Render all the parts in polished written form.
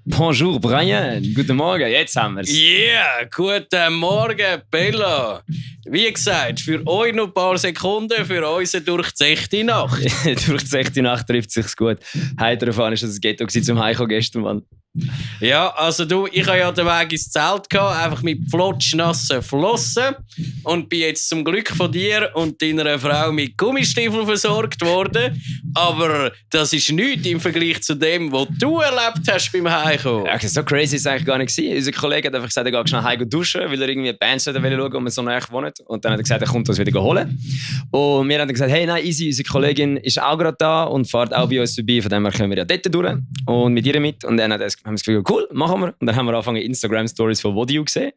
Bonjour, Brian. Guten Morgen, jetzt haben wir es. Yeah, guten Morgen, Bello. Wie gesagt, für euch noch ein paar Sekunden, für uns durch die 6. Nacht. Durch die 6. Nacht trifft es sich gut. Heiter erfahren ist das Ghetto zum Heimkommen gestern, Mann. Ja, also ich habe ja den Weg ins Zelt gehabt, einfach mit flotschnassen Flossen und bin jetzt zum Glück von dir und deiner Frau mit Gummistiefeln versorgt worden. Aber das ist nichts im Vergleich zu dem, was du erlebt hast beim Heimkommen. Ja, so crazy ist es eigentlich gar nicht gewesen. Unser Kollege hat einfach gesagt, er geht schnell heim duschen, weil er irgendwie eine Band schauen wollte, wo man so nahe wohnt. Und dann hat er gesagt, er kommt uns wieder holen. Und wir haben dann gesagt, hey, nein, easy, unsere Kollegin ist auch gerade da und fährt auch bei uns vorbei. Von dem her können wir ja dort durch und mit ihr mit. Und dann haben wir das Gefühl, cool, machen wir. Und dann haben wir angefangen, Instagram-Stories von Vodio gesehen,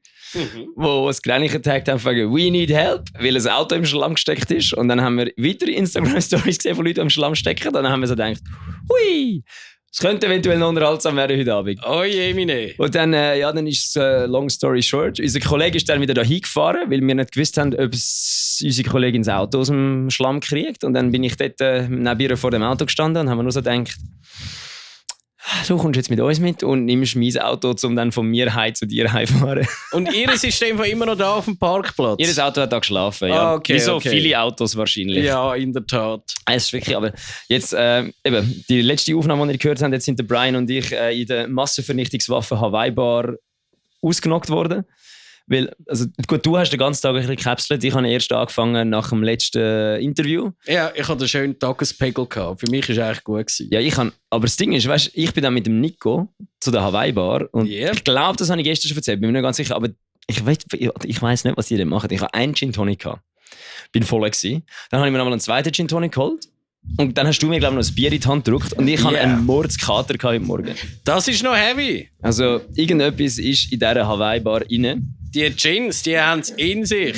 wo das Granny getaggt haben, we need help, weil ein Auto im Schlamm gesteckt ist. Und dann haben wir weitere Instagram-Stories gesehen von Leuten, die im Schlamm stecken. Dann haben wir so gedacht, hui, es könnte eventuell noch unterhaltsam werden heute Abend. Oh je, meine. Und dann, dann ist es long story short. Unser Kollege ist dann wieder dahin gefahren, weil wir nicht gewusst haben, ob unsere Kollegin das Auto aus dem Schlamm kriegt. Und dann bin ich dort neben ihr vor dem Auto gestanden und haben nur so gedacht, du kommst jetzt mit uns mit und nimmst mein Auto, um dann von mir heim zu dir heimzufahren. Und ihr System war immer noch da auf dem Parkplatz? Ihr Auto hat da geschlafen, ja. Okay, wie so okay. viele Autos wahrscheinlich. Ja, in der Tat. Es ist wirklich, aber jetzt, eben, die letzte Aufnahme, die ihr gehört habt, jetzt sind der Brian und ich in der Massenvernichtungswaffe Hawaii-Bar ausgenockt worden. Weil, also, gut, du hast den ganzen Tag ein bisschen gekapselt. Ich habe erst angefangen nach dem letzten Interview. Ja, ich hatte einen schönen Tagespegel gehabt. Für mich war es eigentlich gut gewesen. Ja, aber das Ding ist, weißt, ich bin dann mit dem Nico zu der Hawaii-Bar und ich glaube, das habe ich gestern schon erzählt, bin mir nicht ganz sicher, aber ich weiss nicht, was die denn machen. Ich habe einen Gin Tonic gehabt. Bin voll gewesen. Dann habe ich mir nochmal einen zweiten Gin Tonic geholt. Und dann hast du mir, glaube ich, noch ein Bier in die Hand gedrückt und ich hatte einen Mordskater heute Morgen. Das ist noch heavy. Also, irgendetwas ist in dieser Hawaii-Bar rein. Die Gins, die haben es in sich.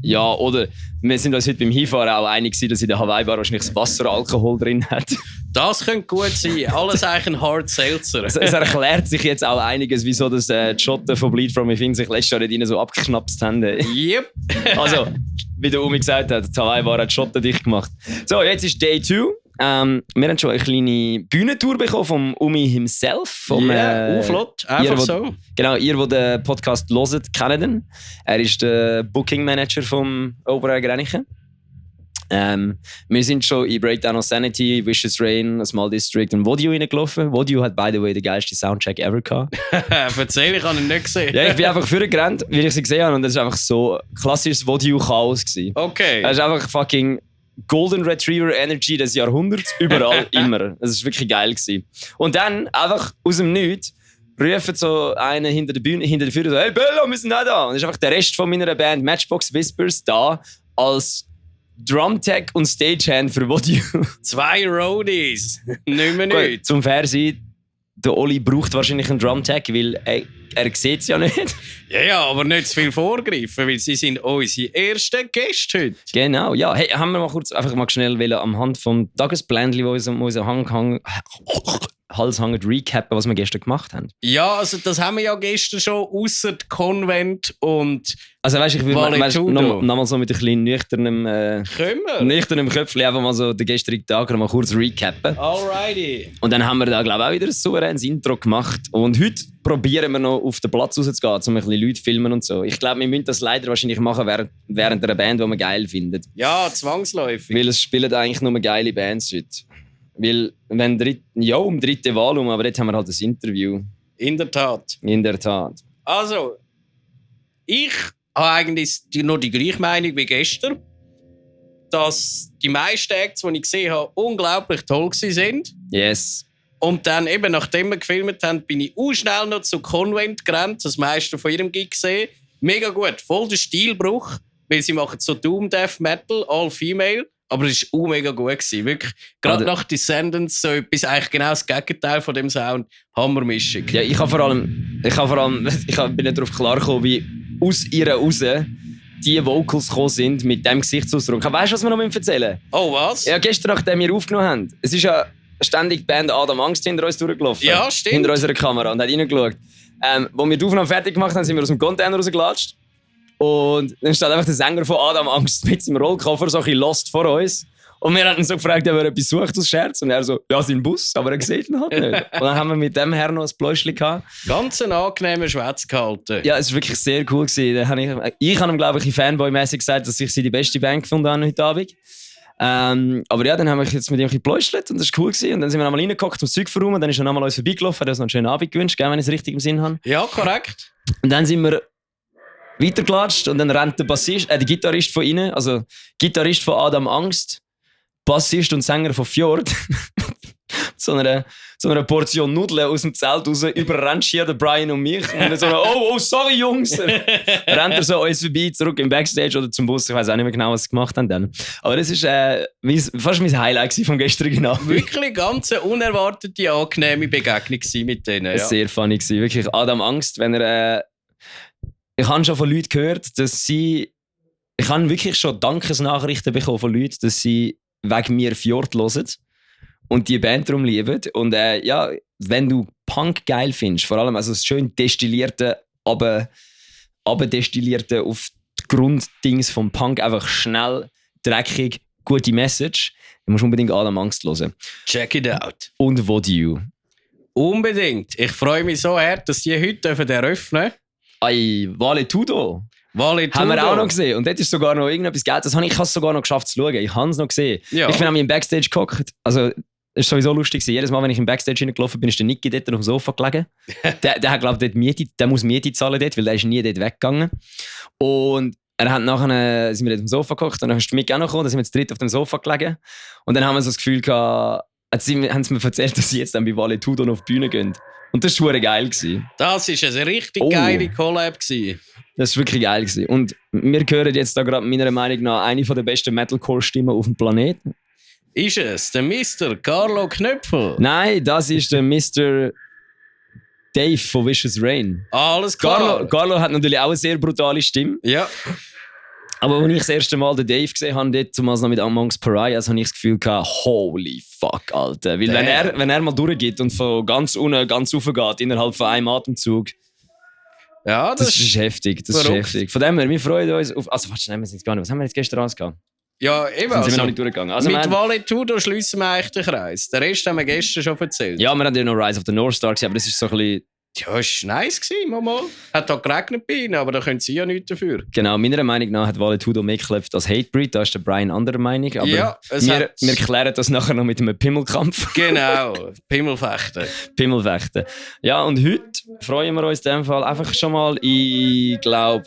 Ja, oder wir sind uns heute beim Hinfahren auch einig gewesen, dass in der Hawaii-Bar wahrscheinlich das Wasseralkohol drin hat. Das könnte gut sein. Alles eigentlich ein Hard Seltzer. Es erklärt sich jetzt auch einiges, wieso das die Schotten von Bleed From Within sich letztes Jahr nicht so abgeknapst haben. Yep. Also, wie der Umi gesagt hat, die Hawaii-Bar hat die Schotten dicht gemacht. So, jetzt ist Day 2. Wir haben schon eine kleine Bühnentour bekommen vom Umi himself. Flott. Einfach so. Genau, ihr, die den Podcast hört, kennt ihn. Er ist der Booking Manager vom Opera Grenichen. Wir sind schon in Breakdown of Sanity, Vicious Rain, Small District und Vodio reingelaufen. Vodio hat, by the way, den geilsten Soundcheck ever gehabt. Erzähl, ich habe ihn nicht gesehen. Ja, ich bin einfach vorgerannt, wie ich sie gesehen habe. Und das war einfach so klassisches Vodio-Chaos. Okay. Es ist einfach fucking Golden Retriever Energy des Jahrhunderts, überall, immer. Das war wirklich geil gewesen. Und dann, einfach aus dem Nichts, ruft so einer hinter der Bühne, hinter der Führer so, hey Bello, wir sind auch da. Und dann ist einfach der Rest von meiner Band Matchbox Whispers da, als Drumtech und Stagehand für Vodio. 2 Roadies. Nicht mehr Gut, nicht. zum Fair sein, der Oli braucht wahrscheinlich einen Drumtech, weil er sieht es ja nicht. Ja, aber nicht zu viel vorgreifen, weil sie sind unsere ersten Gäste heute. Genau, ja. Hey, haben wir mal kurz einfach mal schnell anhand vom Tagesplan, wo unser Hals hängt, recappen, was wir gestern gemacht haben. Ja, also das haben wir ja gestern schon, ausser Konvent und also weißt, ich will nochmal so mit ein bisschen nüchternem Köpfchen einfach mal so den gestrigen Tag noch mal kurz recappen. Alrighty. Und dann haben wir da, glaube ich, auch wieder ein souveränes Intro gemacht. Und heute probieren wir noch auf den Platz rauszugehen, um ein bisschen Leute zu filmen und so. Ich glaube, wir müssen das leider wahrscheinlich machen während einer Band, die man geil findet. Ja, zwangsläufig. Weil es spielen eigentlich nur geile Bands heute. Weil, um dritte Wahl aber jetzt haben wir halt ein Interview. In der Tat. In der Tat. Also, ich habe eigentlich nur die gleiche Meinung wie gestern. Dass die meisten Acts, die ich gesehen habe, unglaublich toll waren. Yes. Und dann eben, nachdem wir gefilmt haben, bin ich schnell noch zu Convent gerannt, das meiste von ihrem Gig gesehen. Mega gut, voll der Stilbruch, weil sie machen so Doom Death Metal, all female. Aber es war mega gut gewesen. Wirklich, gerade nach Descendants, so etwas, eigentlich genau das Gegenteil von dem Sound. Hammermischung. Ja, ich bin nicht darauf klar gekommen, wie aus ihr raus die Vocals gekommen sind mit diesem Gesichtsausdruck. Weißt du, was wir noch erzählen müssen? Oh, was? Ja, gestern, nachdem wir aufgenommen haben, es ist ja ständig die Band Adam Angst hinter uns durchgelaufen. Ja, stimmt. Hinter unserer Kamera und hat reingeschaut. Als wir die Aufnahme fertig gemacht haben, sind wir aus dem Container rausgelatscht. Und dann steht einfach der Sänger von Adam Angst mit seinem Rollkoffer so ein bisschen lost vor uns. Und wir haben ihn so gefragt, ob er etwas sucht aus Scherz. Und er so, ja, sein Bus, aber er sieht ihn halt nicht. Und dann haben wir mit dem Herrn noch ein Pläuschchen gehabt. Ganz ein angenehmer Schwätz gehalten. Ja, es war wirklich sehr cool gewesen. Ich habe ihm, glaube ich, Fanboy-mäßig gesagt, dass ich sie die beste Band gefunden habe heute Abend. Aber ja, dann haben wir jetzt mit ihm ein bisschen gepläuschelt und das war cool gewesen. Und dann sind wir einmal reingehockt, das Zeug verräumen. Dann ist er nochmal uns vorbeigelaufen, hat uns noch einen schönen Abend gewünscht, wenn ich es richtig im Sinn habe. Ja, korrekt. Und dann sind wir weitergelatscht und dann rennt der Gitarrist von ihnen, also Gitarrist von Adam Angst, Bassist und Sänger von Fjord, so einer Portion Nudeln aus dem Zelt raus, überrennt hier der Brian und mich. Und dann so, oh, sorry Jungs. Rennt er so uns vorbei, zurück im Backstage oder zum Bus. Ich weiß auch nicht mehr genau, was sie gemacht haben dann. Aber das war fast mein Highlight vom gestrigen Abend. Wirklich ganz eine unerwartete, angenehme Begegnung mit denen. Ja. Sehr funny gewesen. Wirklich Adam Angst, wenn er... Ich habe schon von Leuten gehört, dass sie... Ich habe wirklich schon Dankesnachrichten bekommen von Leuten, dass sie wegen mir Fjord hören und die Band darum lieben. Und ja, wenn du Punk geil findest, vor allem also das schön destillierte, aber destillierte auf die Grunddings vom Punk, einfach schnell, dreckig, gute Message, dann musst du unbedingt Adam Angst hören. Check it out. Und What You. Unbedingt. Ich freue mich so hart, dass die heute eröffnen dürfen. Ay, Vale Tudo. Haben wir auch noch gesehen. Und dort ist sogar noch irgendetwas Geld. Ich habe es sogar noch geschafft zu schauen. Ich habe es noch gesehen. Ja. Ich bin nämlich im Backstage gehockt. Also, es war sowieso lustig. Jedes Mal, wenn ich im Backstage hineingelaufen bin, ist der Nicky dort auf dem Sofa gelegen. der hat, glaube ich, der muss Miete zahlen dort, weil der ist nie dort weggegangen. Und er hat nachher, sind wir dort auf dem Sofa gehockt und dann ist der Micky auch noch gekommen. Dann sind wir zu dritt auf dem Sofa gelegen. Und dann haben wir so das Gefühl gehabt, haben sie mir erzählt, dass sie jetzt dann bei Vale Tudo auf die Bühne gehen. Und das war geil. Das war eine richtig geile Collab. Das war wirklich geil. Und wir hören jetzt da gerade meiner Meinung nach eine der besten Metalcore-Stimmen auf dem Planeten. Ist es der Mr. Carlo Knöpfel? Nein, das ist der Mr. Dave von Vicious Rain. Alles klar. Carlo hat natürlich auch eine sehr brutale Stimme. Ja. Aber als ich das erste Mal den Dave gesehen habe, dort zumal noch mit Amongst Pariahs, habe ich das Gefühl gehabt, holy fuck, Alter. Weil wenn er mal durchgeht und von ganz unten ganz rauf geht, innerhalb von einem Atemzug, ja, das ist heftig. Das ist heftig. Von dem her, wir freuen uns auf... Also, warte, nehmen wir jetzt gar nicht. Was haben wir jetzt gestern alles gehabt? Ja, eben. Sind wir noch nicht durchgegangen. Also, mit Vale Tudo schliessen wir eigentlich den Kreis. Den Rest haben wir gestern schon erzählt. Ja, wir haben ja noch Rise of the North Star gesehen, aber das ist so ein bisschen... Ja, es war nice mal. Hat da geregnet bei ihnen, aber da können sie ja nichts dafür. Genau, meiner Meinung nach hat Vale Tudo mehr geklebt als Hatebreed. Da ist der Brian anderer Meinung. Aber ja, wir klären das nachher noch mit einem Pimmelkampf. Genau, Pimmelfechten. Pimmelfechten. Ja, und heute freuen wir uns in dem Fall einfach schon mal, ich glaube,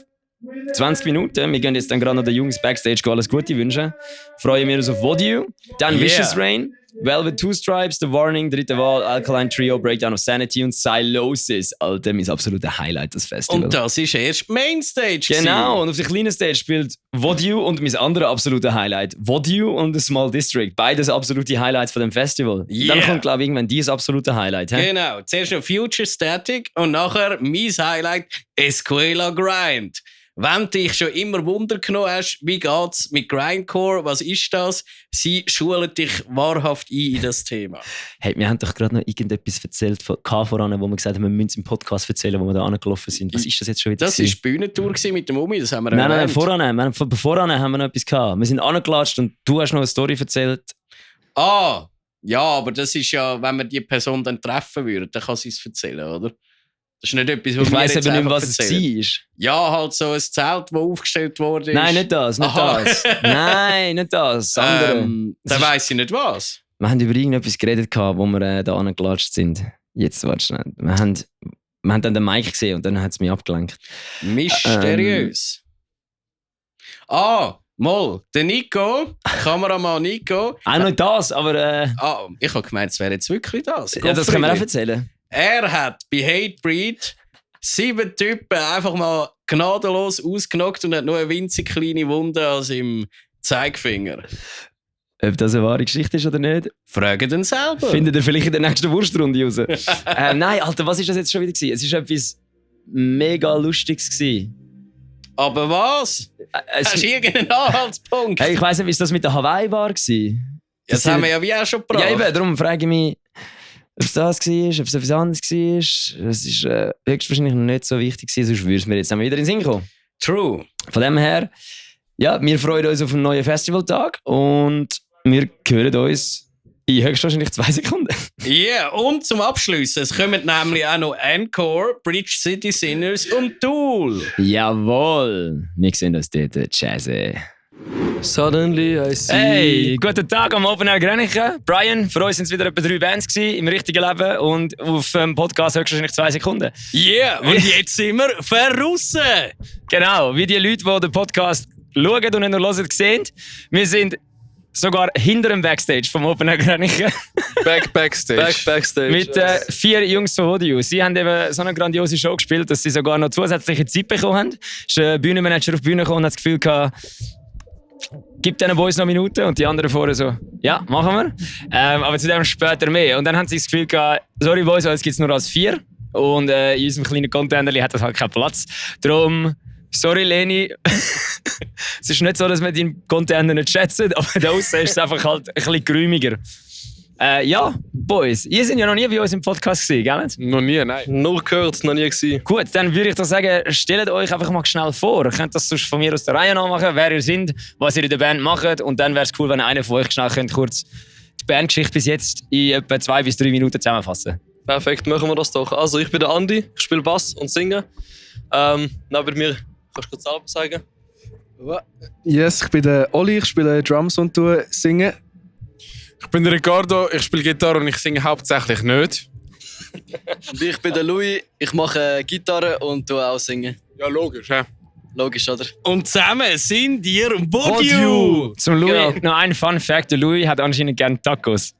20 Minuten. Wir gehen jetzt dann gerade noch den Jungs Backstage alles Gute wünschen. Freuen wir uns auf What You, dann Vicious Rain, Velvet Two Stripes, The Warning, dritte Wahl, Alkaline Trio, Breakdown of Sanity und Silosis. Alter, mein absoluter Highlight, das Festival. Und das ist erst Mainstage. Genau, und auf der kleinen Stage spielt What You und mein anderer absoluter Highlight, What You und The Small District. Beides absolute Highlights von dem Festival. Yeah. Dann kommt, glaube ich, irgendwann dieses absolute Highlight. He? Genau, zuerst noch Future Static und nachher mein Highlight, Escuela Grind. Wenn du dich schon immer Wunder genommen hast, wie geht's mit Grindcore, was ist das? Sie schulen dich wahrhaft ein in das Thema. Hey, wir haben doch gerade noch irgendetwas erzählt voran, wo wir gesagt haben, wir müssen es im Podcast erzählen, wo wir da angelaufen sind. Was ist das jetzt schon wieder? Das war die Bühnentour mit dem Umi, das haben wir Nein, voran haben wir noch etwas gehabt. Wir sind angelatscht und du hast noch eine Story erzählt. Ah, ja, aber das ist ja, wenn wir die Person dann treffen würden, dann kann sie es erzählen, oder? Das ist nicht etwas, was ich weiss aber nicht, was erzählen. es war. Ja, halt so ein Zelt, das aufgestellt wurde. Nein, nicht das. Nein, nicht das. Dann weiss ich nicht was. Wir haben über irgendetwas geredet, wo wir da angelatscht sind. Jetzt, warte schnell. Wir haben dann den Mike gesehen und dann hat es mich abgelenkt. Mysteriös. Mal, der Nico, Kameramann Nico. Auch nicht das, aber... ich habe gemeint, es wäre jetzt wirklich das. Ja, das können wir auch erzählen. Er hat bei Hatebreed 7 Typen einfach mal gnadenlos ausgenockt und hat nur eine winzig kleine Wunde an seinem Zeigefinger. Ob das eine wahre Geschichte ist oder nicht? Frage den selber. Findet ihr vielleicht in der nächsten Wurstrunde raus? Nein, Alter, was war das jetzt schon wieder gewesen? Es war etwas mega Lustiges gewesen. Aber was? Hast du irgendeinen Anhaltspunkt? Hey, ich weiss nicht, wie das mit der Hawaii war. Das haben wir ja wie auch schon gebracht. Ja, eben, darum frage ich mich, ob es das war, ob es etwas anderes war. Es war höchstwahrscheinlich noch nicht so wichtig, sonst würde es mir jetzt wieder in den Sinn kommen. True. Von dem her, ja, wir freuen uns auf einen neuen Festivaltag und wir hören uns in höchstwahrscheinlich 2 Sekunden. Ja, und zum Abschluss, es kommen nämlich auch noch Encore, Bridge City Sinners und Tool. Jawohl, wir sehen uns dort, Jazzy. Suddenly I see. Hey, guten Tag am Open Air Grenichen. Brian, für uns sind es wieder etwa 3 Bands gewesen, im richtigen Leben und auf dem Podcast höchstwahrscheinlich 2 Sekunden. Ja, und jetzt sind wir verrissen. Genau, wie die Leute, die den Podcast schauen und nicht nur hören, sehen. Wir sind sogar hinter dem Backstage vom Open Air Grenichen. Backstage. Mit 4 Jungs von Audio. Sie haben eben so eine grandiose Show gespielt, dass sie sogar noch zusätzliche Zeit bekommen haben. Es ist ein Bühnenmanager auf die Bühne gekommen und hat das Gefühl gehabt, gib diesen Boys noch Minuten und die anderen vorher so, ja, machen wir. Aber zu dem später mehr. Und dann haben sie das Gefühl gehabt, sorry Boys, es gibt es nur als 4. Und in unserem kleinen Container hat das halt keinen Platz. Darum, sorry Leni, es ist nicht so, dass wir deinen Container nicht schätzen, aber da aussen ist es einfach halt ein bisschen geräumiger. Ja, Boys, ihr seid ja noch nie bei uns im Podcast gewesen, gell? Noch nie, nein. Nur gehört, noch nie gewesen. Gut, dann würde ich doch sagen, stellt euch einfach mal schnell vor. Ihr könnt das sonst von mir aus der Reihe noch machen, wer ihr seid, was ihr in der Band macht. Und dann wäre es cool, wenn einer von euch schnell kurz die Bandgeschichte bis jetzt in etwa 2 bis 3 Minuten zusammenfassen. Perfekt, machen wir das doch. Also, ich bin der Andi, ich spiele Bass und singe. Neben mir, kannst du kurz selber sagen? Yes, ich bin der Oli, ich spiele Drums und singe. Ich bin der Ricardo, ich spiele Gitarre und ich singe hauptsächlich nicht. Und ich bin der Louis, ich mache Gitarre und tue auch singen. Ja, logisch, hä? Logisch, oder? Und zusammen sind ihr Bodio. Zum Louis Genau. noch ein Fun Fact: der Louis hat anscheinend gerne Tacos.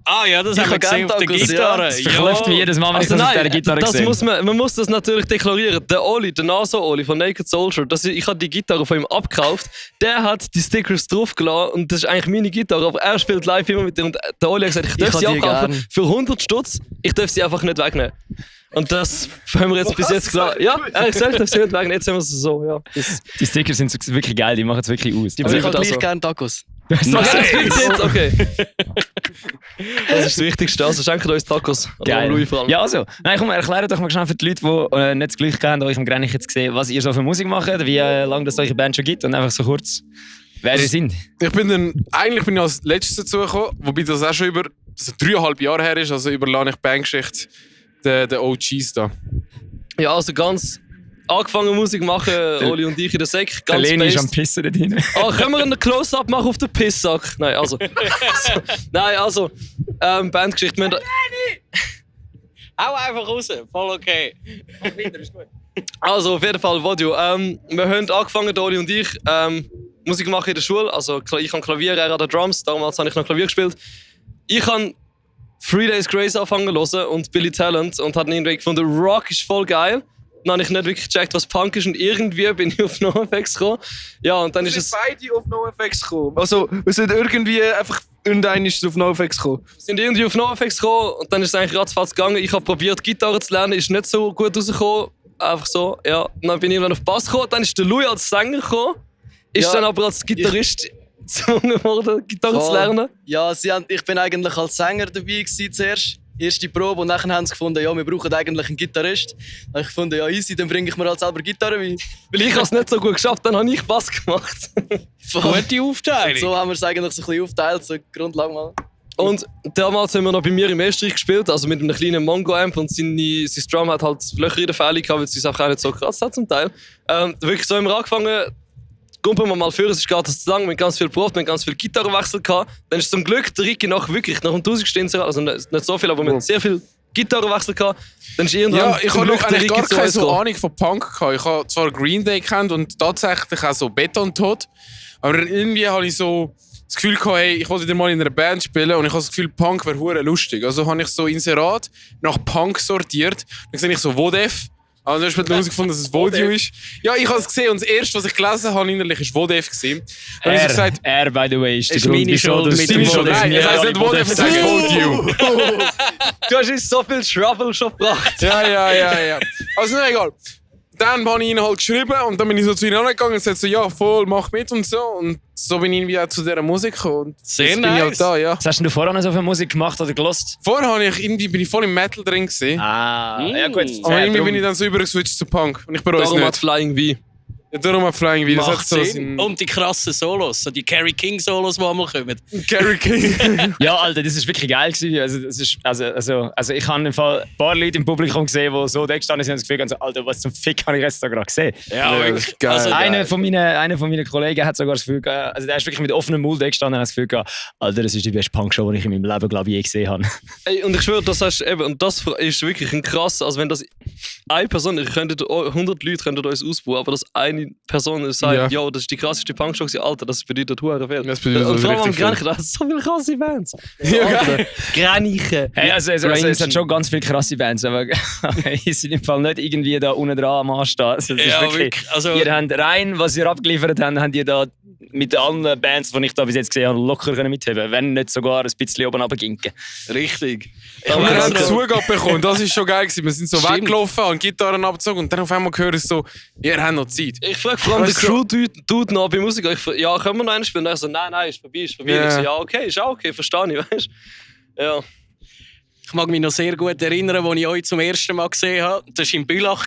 Ah ja, das Ich haben wir habe gesehen auf der Tacos, Gitarre. ja. Das verkläuft mich jedes Mal, wenn ich Also das auf dieser nein, Gitarre das sehe. man muss das natürlich deklarieren. Der Oli, der NASA-Oli von Naked Soldier, ich habe die Gitarre von ihm abgekauft. Der hat die Stickers draufgelassen und das ist eigentlich meine Gitarre, aber er spielt live immer mit dir. Und der Oli hat gesagt, ich darf Ich sie habe die abkaufen gern. für 100 Stutz, ich darf sie einfach nicht wegnehmen. Und das haben wir jetzt bis jetzt klar. Ja, er hat gesagt, ich darf sie nicht wegnehmen, jetzt haben wir es so. Ja. Die Stickers sind wirklich geil, die machen es wirklich aus. Aber ich habe also- gleich gerne Tacos. Okay. Das ist das Wichtigste. Also schenkt uns Tacos. Geil. Louis vor allem. Ja, also. Nein, komm, erklärt doch mal schnell für die Leute, die nicht das Glück haben, euch im Grenich jetzt gesehen, was ihr so für Musik macht, wie lange das eure Band schon gibt und einfach so kurz, wer ihr sind. Eigentlich bin ich als letztes dazugekommen, wobei das auch schon über 3,5 Jahre her ist, also überlasse ich Bandgeschichte den OGs da. Ja, also ganz angefangen Musik machen, Oli und ich in der Sek. Der Ganz Leni ist based. am Pissen da drin. Können wir einen Close-Up machen auf den Pisssack? Nein, also. Bandgeschichte. Wir haben- Hau einfach raus, voll okay. Also, auf jeden Fall, Vodio. Wir haben angefangen, Oli und ich, Musik machen in der Schule. Also, ich habe Klavier, er hat die Drums. Damals habe ich noch Klavier gespielt. Ich habe 3 Days Grace angefangen zu hören und Billy Talent und habe irgendwie gefunden, Rock ist voll geil. Dann habe ich nicht wirklich gecheckt, was Punk ist und irgendwie bin ich auf NoFX gekommen. Ja, und dann ist es... beide auf NoFX gekommen. Also, wir sind irgendwie einfach irgendein ist auf NoFX gekommen. sind irgendwie auf NoFX gekommen und dann ist es eigentlich ratzfatz gegangen. Ich habe probiert, Gitarre zu lernen, ist nicht so gut rausgekommen. Einfach so, ja. Dann bin ich irgendwann auf Bass gekommen, dann ist der Louis als Sänger gekommen. Ist Ja, dann aber als Gitarrist gezwungen worden, Gitarre zu lernen. Ja, ich bin eigentlich als Sänger dabei gewesen zuerst. Erste Probe und dann haben sie gefunden, ja, wir brauchen eigentlich einen Gitarrist. Dann habe ich gefunden, ja easy, dann bringe ich mir halt selber Gitarre bei. Weil ich es nicht so gut geschafft habe, habe ich Bass gemacht. Gute Aufteilung. So haben wir es eigentlich so ein bisschen aufgeteilt, so Grundlage mal. Und damals haben wir noch bei mir im Österreich gespielt, also mit einem kleinen Mongo-Amp und sein Drum hat halt Löcher in der Fälle gehabt, weil es uns einfach auch nicht so gekratzt hat zum Teil. Wirklich so haben wir angefangen, kumpeln wir mal für, es ist gar nicht zu lang, wir haben ganz viel geprobt, wir haben ganz viel Gitarrenwechsel gehabt. Dann ist zum Glück der Ricky nach dem 1000 Stinzer, also nicht so viel, aber wir haben sehr viel Gitarrenwechsel gehabt. Dann ist irgendwann Ja, ich zum habe Glück noch der eigentlich Ricky gar zu keine uns so gekommen. Ahnung von Punk gehabt. Ich habe zwar Green Day gekannt und tatsächlich auch so Betontod, aber irgendwie habe ich so das Gefühl gehabt, hey, ich wollte wieder mal in einer Band spielen und ich habe das Gefühl, Punk wäre hure lustig. Also habe ich so Inserat nach Punk sortiert. Dann sehe ich so Wodef. Also dann habe ich herausgefunden, dass es Vodio ist. Ja, ich habe es gesehen und das erste, was ich gelesen habe, innerlich war Wodef. Dann habe ich so gesagt, Er, by the way, ist der Ist Grund, meine wieso Schuld das mit Ding dem so Wodef. nein, definiert das heißt nicht Wodef, es heißt Vodio. Du hast uns so viel Trouble schon gebracht. Ja. Also, na egal. Dann habe ich ihnen halt geschrieben und dann bin ich so zu ihnen angegangen und gesagt so, ja, voll, mach mit und so. Und so bin ich irgendwie auch zu dieser Musik gekommen. Und Sehr jetzt bin ich halt nice. da, ja. Was hast denn du vorher noch so für Musik gemacht oder gelost? Vorher bin ich voll im Metal drin gewesen. Ah, ja gut. Aber irgendwie bin ich dann so übergeswitcht zu Punk. Und ich bereue es Darum hat nicht. Flying V. Ja, darum hat Flying V. Das Macht hat so Sinn. Und die krassen Solos, so die Kerry King Solos, die einmal kommen. Gary King. Ja, Alter, das ist wirklich geil gewesen. Also ich habe im Fall ein paar Leute im Publikum gesehen, die so da gestanden sind und das Gefühl haben, so, Alter, was zum Fick habe ich jetzt da gerade gesehen? Ja, wirklich. geil. Also, Einer von meinen Kollegen hat sogar das Gefühl gehabt, also der ist wirklich mit offenem Mund da gestanden und hat das Gefühl gehabt, Alter, das ist die beste Punkshow, die ich in meinem Leben, glaube ich, je gesehen habe. Ey, und ich schwöre, das heißt eben, und das ist wirklich ein krass, also wenn das eine Person, 100 Leute könnten uns ausbauen, aber dass eine Person sagt, ja, das ist die krasseste Punkshow, Alter, das bedeutet hure viel. Das bedeutet und vor allem am richtig viel. Granichen, da so viele krasse Bands. Ja, Alter, Granichen. Hey, also es hat schon ganz viele krasse Bands, aber ich sind im Fall nicht irgendwie da unten dran am Anstehen. Also, das ist Ja, wirklich, wirklich. Also- ihr habt rein, was ihr abgeliefert habt, habt ihr da mit allen Bands, die ich da bis jetzt gesehen habe, locker mitheben können, wenn nicht sogar ein bisschen oben runterginken. Richtig. Wir haben Zugabe bekommen, das war schon geil gewesen. Wir sind so Stimmt. weggelaufen, haben Gitarren abgezogen und dann auf einmal höre ich so, ihr habt noch Zeit. Ich frage vor allem den Crew-Dude noch bei Musiker, ich frage, ja, können wir noch einen spielen? Und er so, nein, ist vorbei. Ja. Ich so, ja, okay, ist auch okay, verstehe ich, weißt du? Ja. Ich mag mich noch sehr gut erinnern, als ich euch zum ersten Mal gesehen habe. Das war in Bülach,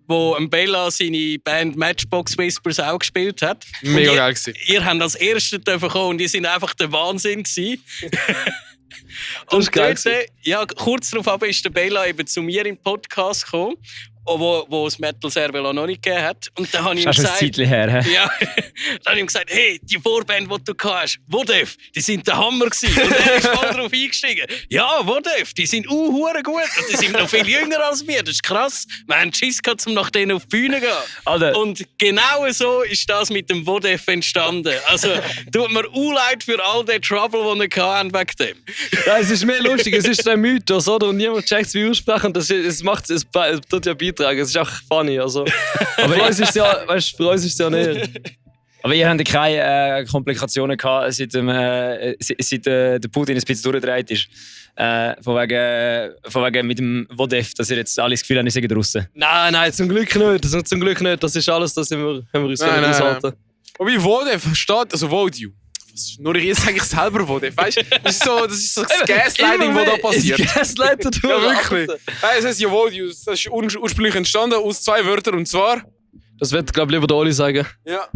wo Bella seine Band Matchbox Whispers auch gespielt hat. Mega Und geil gewesen. Ihr habt als Erste kommen und die sind einfach der Wahnsinn gewesen. Und geil dort, ja, kurz darauf ist der Bella eben zu mir im Podcast gekommen, wo es Metal Servelo noch nicht gegeben hat. Und dann habe ich ihm Das ist schon ein gesagt, Zeitchen her. He? ja, dann habe ich ihm gesagt, hey, die Vorband, die du hast, Wodef, die sind der Hammer gewesen. Und er ist voll drauf eingestiegen. Ja, Wodef, die sind hure gut. Und die sind noch viel jünger als wir. Das ist krass. Wir haben Schiss gehabt, um nach denen auf die Bühne zu gehen. Alter. Und genau so ist das mit dem Wodef entstanden. Also, tut mir leid für all den Trouble, den wir hatten wegen dem. Ja, es ist mehr lustig, es ist ein Mythos, oder? Und niemand checkt es, wie aussprechen. Es tut ja beitragen. Es ist auch funny. Also. Aber für uns ist es ja, weißt, für uns ist es ja nicht. Aber ihr habt keine Komplikationen gehabt, seit der Putin ein bisschen durchgedreht ist. Von wegen mit dem Wodef, dass ihr jetzt alles das Gefühl habt, ihr seid draussen. Nein, zum Glück nicht. Zum Glück nicht. Das ist alles, das haben wir uns Nein. aushalten. Wobei Vodef steht, also Vodeo. Nur ich jetzt eigentlich selber Vodef, weißt du? Das ist so das Gaslighting, das da passiert. Gaslighting, du. Ja, wirklich. Nein, es heißt ja Vodeo. Das ist ursprünglich entstanden aus 2 Wörtern und zwar... Das wird, glaube ich, lieber der Oli sagen. Ja.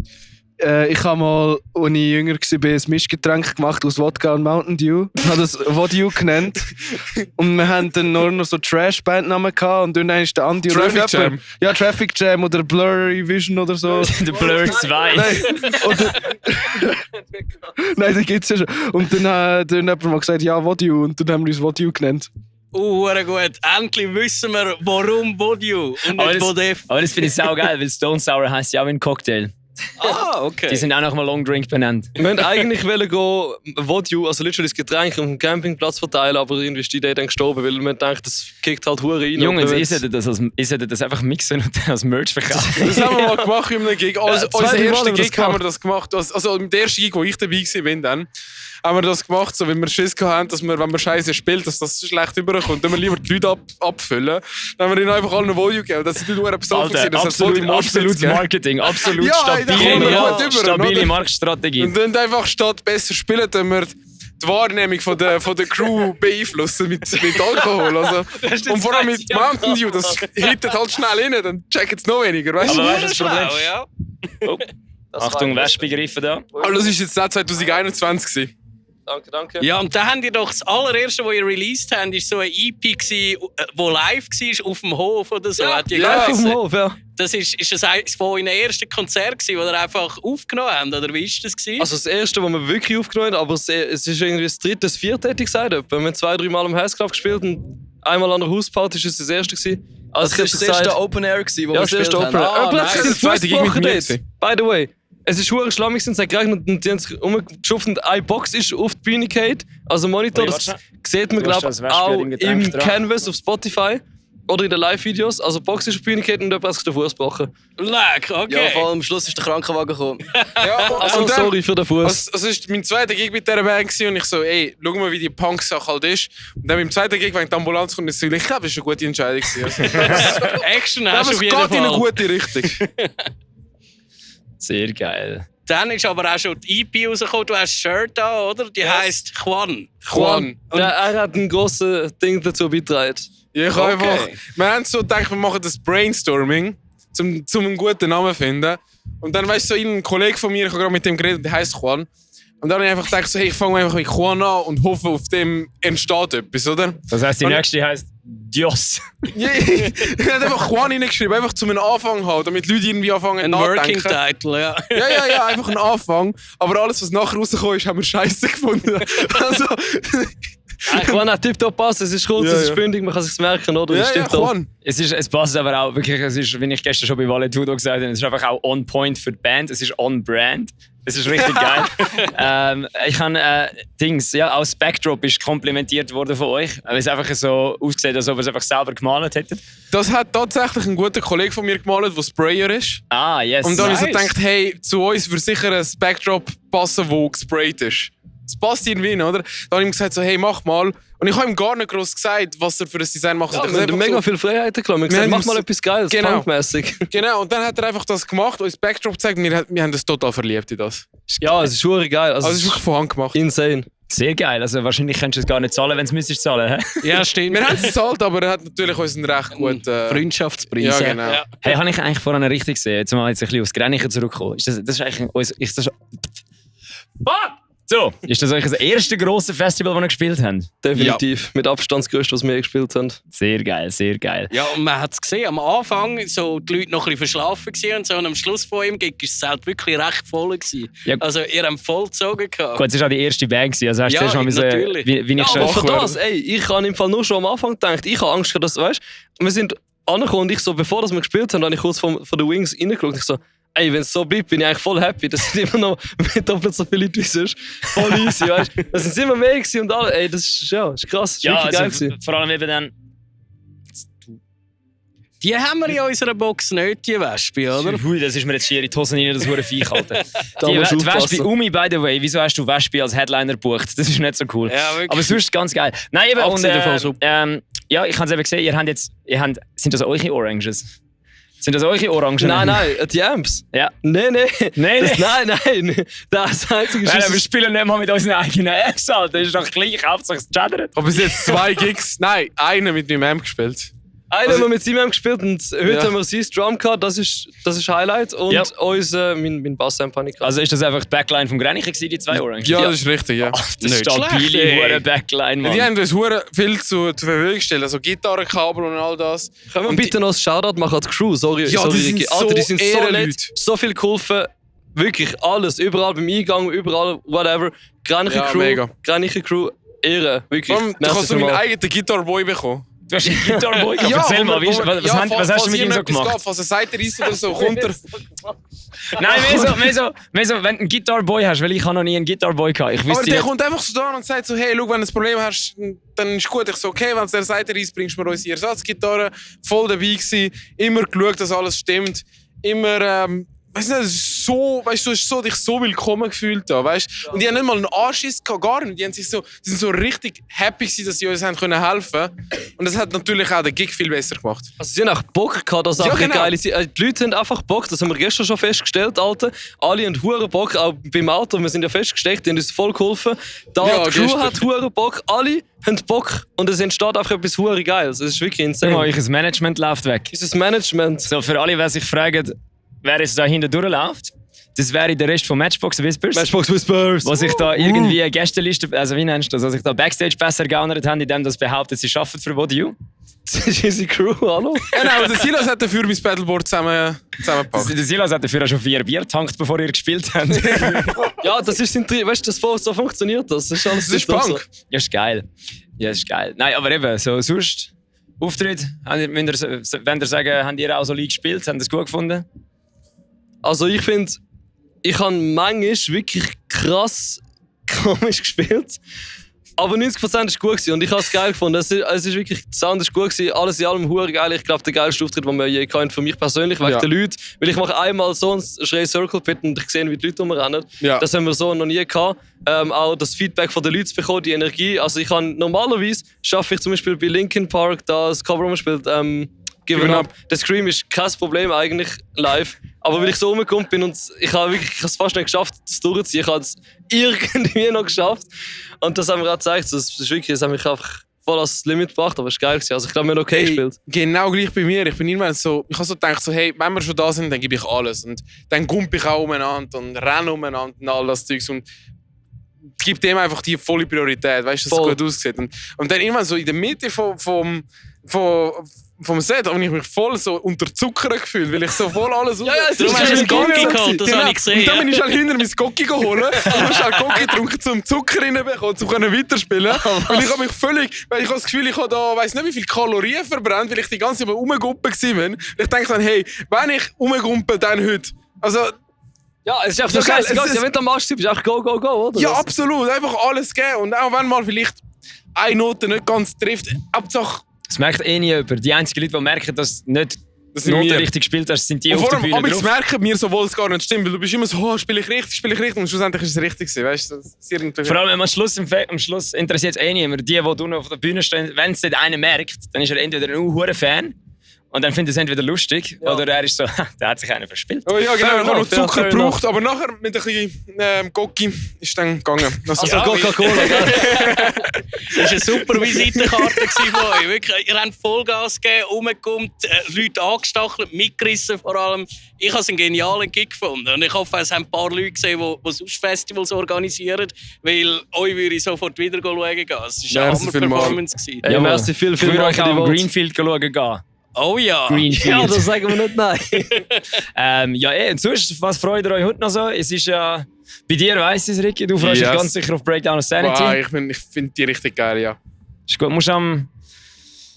Ich habe mal, als ich jünger war, ein Mischgetränk gemacht aus Wodka und Mountain Dew. Ich habe das Vodka genannt. Und wir hatten dann nur noch so Trash-Bandnamen gehabt. Und dann ist der Andi oder Traffic Jam. irgendjemand- Ja, Traffic Jam oder Blurry Vision oder so. Der Blur 2. Nein, oder, nein, den gibt's ja schon. Und dann hat jemand mal gesagt, ja, Vodka. Und dann haben wir uns Vodka genannt. Hure gut. Endlich wissen wir, warum Vodeo und nicht Wodef. Aber das finde ich sau geil, weil Stone Sour heisst ja auch ein Cocktail. Ah, okay. Die sind auch noch mal Long Drink benannt. Wir wollten eigentlich Vodka, also literally das Getränk auf dem Campingplatz verteilen, aber irgendwie ist die Idee dann gestorben, weil man denkt, das kickt halt Hure rein. Jungs, Und ihr solltet das einfach mixen und dann als Merch verkaufen. Das haben wir mal gemacht in einem Gig. Also, Ja, unser zweite Mal erster haben wir das Gig haben wir das gemacht. Also der erste Gig, wo ich dabei war, dann haben wir das gemacht, so, weil wir Schiss hatten, dass wir, wenn wir Scheiße spielt, dass das schlecht überkommt. Dann wir lieber die Leute abfüllen. Dann haben wir ihnen einfach allen ein Volume gegeben. Das sind die Leute besoffen gewesen. Das hat voll die Absolutes Moshpits gegeben. Marketing, absolut Ja, da kommen wir gut über, stabile oder? Marktstrategie. Und dann einfach statt besser spielen, dann wir die Wahrnehmung von der Crew beeinflussen mit Alkohol. Also, und vor allem mit Mountain Dew, das hittet halt schnell rein, dann checken es noch weniger, weißt Aber du? weißt du das Problem? ja. Achtung, Wespe gegriffen da. Aber das war jetzt nicht 2021 gewesen. Danke. Ja, und dann habt ihr doch das allererste, was ihr released habt, ist so eine EP gewesen, wo live war auf dem Hof oder so. Hat ihr Live auf geheißen? dem Hof, ja. Das ist das eines von euren ersten Konzerten gewesen, wo ihr einfach aufgenommen habt, oder wie ist das gewesen? Also das erste, das wir wirklich aufgenommen haben, aber es ist irgendwie das dritte, das vierte, hätte ich gesagt. Wir haben 2-3 Mal am Heißkraft gespielt und einmal an der Hausparty war es das erste gewesen. Also Das war das erste Open Air, wo ja, wir das erste gespielt Open Air. haben. Plötzlich nice. sind Das zweite Gig mit Fußbrochen mir dort. gewesen. By the way. Es ist hure schlammig, sind sie gerechnet und die haben sich umgeschupft und eine Box ist auf die Bühne gefallen. Also Monitor, Warte, das warte. sieht man Du hast glaube das ich Wespe auch in den Getränk im dran. Canvas auf Spotify oder in den Live-Videos. Also die Box ist auf die Bühne gefallen und jemand hat sich den Fuß gebrochen. Leck, Ja, okay. vor allem am Schluss ist der Krankenwagen gekommen. Ja, Also und dann- sorry für den Fuß. Also es war mein zweiter Gig mit dieser Band gewesen und ich so, ey, schau mal, wie die Punk-Sache halt ist. Und dann beim zweiten Gig, wenn die Ambulanz kommt, ich glaube, das war eine gute Entscheidung gewesen. Also, Action aber hast du es auf geht jeden in eine Fall. gute Richtung. Sehr geil. Dann ist aber auch schon die EP rausgekommen, du hast ein Shirt da, oder? Die heisst Juan. Juan. Ja, er hat ein grosses Ding dazu beigetragen. Ja, ich habe Okay. einfach, wir haben so gedacht, wir machen das Brainstorming, um einen guten Namen zu finden. Und dann, weißt du, so ein Kollege von mir, ich habe gerade mit dem geredet, der heisst Juan. Und dann habe ich einfach gedacht, so, hey, ich fange einfach mit Juan an und hoffe, auf dem entsteht etwas, oder? Das heisst, die nächste heisst Dios. Ja, ich habe einfach Juan reingeschrieben, einfach zu einem Anfang haben, damit Leute irgendwie anfangen Ein nachdenken. Working Title, ja. Ja, einfach ein Anfang. Aber alles, was nachher rausgekommen ist, haben wir scheiße gefunden. Also, Ich kann auch tiptop passen, es ist kurz, Ja, es ist ja. bündig, man kann es sich merken, oder? Das ja, stimmt doch. Juan. Es passt aber auch wirklich, es ist, wie ich gestern schon bei Valetudo gesagt habe, es ist einfach auch on point für die Band, es ist on brand. Es ist richtig geil. Ich habe Dings, ja, auch das Backdrop ist komplimentiert worden von euch. Weil es einfach so aussieht, als ob ihr es einfach selber gemalt hättet. Das hat tatsächlich ein guter Kollege von mir gemalt, der Sprayer ist. Ah, yes. Und dann habe ich so Nice. gedacht, hey, zu uns würde sicher ein Backdrop passen, das gesprayt ist. Es passt irgendwie, oder? Dann habe ich ihm gesagt, so, hey, mach mal. Und ich habe ihm gar nicht groß gesagt, was er für ein Design macht. Ja, Ich wir habe haben einfach mega so- viel Freiheiten gelassen. Wir haben Wir gesagt, haben mach uns- mal etwas Geiles, Genau. punkmäßig. Genau, und dann hat er einfach das gemacht, uns Backdrop gezeigt. Wir haben das total verliebt in das. Ja, es ist wirklich geil. Also es ist wirklich von Hand gemacht. insane. Sehr geil. Also wahrscheinlich könntest du es gar nicht zahlen, wenn du es zahlen müsstest. Ja, stimmt. Wir haben es gezahlt, aber er hat natürlich uns einen recht gut... Freundschaftspreis. ja, genau. Ja. Hey, habe ich eigentlich vorhin richtig gesehen? Jetzt mal jetzt ein bisschen aufs Grenchen zurückkommen. Ist das eigentlich... Ist das Fuck! So, ist das euch das erste grosse Festival, das ihr gespielt habt? Definitiv. Mit Abstand das größte, was wir je gespielt haben. Sehr geil, sehr geil. Ja, und man hat es gesehen, am Anfang so die Leute noch ein bisschen verschlafen gewesen und so, und am Schluss von ihm Gig war das Zelt wirklich recht voll gewesen. Ja. Also ihr habt voll gezogen gehabt. Gut, es war auch die erste Band, gewesen, also hast du Ja, zuerst mal müssen, natürlich. wie ich Ja, schon... aber für werden. das, ey, ich habe im Fall nur schon am Anfang gedacht, ich habe Angst gehabt, dass, weißt du, wir sind angekommen und ich so, bevor dass wir gespielt haben, habe ich kurz von den Wings reingeschaut und ich so, ey, wenn es so bleibt, bin ich eigentlich voll happy. Das sind immer noch doppelt so viele Leute wie sonst. Voll easy, weißt du. Das sind immer mehr gewesen und alle, ey, das ist, ja, ist krass. Das ist Ja, wirklich geil also, gewesen. vor allem eben dann... Die haben wir in unserer Box nicht, die Wespe, oder? Hui, das ist mir jetzt schier in die Hosen rein, das hure Viech, Alter. Da Die musst du Wespe aufpassen. Umi, by the way, wieso hast du Wespe als Headliner gebucht? Das ist nicht so cool. Ja, wirklich. Aber sonst ganz geil. Nein, eben, und, Abgesehen davon super. ja, ich habe es eben gesehen, sind das eure Oranges? Sind das eure Orangen? Nein, die Amps. Ja. Nein. Nein, Nein. Das Einzige ist, Nein, dass wir es- spielen nicht mal mit unseren eigenen Apps, Alter. Das ist doch gleich, Hauptsache es chattert. Aber bis jetzt 2 Gigs, nein, einen mit meinem Amp gespielt. Einer haben wir mit Simon gespielt und heute Ja. haben wir sein Drum gehabt, das ist Highlight. Und Ja. mein Bassamp habe ich gehabt. Also ist das einfach die Backline vom Grenichen gewesen, die zwei Oranges? Ja, das ist richtig, ja. Das ist Nicht stabile schlecht, ey. hure Backline, Mann. Die haben uns hure viel zur Verfügung gestellt, also Gitarrenkabel und all das. Können wir Und bitte noch ein Shoutout machen an die Crew? Sorry, Ja, sorry die sind Ricky. Alter, die so sind so Ehrenleute. nett, so viel geholfen. Wirklich alles, überall beim Eingang, überall, whatever. Greniche Ja, Crew, mega. Greniche Crew, Ehre, wirklich. Du kannst Merci so meinen vielmals. eigenen Guitar Boy bekommen. Du hast einen Guitar Boy gehabt. Erzähl mal, was hast du mit ihm so gemacht? Falls er Seite reißt oder so, kommt er. Nein, mehr so, wenn du einen Guitar Boy hast, weil ich habe noch nie einen Guitar Boy gehabt. Ich Aber wüsste der nicht. kommt einfach so da und sagt so, hey, schau, wenn du ein Problem hast, dann ist gut. Ich so, okay, wenn es der Seite reißt, bringst du mir unsere Ersatzgitarre. Voll dabei gewesen, immer geschaut, dass alles stimmt. Immer, weißt du, das ist so, weißt du, hast so dich so willkommen gefühlt da, weißt? Und die haben nicht mal einen Anschiss gehabt, gar nicht. Die sind so richtig happy gewesen, dass sie uns haben können helfen. Und das hat natürlich auch den Gig viel besser gemacht. Also sie haben auch Bock gehabt, dass Ja, auch genau. geile Die Leute haben einfach Bock, das haben wir gestern schon festgestellt, Alter. Alle haben hure Bock, auch beim Auto, wir sind ja festgesteckt, die haben uns voll geholfen. Da, Ja, die Crew gestern. hat hure Bock, alle haben Bock und es entsteht einfach etwas hure Geiles. Es ist wirklich Sag mal, insane. euer Management läuft weg. Unser Management. So, für alle, die sich fragen, wer jetzt da hinten durchläuft, das wäre der Rest von Matchbox Whispers. Matchbox Whispers. Was sich da irgendwie eine Gästeliste, also wie nennst du das, was sich da Backstage besser gegaunert haben, indem das behauptet, sie arbeiten für What You. Das ist unsere Crew, hallo? Genau, der Silas hat dafür mein Paddleboard zusammengepackt. Der Silas hat dafür auch schon 4 Bier getankt, bevor ihr gespielt habt. Ja, das ist weißt du, so funktioniert das. Das ist alles Das ist doch Punk. Ja, ist geil. Ja, ist geil. Nein, aber eben, so sonst, Auftritt, wenn ihr sagen, habt ihr auch so Lied gespielt, habt ihr es gut gefunden? Also ich finde, ich habe manchmal wirklich krass komisch gespielt. Aber 90% war gut gewesen und ich habe es geil gefunden. Es ist wirklich, der Sound ist gut gewesen, alles in allem hure geil. Ich glaube, der geilste Auftritt, den wir je hatten, für mich persönlich, wegen Ja. den Leuten. Weil ich mache einmal so einen schrägen Circle Pit und ich sehe, wie die Leute rumrennen. Ja. Das haben wir so noch nie gehabt. Auch das Feedback von den Leuten zu bekommen, die Energie. Also ich kann normalerweise schaffe ich zum Beispiel bei Linkin Park, da das Cover rumspielt, Given Up. Der Scream ist kein Problem eigentlich live. Aber weil ich so rumgekommen bin und ich habe es fast nicht geschafft, das durchzuziehen. Ich habe es irgendwie noch geschafft. Und das haben wir auch gezeigt. Das ist wirklich, das hat mich einfach voll ans Limit gebracht, aber es war geil gewesen. Also ich glaube, wir haben okay gespielt. Genau gleich bei mir. Ich bin irgendwann so, ich habe so gedacht, so, hey, wenn wir schon da sind, dann gebe ich alles. Und dann gumpe ich auch umeinander und renne umeinander und all das Zeugs. Und gebe dem einfach die volle Priorität, weißt du, dass es gut aussieht. Und dann irgendwann so in der Mitte vom Set habe ich mich voll so unter Zucker gefühlt, weil ich so voll alles Ja, es Du ist hast einen geil. Gocki geholt, das habe ich gesehen. Und dann bin ich halt hinter mein Gocki geholt und habe halt Gocki getrunken, um Zucker reinzubekommen, um weiterspielen. Und ich habe mich völlig, weil ich habe das Gefühl, ich habe da, weiss nicht wie viele Kalorien verbrannt, weil ich die ganze Zeit rumgumpen war. Ich denke dann, hey, wenn ich rumgumpe, dann heute. Also, Ja, es ist einfach so Ja, scheißegal. es ist- Wenn du am Arsch bist, ist einfach go, oder? ja, Was? absolut, einfach alles geben. Und auch wenn mal vielleicht eine Note nicht ganz trifft, Hauptsache, Das merkt eh nie jemand. Die einzigen Leute, die merken, dass du nicht das die sind Note wir. richtig gespielt hast, sind die Und auf vor der allem, Bühne aber drauf. es merken wir, obwohl es gar nicht stimmt, weil du bist immer so, oh, spiele ich richtig, und schlussendlich ist es richtig gewesen, weißt du? Das ist irgendwie... Vor allem am Schluss interessiert es eh niemand. Die du noch auf der Bühne stehen, wenn es nicht einer merkt, dann ist er entweder ein hoher Fan und dann findet er es entweder lustig oder er ist so, der hat sich einer verspielt. Oh ja, genau, ich habe noch enough, Zucker fair gebraucht, aber nachher mit ein bisschen Gocki ist dann gegangen. Also Coca-Cola, gell? Das war eine super Visitenkarte von euch. Wirklich, ihr habt Vollgas gegeben, rumgekommen, Leute angestachelt, mitgerissen vor allem. Ich habe es einen genialen Gig gefunden. Und ich hoffe, es haben ein paar Leute gesehen, die sonst Festivals organisieren. Weil euch würde ich sofort wieder schauen gehen. Es war eine Merci Hammer-Performance gewesen. Ey, merci viel Ich würde Dank euch für auch die am Votes. Greenfield schauen gehen. Oh ja. Greenfield. Ja, das sagen wir nicht nein. Ja, und sonst, was freut ihr euch heute noch so? Es ist ja, bei dir weiss ich es, Ricky, du freust dich Yes. ganz sicher auf Breakdown of Sanity. Wow, ich finde die richtig geil, ja. Ist gut, musst am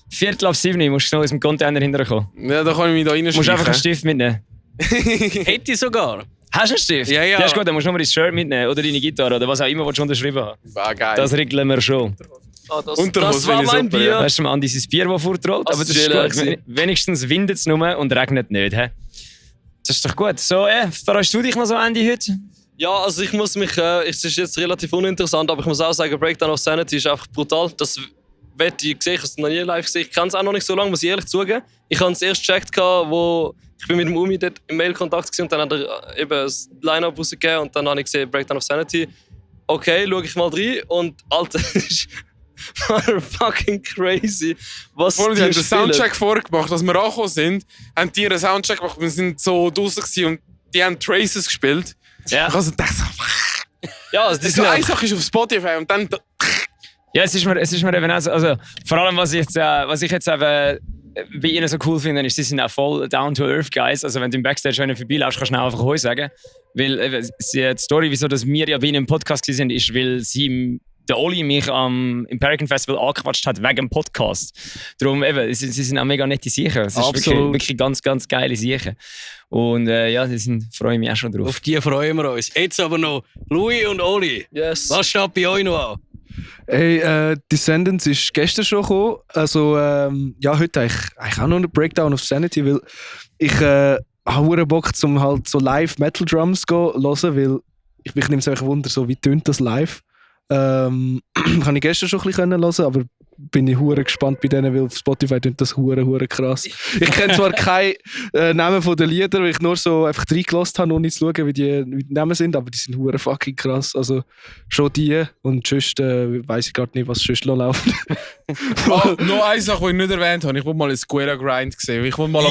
6:45 musst du noch aus dem Container hinterkommen. Ja, da kann ich mich da Du musst einfach einen reinschleichen. Stift mitnehmen. Hätte ich sogar. Hast du einen Stift? Ja, ja. Ja, ist gut, dann musst du nur dein Shirt mitnehmen oder deine Gitarre oder was auch immer, was du unterschrieben hast. War geil. Das regeln wir schon. Ah, das Unterhose war finde ich mein super, Bier. ja. Weißt du, Andi sein Bier, das vortrollt, aber das ist chillig gut. Wenigstens windet es nur und regnet nicht. He? Das ist doch gut. So, freust du dich noch so, Andi, heute? Ja, also ich muss mich, es ist jetzt relativ uninteressant, aber ich muss auch sagen, Breakdown of Sanity ist einfach brutal. Das wette ich gesehen, ich habe es noch nie live gesehen. Ich kenne es auch noch nicht so lange, muss ich ehrlich zugeben. Ich habe es erst gecheckt, wo ich bin mit dem Umi dort im Mail-Kontakt war und dann hat er eben das Line-Up rausgegeben und dann habe ich gesehen, Breakdown of Sanity. Okay, schaue ich mal rein und Alter, das ist fucking crazy. Was Vor allem, die die haben den spielen. Soundcheck vorgemacht. Als wir angekommen sind, haben die einen Soundcheck gemacht. Wir sind so draußen gewesen und die haben Traces gespielt. Ja. Ich habe so gedacht, Ja, also die das sind eine ja, Sache ist auf Spotify und dann... Ja, es ist mir eben auch so, also vor allem, was ich jetzt eben bei ihnen so cool finde, ist, sie sind auch voll down-to-earth Guys. Also wenn du im Backstage vorbeilaufst, kannst du auch einfach Heu sagen. Weil die Story, wieso dass wir ja bei ihnen im Podcast waren, ist, weil der Oli mich am Imperican Festival angequatscht hat wegen dem Podcast. Darum eben, sie sind auch mega nette Sicher. Es ist wirklich ganz, ganz geile Sicher. Und ja, freue ich mich auch schon drauf. Auf die freuen wir uns. Jetzt aber noch Louis und Oli. yes. Was steht bei euch noch an? Hey, Descendants ist gestern schon gekommen. Also, ja, heute eigentlich auch noch einen Breakdown of Sanity, weil ich habe Bock, zum halt so live Metal Drums zu hören, weil ich nehme es einfach Wunder, so wie tönt das live. Kann ich gestern schon ein bisschen hören, aber bin ich hure gespannt bei denen, weil auf Spotify tönt das hure krass. Ich kenne zwar keine Namen von den Liedern, weil ich nur so einfach reingelassen habe, ohne zu schauen, wie die Namen sind, aber die sind hure fucking krass. Also schon die und sonst weiss ich gar nicht, was sonst noch läuft. Oh, noch eine Sache, die ich nicht erwähnt habe. Ich wollte mal einen Square Grind sehen. Ich wollte mal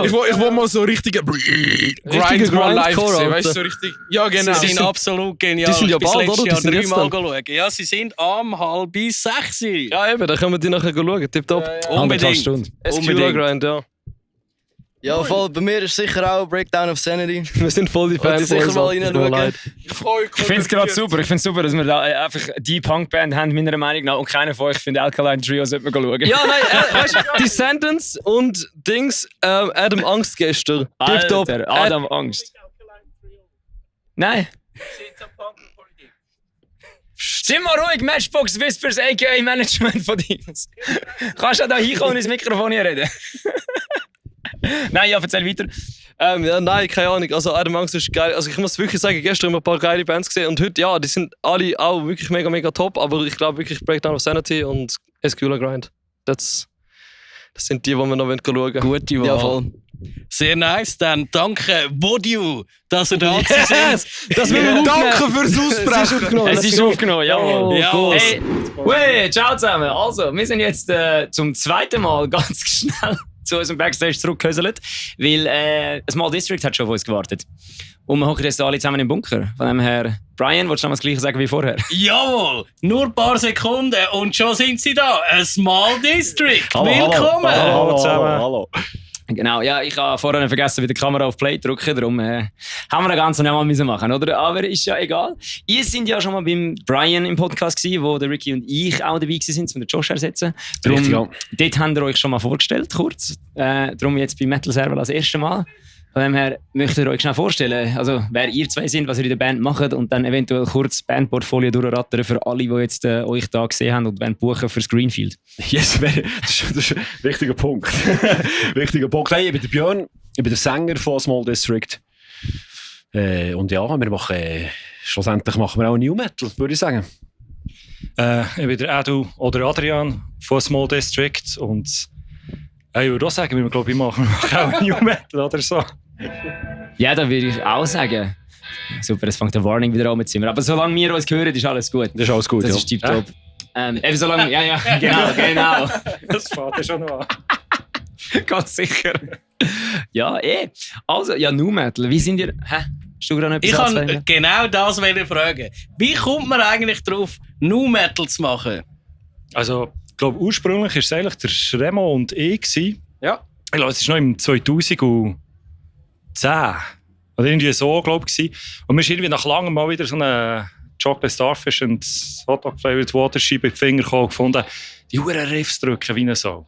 Ich wollte mal so richtigen Grind mal live Grindcore, sehen. Weißt du, Alter. so richtig... Ja, genau. Sie sind absolut genial. die sind ja Ich bin bald, letztes oder? Die Jahr sind jetzt 3-mal dann. schauen. Ja, sie sind am 5:30. Ja, eben, da können wir die nachher schauen. Tipptopp. Anderthalb Unbedingt. Stunden. SQL Grind, ja. Ja, voll, bei mir ist sicher auch Breakdown of Sanity. Wir sind voll die Wollt ihr Fans. sicher mal Alter. Tut mir reinschauen? leid. Ich finde es gerade super. Ich finde super, dass wir da einfach die Punkband haben, meiner Meinung nach. Und keiner von euch findet Alkaline Trio, sollte man schauen. Ja, nein, weißt du, Descendants und Dings, Adam Angst gestern. Tipptopp. Alter, Adam Angst. Nein. Sind mal ruhig, Matchbox Whispers, a.k.a. Management von Dings. Kannst du da hinkommen und ins Mikrofon hier reden? Nein, ja, erzähl weiter. Ja, nein, keine Ahnung. Also Adam Angst ist geil. Also ich muss wirklich sagen, gestern haben wir ein paar geile Bands gesehen und heute, ja, die sind alle auch wirklich mega, mega top, aber ich glaube wirklich Breakdown of Sanity und SQL Grind. Das sind die wir noch schauen wollen. Gute Wahl. Ja, voll. Sehr nice. Dann danke Vodio, dass ihr da sind. Das will ich Danke fürs Aussprechen. Es ist aufgenommen, jawohl. Jawohl. Hey, wey, ciao zusammen. Also, wir sind jetzt zum zweiten Mal ganz schnell zu unserem Backstage zurückgehöselt, weil Small District hat schon auf uns gewartet. Und wir hocken jetzt alle zusammen im Bunker. Von dem her, Brian, willst du noch das Gleiche sagen wie vorher? Jawohl, nur ein paar Sekunden und schon sind sie da. A Small District. Willkommen. Hallo zusammen. Hallo. Genau, ja, ich habe vorher vergessen, wie die Kamera auf Play zu drücken, darum haben wir das Ganze nicht mal müssen machen, oder? Aber ist ja egal. Ihr sind ja schon mal beim Brian im Podcast gewesen, wo der Ricky und ich auch dabei waren, um den Josh ersetzen. Darum, Richtig, ja. dort habt ihr euch schon mal vorgestellt, kurz. Darum jetzt bei Metal Serval das erste Mal. Von dem her möchtet ihr euch schnell vorstellen, also wer ihr zwei sind, was ihr in der Band macht und dann eventuell kurz das Bandportfolio durchrattern für alle, die jetzt euch da gesehen haben und buchen fürs Greenfield. Yes, das ist ein wichtiger Punkt. Wichtiger Punkt. Hey, ich bin der Björn, ich bin der Sänger von Small District. Und ja, wir machen, schlussendlich machen wir auch New Metal, würde ich sagen. Ich bin der Edu oder Adrian von Small District und ich würde auch sagen, wir machen auch New Metal oder so. Ja, da würde ich auch sagen. Super, es fängt der Warning wieder an mit Zimmer. Aber solange wir uns hören, ist alles gut. Das ist alles gut, Das ja. ist tipptopp. Eben solange, ja, genau. Das fährt ja schon noch an. Ganz sicher. Ja, Also, ja, Nu Metal, wie sind ihr... Hast du gerade noch etwas Ich kann anzufangen? genau das fragen. Wie kommt man eigentlich darauf, Nu Metal zu machen? Also, ich glaube, ursprünglich war es eigentlich der Remo und ich gewesen. Ja. Ich glaube, es war noch im 2010. Oder irgendwie so, glaube ich. Und wir sind irgendwie nach langem mal wieder so eine Chocolate Starfish und Hotdog Flavored Waterscheibe in die Finger gekommen und gefunden, die Huren Riffs drücken wie so.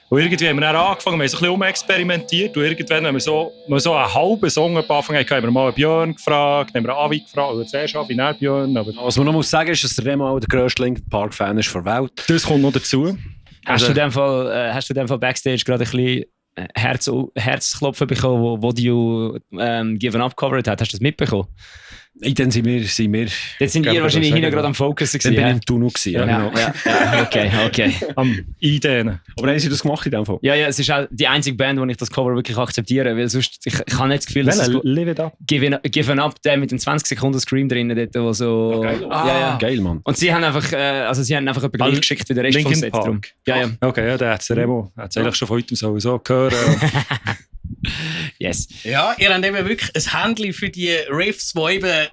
Und irgendwie haben wir dann angefangen, wir haben so ein bisschen umexperimentiert und irgendwann, wenn wir so einen halben Song angefangen haben, haben wir mal einen Björn gefragt, dann haben wir einen Avi gefragt, oder zuerst Avi, dann Björn. Aber Was man noch muss sagen, ist, dass der Remo auch der grösste Linkin Park Fan ist der Welt. das kommt noch dazu. Hast du in dem Fall Backstage gerade ein bisschen Herzklopfen bekommen, wo du Given Up covered hat? Hast du das mitbekommen? Hey, dann sind wir Jetzt sind ihr Gell, wahrscheinlich sagen hinten wir. gerade am Fokus Dann bin ich gewesen. im Tunnel gewesen, ja, genau. Ja, okay. Am Eindehnen. Aber haben sie das gemacht in dem Fall? Ja, es ist auch die einzige Band, wo ich das Cover wirklich akzeptiere, weil sonst, ich habe nicht das Gefühl, dass es Live it up. Given Up, der mit dem 20-Sekunden-Scream drin, dort, wo so... Geil. Ja. Geil, Mann. Und sie haben einfach etwas gleich geschickt wie der Rest vom Linkin Set. Park. Drum. Ja. Okay, ja, der hat es Remo. Er hat es eigentlich schon von heute sowieso gehört. Yes. Ja, ihr habt eben wirklich ein Handling für die Riffs, die eben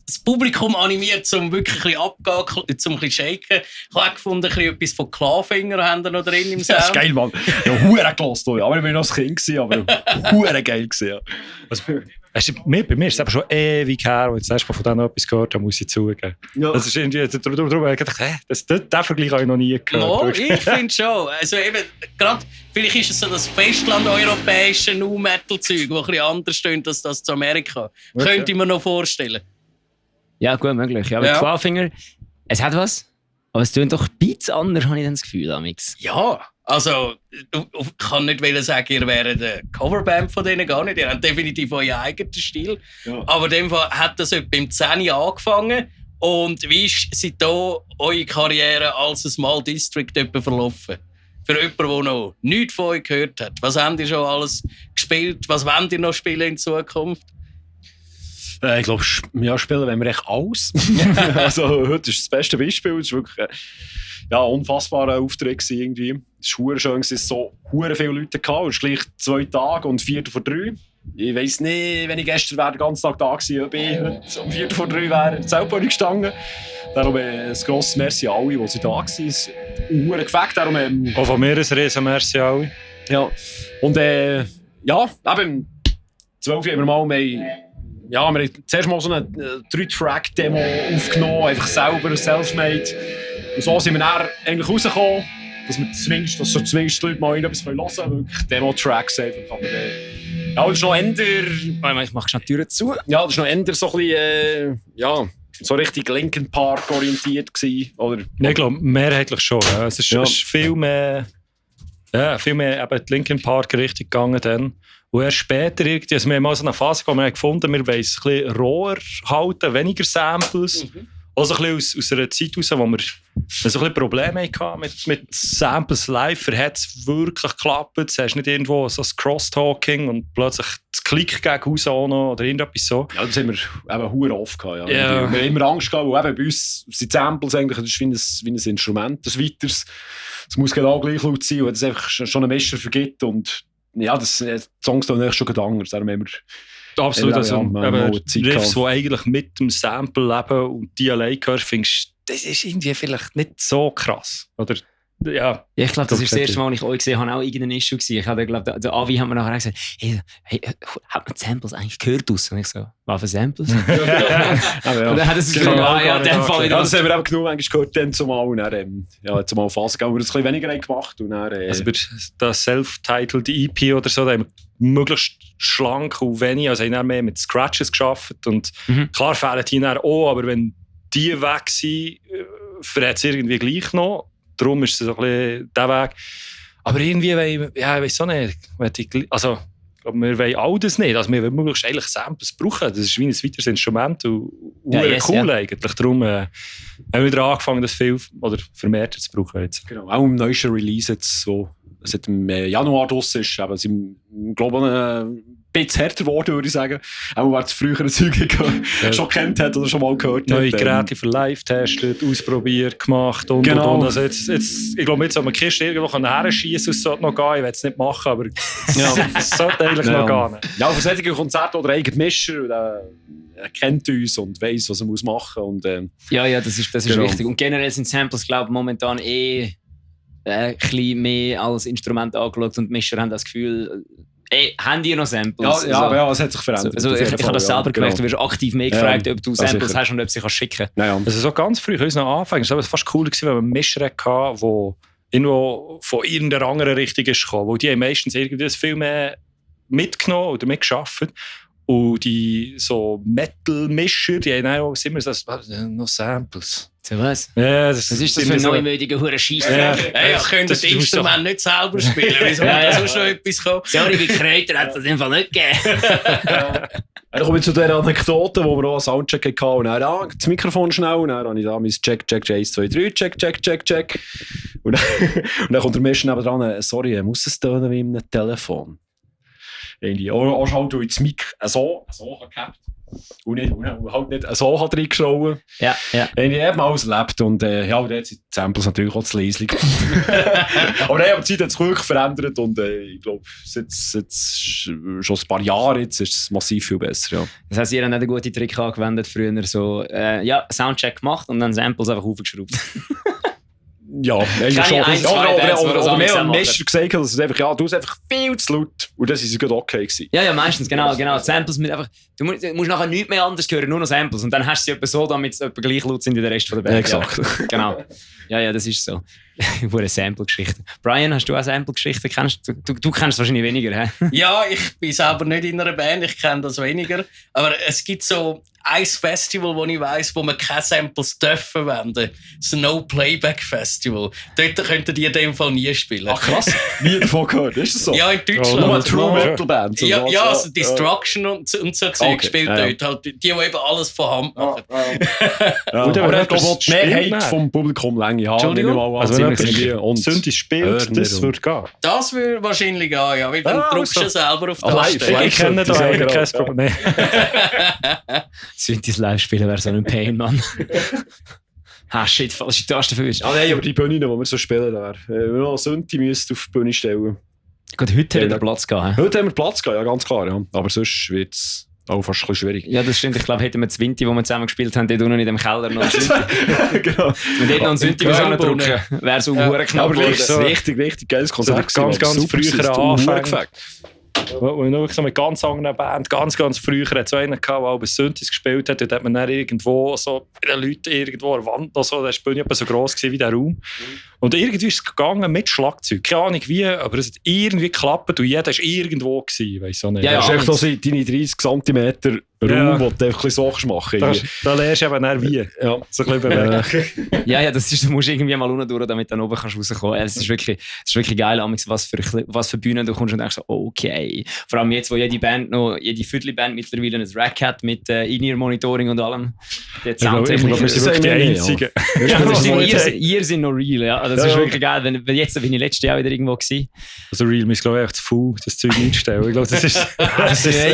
das Publikum animiert, um wirklich ein bisschen abzugehen, um ein bisschen shaken. Ich habe auch gefunden, ein bisschen etwas von Clawfinger haben da noch drin im Sound. Das ist geil, Mann. Ja, hure gelassen. Aber ich war noch ein Kind, aber hure geil gewesen, ja. Bei mir ist es aber schon ewig her, als ich das erste Mal von denen etwas gehört habe, muss ich zugeben. Ja. Das ist irgendwie, darum habe ich gedacht, den Vergleich habe ich noch nie No, gehört. ich finde schon. Also eben, gerade, vielleicht ist es so das Festland-europäische Nu-Metal-Zeug, das ein bisschen anders stöhnt als das zu Amerika. Okay. Könnte ich mir noch vorstellen. Ja, gut möglich. Ja, aber Ja. Clawfinger, es hat was, aber es tönt doch ein bisschen anders, habe ich dann das Gefühl, Amix. Ja, also ich kann nicht sagen, ihr wäret eine Coverband von denen, gar nicht. Ihr habt definitiv euren eigenen Stil. Ja. Aber in dem Fall hat das etwa im 10 angefangen. Und wie ist da eure Karriere als Small District etwa verlaufen? Für jemanden, der noch nichts von euch gehört hat. Was habt ihr schon alles gespielt? Was wollt ihr noch spielen in Zukunft? Ich glaube, spielen wenn wir echt alles. Also, heute ist das beste Beispiel. Es war wirklich ein unfassbarer Auftritt gewesen, irgendwie. Es war schön, es so viele Leute gehabt. Es ist gleich 2 Tage und 4 vor 3. Ich weiss nicht, wenn ich gestern den ganzen Tag da gewesen, ob ich heute um 4 vor 3 wäre, selber nicht gestanden. Darum ein grosses Merci an alle, die da waren. Es ist gefällt. Darum, Auch von mir ein riesen Merci alle. ja. Und eben 12 haben wir mal wir haben zuerst mal so eine 3-Track-Demo aufgenommen, einfach selber, self-made. Und so sind wir dann eigentlich rausgekommen, dass zumindest die Leute mal etwas hören können. Wirklich Demo-Tracks einfach. Aber, das ist noch eher... Ich mache schnell die Türen zu. Ja, das ist noch eher so ein bisschen... so richtig Linkin Park orientiert gewesen, oder? Ich glaube, mehrheitlich schon. Ja. Es ist, Ja. es ist viel mehr eben die Linkin Park Richtung gegangen dann. Und erst später irgendwie, also wir haben mal so eine Phase gehabt, wir haben gefunden, wir wollen es ein bisschen roher halten, weniger Samples. Auch so ein bisschen aus einer Zeit heraus, wo wir so ein bisschen Probleme hatten mit Samples live. Hat es wirklich geklappt? Du hast nicht irgendwo so das Crosstalking und plötzlich das Klick gegen Haus auch noch oder irgendetwas so. Ja, das haben wir eben verdammt oft gehabt. Ja. Ja. Wir haben immer Angst gehabt, weil eben bei uns sind Samples eigentlich, das ist wie ein Instrument, ein weiteres. Es muss genau gleich laut sein, weil es einfach schon einen Messer vergibt. Und ja, die Songs tun eigentlich schon ganz anders. Darum haben wir Absolut. Also, Zeit Riffs, gehabt. die eigentlich mit dem Sample leben und die allein hörst, findest du, das ist irgendwie vielleicht nicht so krass. Oder, ja. Ja, ich glaube, das Doch, ist das erste Mal, als ich euch gesehen habe, auch irgendein Issue gewesen. Ich habe, glaube, der Avi hat mir nachher gesagt, hey, hat man die Samples eigentlich gehört aus? Und ich so, was für Samples? Und dann hat er sich gesagt, ja, in dem Fall Ja, das haben wir eben genug manchmal gehört, dann zumal. Und dann, zumal Phase gehen, wo wir das ein bisschen weniger haben gemacht haben. Also bei der Self-Titled EP oder so, da haben wir möglichst schlank und wenig, also haben wir mehr mit Scratches gearbeitet. Und klar fehlen die dann auch, aber wenn die weg sind, verhält es irgendwie gleich noch. Darum ist es so ein bisschen der Weg. Aber irgendwie, ich weiß auch nicht, also wir wollen all das nicht. Also wir wollen möglichst eigentlich Samples brauchen. Das ist wie ein weiteres Instrument und cool eigentlich. Darum haben wir wieder angefangen, das viel oder vermehrt zu brauchen jetzt. Genau, auch im neuesten Release jetzt so, seit im Januar draussen ist, aber es ist, glaube ich, ein bisschen härter geworden, würde ich sagen. Auch wer das frühere Zeug schon kennt hat oder schon mal gehört hat. Neue Geräte für live getestet, ausprobiert, gemacht und Genau. und. Also jetzt, ich glaube, jetzt haben wir die Kiste irgendwo herschießen, es sollte noch gehen. Ich will es nicht machen, aber es sollte eigentlich noch gehen. Ja, für solche Konzerte oder eigene Mischer, er kennt uns und weiss, was er machen muss. Und, Ja, das ist Genau. wichtig. Und generell sind Samples, glaube ich, momentan ein bisschen mehr als Instrument angeschaut und die Mischer haben das Gefühl, haben die noch Samples? ja, es hat sich verändert. Also ich habe das selber gemerkt, du wirst aktiv mehr gefragt, ob du Samples sicher. hast und ob sie schicken kannst. Ja. Also so ganz früh, uns noch anfangen, war es fast cool gewesen, wenn wir einen Mischer hatten, der irgendwo von irgendeiner anderen Richtung ist gekommen. Weil die haben meistens irgendwie viel mehr mitgenommen oder mitgearbeitet. Und die so Metal-Mischer, die haben auch immer so noch Samples. So was? Ja, Was ist das für ein neumütiger Hure-Scheiss? Hey, ich könnte das Instrument nicht selber spielen. Wieso muss sonst noch etwas kommen? Sorry, bei Kräuter hat es das einfach nicht gegeben. Dann komme ich zu dieser Anekdote, wo wir auch einen Soundcheck hatten. Und dann das Mikrofon schnell. Und dann habe ich da mein Check, 1, 2, 3, Check. Und dann kommt der Mensch nebenan, sorry, muss es tönen wie in einem Telefon? Irgendwie. Auch schon halt ins Mic so gehabt. Und halt nicht so hat reingeschrauben. Ja. Ich habe mal alles erlebt und da sind die Samples natürlich auch zu leislich. Aber die Zeit hat sich wirklich verändert und ich glaube, seit schon ein paar Jahren jetzt ist es massiv viel besser. Ja. Das heisst, ihr habt einen guten Trick angewendet früher, so Soundcheck gemacht und dann Samples einfach aufgeschraubt. Ja, eigentlich schon. ein, zwei Bands, die das Oder mehr anders am machen. Messer gesagt, dass es einfach, du hast einfach viel zu laut. Und das ist gerade okay gewesen. Ja, meistens, genau. Samples mit einfach, du musst nachher nichts mehr anderes hören, nur noch Samples. Und dann hast du sie etwa so, damit sie etwa gleich laut sind wie der Rest von der Band. Exakt. Ja, genau. Ja, das ist so. Eine Sample-Geschichte. Brian, hast du auch Sample-Geschichten? Du kennst wahrscheinlich weniger, hä? Ja, ich bin selber nicht in einer Band, ich kenne das weniger. Aber es gibt so ein Festival, wo ich weiss, wo man keine Samples dürfen verwenden. Das No Playback Festival. Dort könnten die in dem Fall nie spielen. Ach krass, nie davon gehört, ist das so? Ja, in Deutschland. Nur True Metal Bands. Ja, also Destruction und so Zeug Okay, spielt ja. dort. Halt die eben alles von Hand machen. Ja, Gut, aber aber ich glaube, die spielt Mehrheit man. vom Publikum Länge haben. Entschuldigung? Also wenn ziemlich jemand und Sündis spielt, Hören das und- würde gehen. Das würde wahrscheinlich gehen, ja. Weil dann drückst du so. selber auf die Live, Taste. live. Ich kenne da sollte ich eigentlich kein sagen, Problem. Synthes live spielen wäre so ein Pain, Mann. Shit, falsche Taste für Ja, nein, aber die Bühnen, die wir so spielen, da wäre. Wenn wir noch eine Synthi müssten auf die Bühne stellen. Gut, heute hat er Platz gehabt. Heute haben wir Platz gehabt, ja, ganz klar. Ja. Aber sonst wird es auch fast ein bisschen schwierig. Ja, das stimmt. Ich glaube, hätten wir das Winti, wo wir zusammen gespielt haben, dort unten in dem Keller noch ein Synthi. Genau. Und dort noch ein Synthi drücken, wäre so ein knapp Aber wirklich geworden. richtig geiles Konzert. So ganz, ganz Super, früher es hat Anfang. gefällt. Wo ich noch wirklich so mit ganz anderen Band, ganz früher hat so einen gehabt, der auch bei Synthes gespielt hat. Dort hat man dann irgendwo so bei den Leuten irgendwo an der Wand, also, da war die Bühne etwa so gross gewesen wie der Raum. Und irgendwie ist es gegangen mit Schlagzeug. Keine Ahnung wie, aber es hat irgendwie geklappt und jeder war irgendwo gewesen. Weiss auch nicht. Ja, Das ist ja. echt so deine 30 cm Raum, Ja. wo du einfach so machen Da, kannst. da lernst du eben dann wie. Ja. So ein bisschen bewegen. Ja, das ist, du musst irgendwie mal unten durch, damit du dann oben kannst rauskommen kannst. Es ist wirklich geil, was für Bühnen du kommst und denkst so, okay. Vor allem jetzt, wo jede Viertelband mittlerweile ein Rack hat mit In-Ear-Monitoring und allem. der Ich glaube, wir Soundtechniker. sind wirklich die Einzigen. Ja, Das das ist stimmt, ihr seid noch real, ja. Das ist wirklich geil. Weil jetzt bin ich letztes Jahr wieder irgendwo gewesen. Also real, wir sind glaube ich echt zu faul, das Zeug einzustellen. Ich glaube, das ist...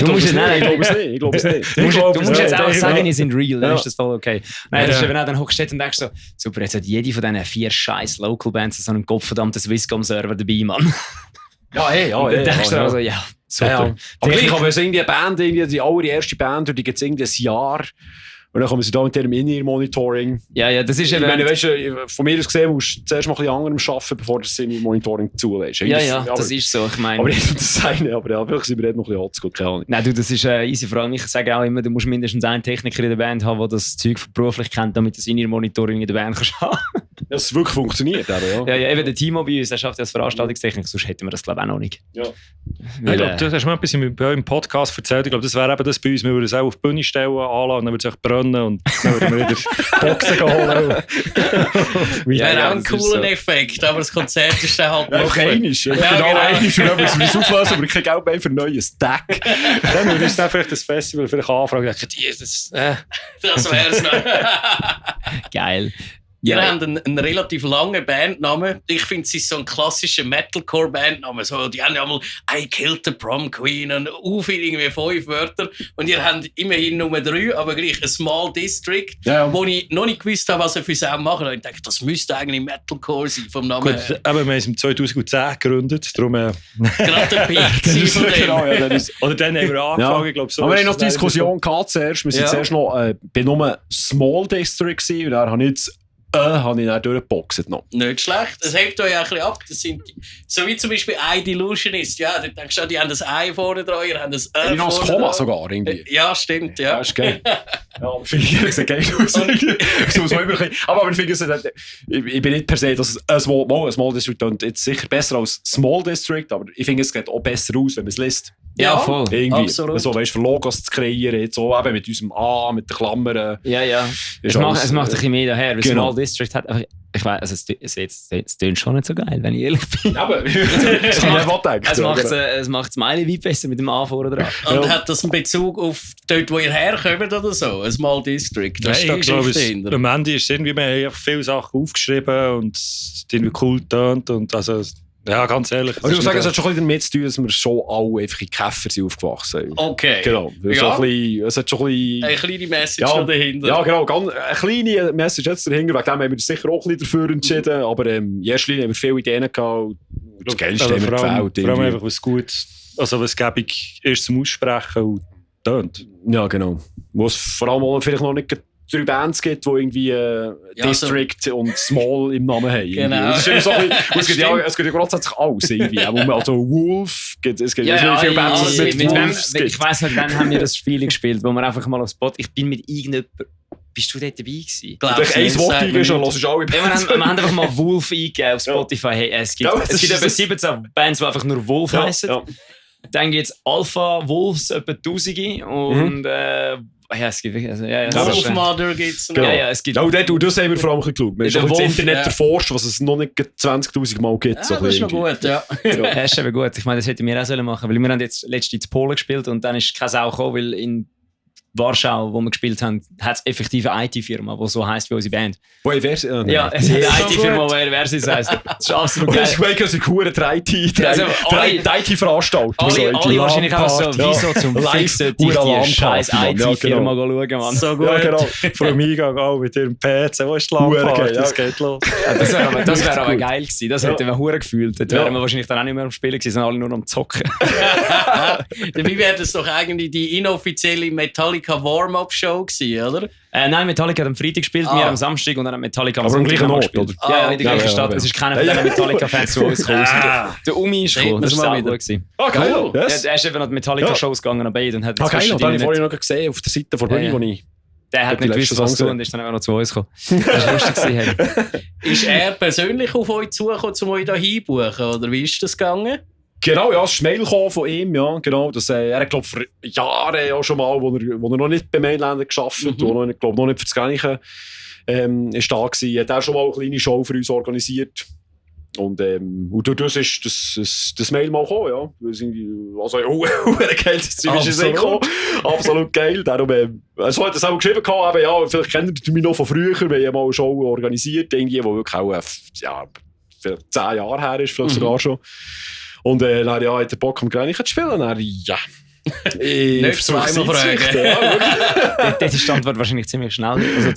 Du musst Ich glaube es nicht. Du musst jetzt auch sagen, ja. die sind real, dann Ja. ist das voll okay. Nein, das ist eben auch dann hochgestellt und denkst so, super, jetzt hat jede von diesen 4 scheiß Local Bands so einen gottverdammten Swisscom-Server dabei, Mann. Ja, Und dann denkst du also, ja, super. Ja. Aber gleich, aber so irgendwie eine Band, irgendwie die allererste Band, und die gibt es irgendwie ein Jahr. Und dann kommen sie da mit dem In-Ear-Monitoring. Ja, das ist Ich eben... meine, weißt du, von mir aus gesehen musst du zuerst mal ein bisschen anderem arbeiten, bevor du das In-Ear-Monitoring zulässt. Ja, das ist so, ich meine... Aber ich würde das sagen, aber ja, vielleicht sind wir noch ein bisschen oldschool, keine Ahnung. Nein, du, das ist easy. Vor allem, ich sage auch immer, du musst mindestens einen Techniker in der Band haben, der das Zeug beruflich kennt, damit du das In-Ear-Monitoring in der Band kannst haben. Dass es wirklich funktioniert, eben, ja. Ja, eben der Timo bei uns, der schafft ja als Veranstaltungstechniker, sonst hätten wir das glaube ich auch noch nicht. Ja. Weil, Ich glaube, du hast mir etwas bei euch im Podcast erzählt. Ich glaube, das wäre eben das bei uns. Wir würden es auch auf die Bühne stellen, anlassen, und dann würde es echt brennen und dann würden wir wieder Boxen holen. Wäre auch ein das ist cooler so. Effekt, aber das Konzert ist dann halt Einfach einisch. Ja, genau, einisch. Und dann müssen wir es auflösen, aber kein Geld mehr für ein neues Stack. Dann würde uns dann vielleicht das Festival vielleicht anfragen. Das wär's noch. Geil. Ihr Ja. habt einen relativ langen Bandnamen. Ich finde, es ist so ein klassischer Metalcore-Bandname. So, die haben ja mal I Killed the Prom Queen und viel irgendwie 5 Wörter. Und ihr habt immerhin nur 3, aber gleich ein Small District, Ja. wo ich noch nicht gewusst habe, was ihr für Sound machen. Und ich dachte, das müsste eigentlich Metalcore sein vom Namen Gut, her. aber wir haben es im 2010 gegründet. Darum, Gerade der Peak gewesen von dem. Genau, ja, dann ist, oder dann haben wir angefangen. Ich glaube, so aber wir ist haben noch die es Diskussion gehabt zuerst. Wir sind Ja. zuerst noch bei nur Small District gewesen, und dann habe ich jetzt habe ich dann durchgeboxt noch. Nicht schlecht. Das hebt euch auch ein bisschen ab. Das sind die, so wie zum Beispiel I-Delusionist. Ja, da denkst du, die haben das I vorne dran, ihr habt das Ich noch das vorne Komma dran. sogar irgendwie. Ja, stimmt, ja. Das ist geil. Ja, finde ich sieht geil aus. So muss man immer ein bisschen- aber ich finde, ich bin nicht per se, dass ein Small District und jetzt sicher besser als Small District, aber ich finde, es sieht auch besser aus, wenn man es liest. Ja, voll. Irgendwie. absolut. So, weißt du, für Logos zu kreieren, jetzt auch eben mit unserem A, mit den Klammern. Ja, ja. Es Ist alles, macht ein bisschen mehr daher. Weil genau. Small District hat. Aber ich weiß, also es tönt schon nicht so geil, wenn ich ehrlich bin. Aber, das kann ich nicht denken. Es macht Smiley weit besser mit dem A vorne dran. Und hat das einen Bezug auf dort, wo ihr herkommt oder so? Ein Small District? Das ist da ich glaube, Geschichte hinter. am Ende ist es irgendwie, wir haben einfach viele Sachen aufgeschrieben und es hat irgendwie cool getönt. Und also, ja, ganz ehrlich. Aber ich muss sagen, es hat schon ein bisschen damit zu tun, dass wir schon alle einfach in Käfer sind aufgewachsen. Okay. Genau. Ja. So ein bisschen, es hat schon ein bisschen... Eine kleine Message Ja, noch dahinter. Ja, genau. Eine kleine Message jetzt dahinter. Wegen dem haben wir uns sicher auch ein bisschen dafür entschieden. Aber in erster Linie haben wir viele Ideen gehabt. Und das Geilste haben wir vor allem gefällt. einfach was gut, also was gäbig ist zum Aussprechen und tönt. Ja, genau. Wo es vor allem auch vielleicht noch nicht 3 Bands gibt, die irgendwie District und Small im Namen haben. Genau. Das ist immer so ein bisschen, es gibt ja grundsätzlich alles irgendwie. Also Wolf, es gibt Ja, viele ja, Bands, die es mit wem, Wolves ich gibt. weiss nicht, wann haben wir das Spiel gespielt, wo wir einfach mal auf Spot. Ich bin mit irgendjemandem. Bist du dort dabei gewesen? Glaub's Ein nicht, Wort sagt man eingibst, dann nicht. hörst du alle Ja, wir haben einfach mal Wolf eingegeben auf Spotify. Hey, es gibt, Ja, es das gibt ist etwa das- 17 Bands, die einfach nur Wolf heißen. Ja. Dann gibt es Alpha Wolves, etwa 1000 und ja, es gibt also, Wolfmother gibt es noch. Genau. Ja, es gibt Ja, das haben wir vor allem geschaut. Wir haben Der schon das Wolf, Internet ja. erforscht, was es noch nicht 20'000 Mal gibt. Ja, so das ist noch irgendwie. gut, ja. Ja, ist eben gut. Ich meine, das hätten wir auch sollen machen, weil wir haben jetzt letztens in Polen gespielt und dann ist keine Sau gekommen, weil in Warschau, wo wir gespielt haben, hat es effektiv eine IT-Firma, die so heisst wie unsere Band. Wo ich wär's? Ja, es hat eine IT-Firma, die Versus heisst. Das ist absolut Und geil. das ist wirklich eine coole Also, alle- IT-Veranstaltung. Alle wahrscheinlich auch so, Ja. wieso zum Live- Fix sollte ich Ura die LAN-Party, scheiß Mann. Ja, IT-Firma genau. schauen, Mann. So gut. Ja, genau. Vor dem Eingang auch mit ihrem PC, wo ist die Lampe? geil, ja. Das geht los. Ja, das wäre aber geil gewesen. Das hätten wir hure gefühlt. Dort wären wir wahrscheinlich dann auch nicht mehr am Spielen gewesen, sondern alle nur am Zocken. Dabei wäre das doch eigentlich die inoffizielle Metallica Warm-Up-Show gewesen, oder? Nein, Metallica hat am Freitag gespielt, wir am Samstag und dann hat Metallica am Aber am Sonntag gleichen nochmal Ort, gespielt. oder? Ja, in der Ah, gleichen ja, Stadt. ja. Es ist keiner von diesen Metallica-Fans zu uns gekommen. Der Umi ist Sieht gekommen, man's das mal war auch wieder. gut gewesen. Ah, geil. Ja, Yes. der ist eben an die Metallica-Shows gegangen an beiden und hat Ah, geil. zwischen Das habe ich denen vorhin noch gesehen auf der Seite von Bunny, Ja, ja. wo ich... Der hat die nicht gewusst, letzten was zu Songs tun und ist dann auch noch zu uns gekommen. Das war lustig gewesen. Hey. Ist er persönlich auf euch zugekommen, um euch da hinbuchen? Oder wie ist das gegangen? Genau, ja, es ist ein Mail gekommen von ihm, ja, genau. Das, er hat, glaube vor Jahren auch schon mal, wo er noch nicht bei Mainländer gearbeitet hat, wo er, glaub, noch nicht für das Gleiche ist da gewesen. Er hat auch schon mal eine kleine Show für uns organisiert. Und durch das ist das Mail mal gekommen, ja. Also, geil, das ist es nicht gekommen. Absolut geil. Darum, so hat er es auch geschrieben, eben, ja, vielleicht kennt ihr mich noch von früher, wir haben ja mal eine Show organisiert, irgendwie, die wirklich auch 10 Jahre her ist, vielleicht sogar schon. Und dann hat der Bock am Grenchen zu spielen. Dann, ja. Nicht zweimal fragen. Das ist die Antwort wahrscheinlich ziemlich schnell. Also, ich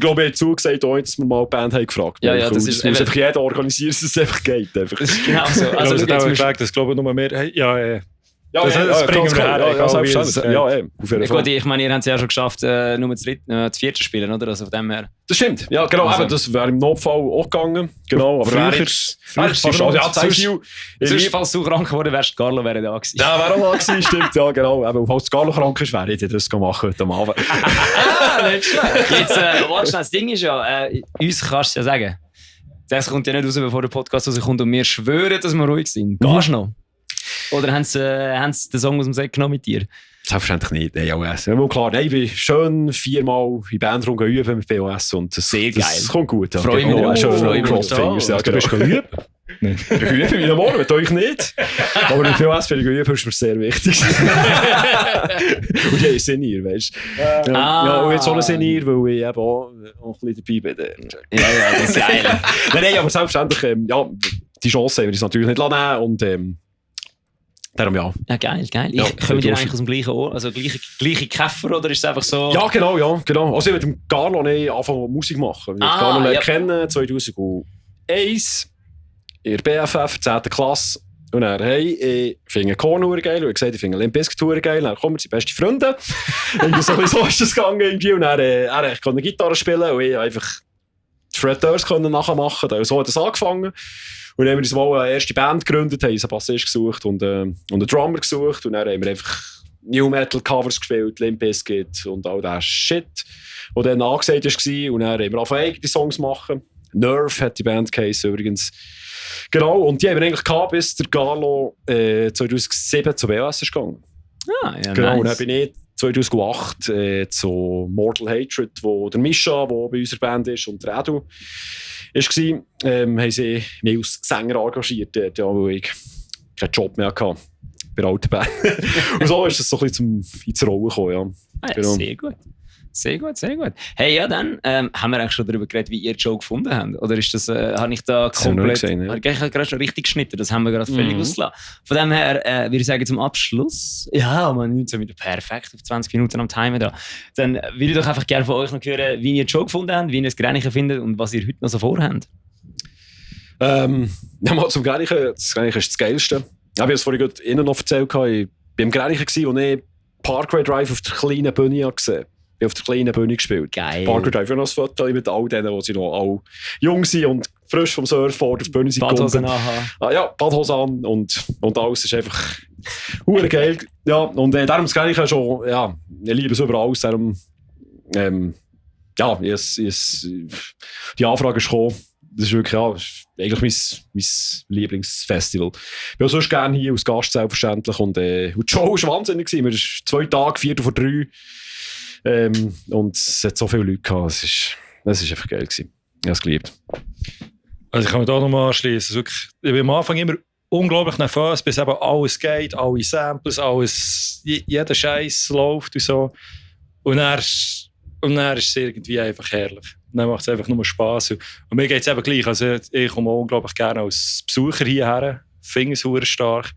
glaube, er hat zugesagt, dass wir mal die Band haben gefragt. Ja, das ist einfach jeder organisiert, dass es einfach geht. Einfach. Das ist genau so. Also, ich glaube nur mehr, das bringen wir her. Gut, ich meine, ihr habt es ja schon geschafft, nur das vierte spielen, oder? Also von dem her. Das stimmt, ja, genau. Also, das wäre im Notfall auch gegangen. Genau, aber sonst, falls du krank geworden wärst, Carlo wäre da gewesen. Ja, wäre auch da gewesen, stimmt. Ja, genau. Aber falls Carlo krank ist, wäre ich das machen heute Abend. Nicht schlecht. Jetzt, warte, das Ding ist ja, uns kannst du ja sagen, das kommt ja nicht raus, bevor der Podcast rauskommt und wir schwören, dass wir ruhig sind. Gehst du noch? Oder haben sie den Song aus dem Set genommen mit dir? Selbstverständlich nicht. BOS. Ja, klar, ich bin schön 4-mal in Bandroom üben mit BOS und das, sehr geil. Das kommt gut. Ja. Freue mich. Du bist geübt? Nein. Ich übe wie morgen, mit euch nicht. Aber mit BOS bin ich geübt, ist mir sehr wichtig. Und ich Senior, weißt du? Ja, und jetzt so ein Senior, weil ich eben auch ein bisschen dabei bin. Ja, das ist geil. Nein, aber selbstverständlich, die Chance haben wir uns natürlich nicht nehmen und darum ja. Ja, geil. Ja, kommen die eigentlich aus dem gleichen Ort? Also gleiche Käfer oder ist es einfach so? Ja, genau. Also ich mit dem Carlo angefangen Musik machen. Ich habe Carlo kennen 2001 in der BFF, 10. Klasse. Und dann, ich finde Korn geil. Und ich gesagt, ich finde Limp Bizkit geil. Dann kommen wir die besten Freunde. Und so ist das gegangen. Irgendwie. Und dann ich konnte Gitarre spielen und ich einfach die Fred Durst nachmachen. So hat es angefangen. Und dann haben wir uns mal eine erste Band gegründet, haben einen Bassist gesucht und einen Drummer gesucht. Und dann haben wir einfach New Metal Covers gespielt, Limp Bizkit und all das Shit, was dann angesagt war. Und dann haben wir angefangen, eigene Songs zu machen. Nerve hat die Band geheißen übrigens. Genau, und die haben wir eigentlich gehabt, bis der Carlo 2007 zu BOS ist gegangen. Ah, ja, genau, nice. Und dann bin ich 2008 zu Mortal Hatred, wo der Mischa, der bei unserer Band ist, und der Edu war, haben sie mich als Sänger engagiert, weil ich keinen Job mehr hatte bei der alten Band. Und so ist es so ein bisschen ins Rollen gekommen. Ja. Ah, ja, Genau. Sehr gut. Hey, ja, dann haben wir eigentlich schon darüber geredet, wie ihr die Show gefunden habt. Oder ist das, habe ich da Das haben wir komplett... noch gesehen, ja. Ich habe gerade schon richtig geschnitten, das haben wir gerade völlig ausgelassen. Von dem her würde ich sagen, zum Abschluss, ja, man nimmt so wieder perfekt auf 20 Minuten am Timer da. Dann würde ich doch einfach gerne von euch noch hören, wie ihr die Show gefunden habt, wie ihr das Grenchen findet und was ihr heute noch so vorhabt. Mal zum Grenchen. Das Grenchen ist das Geilste. Ich habe es vorhin gerade Ihnen noch erzählt. Ich war beim Grenchen, wo ich Parkway Drive auf der kleinen Bühne gesehen habe. Ich habe auf der kleenen Bühne gespielt. Geil. Parkway Drive. Ich habe noch ein Foto mit all denen, die noch alle jung sind und frisch vom Surfboard auf die Bühne sind. Badhosen anhaben. Ja, Badhosen an und alles ist einfach hure geil. Ja, und darum das Grenchen schon, ja, ich liebe es über alles. Darum, ja, die Anfrage ist gekommen. Das ist wirklich eigentlich mein Lieblingsfestival. Ich bin auch sonst gerne hier als Gast, selbstverständlich. Und die Show war wahnsinnig. Wir waren 2 Tage, 4 vor 3. Und es hat so viele Leute gehabt. Es war einfach geil. Ich habe es geliebt. Also ich kann mich da nochmal anschließen. Ich bin am Anfang immer unglaublich nervös, bis eben alles geht, alle Samples, jeder Scheiß läuft und so. Und dann ist es irgendwie einfach herrlich. Dann macht es einfach nur Spass. Und mir geht es eben gleich. Also ich komme unglaublich gerne als Besucher hierher. Finde es verdammt stark.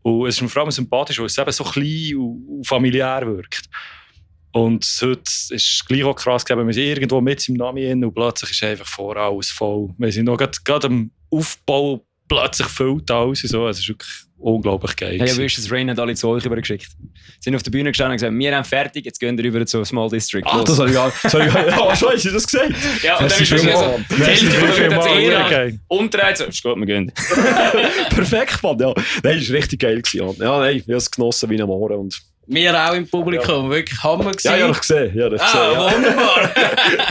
Und es ist mir vor allem sympathisch, weil es eben so klein und familiär wirkt. Und heute ist es gleich auch krass, wir sind irgendwo mit im Namen hin und plötzlich ist einfach vor alles voll. Wir sind noch gerade am Aufbau, plötzlich füllt alles und so. Es ist wirklich unglaublich geil. Hey, wie ist das? Rain hat alle zu euch übergeschickt. Sie sind auf der Bühne gestanden und gesagt, wir haben fertig, jetzt gehen wir rüber zu Small District. Ach, das habe ich gar nicht. Ja, schon, hast du das gesagt? Ja, und dann ist es so, die Hälfte von der Leute umdreht, so, ist gut, wir gehen. Perfekt, Mann, ja. Nein, das war richtig geil. Ja, nein, ich habe es genossen wie ein Mohren. Und Wir auch im Publikum, wirklich Hammer gewesen. ja, ich habe gesehen. Wunderbar.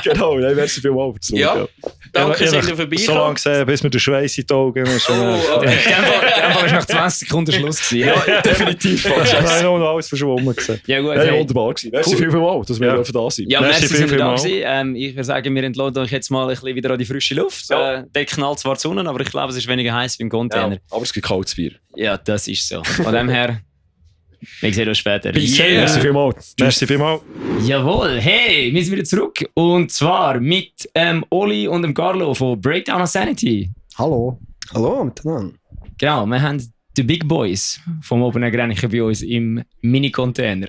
Genau, nein, merci vielmals. Ja. Danke, dass ihr vorbeikommt. So lange gesehen, bis mir der Schweiß in die Augen ist. Oh, okay. In dem Fall war nach 20 Sekunden Schluss gewesen. Ja, definitiv. Ich habe noch alles verschwommen gesehen. Ja gut, Hey, hey. wunderbar gewesen. Merci vielmals, dass wir Ja. da sind. Ja, Merci merci, sind wir da vielmals. gewesen. Ich würde sagen, wir entlassen euch jetzt mal ein bisschen wieder an die frische Luft. Ja. Dort knallt zwar die Sonne, aber ich glaube, es ist weniger heiß wie im Container. Ja, aber es gibt kaltes Bier. Ja, das ist so. Von dem her, wir sehen uns später. Merci vielmals. Merci vielmals. Jawohl, hey, wir sind wieder zurück. Und zwar mit Oli und dem Carlo von Breakdown of Sanity. Hallo. Hallo miteinander. Genau, wir haben die Big Boys vom Open Air Grenichen bei uns im Mini-Container.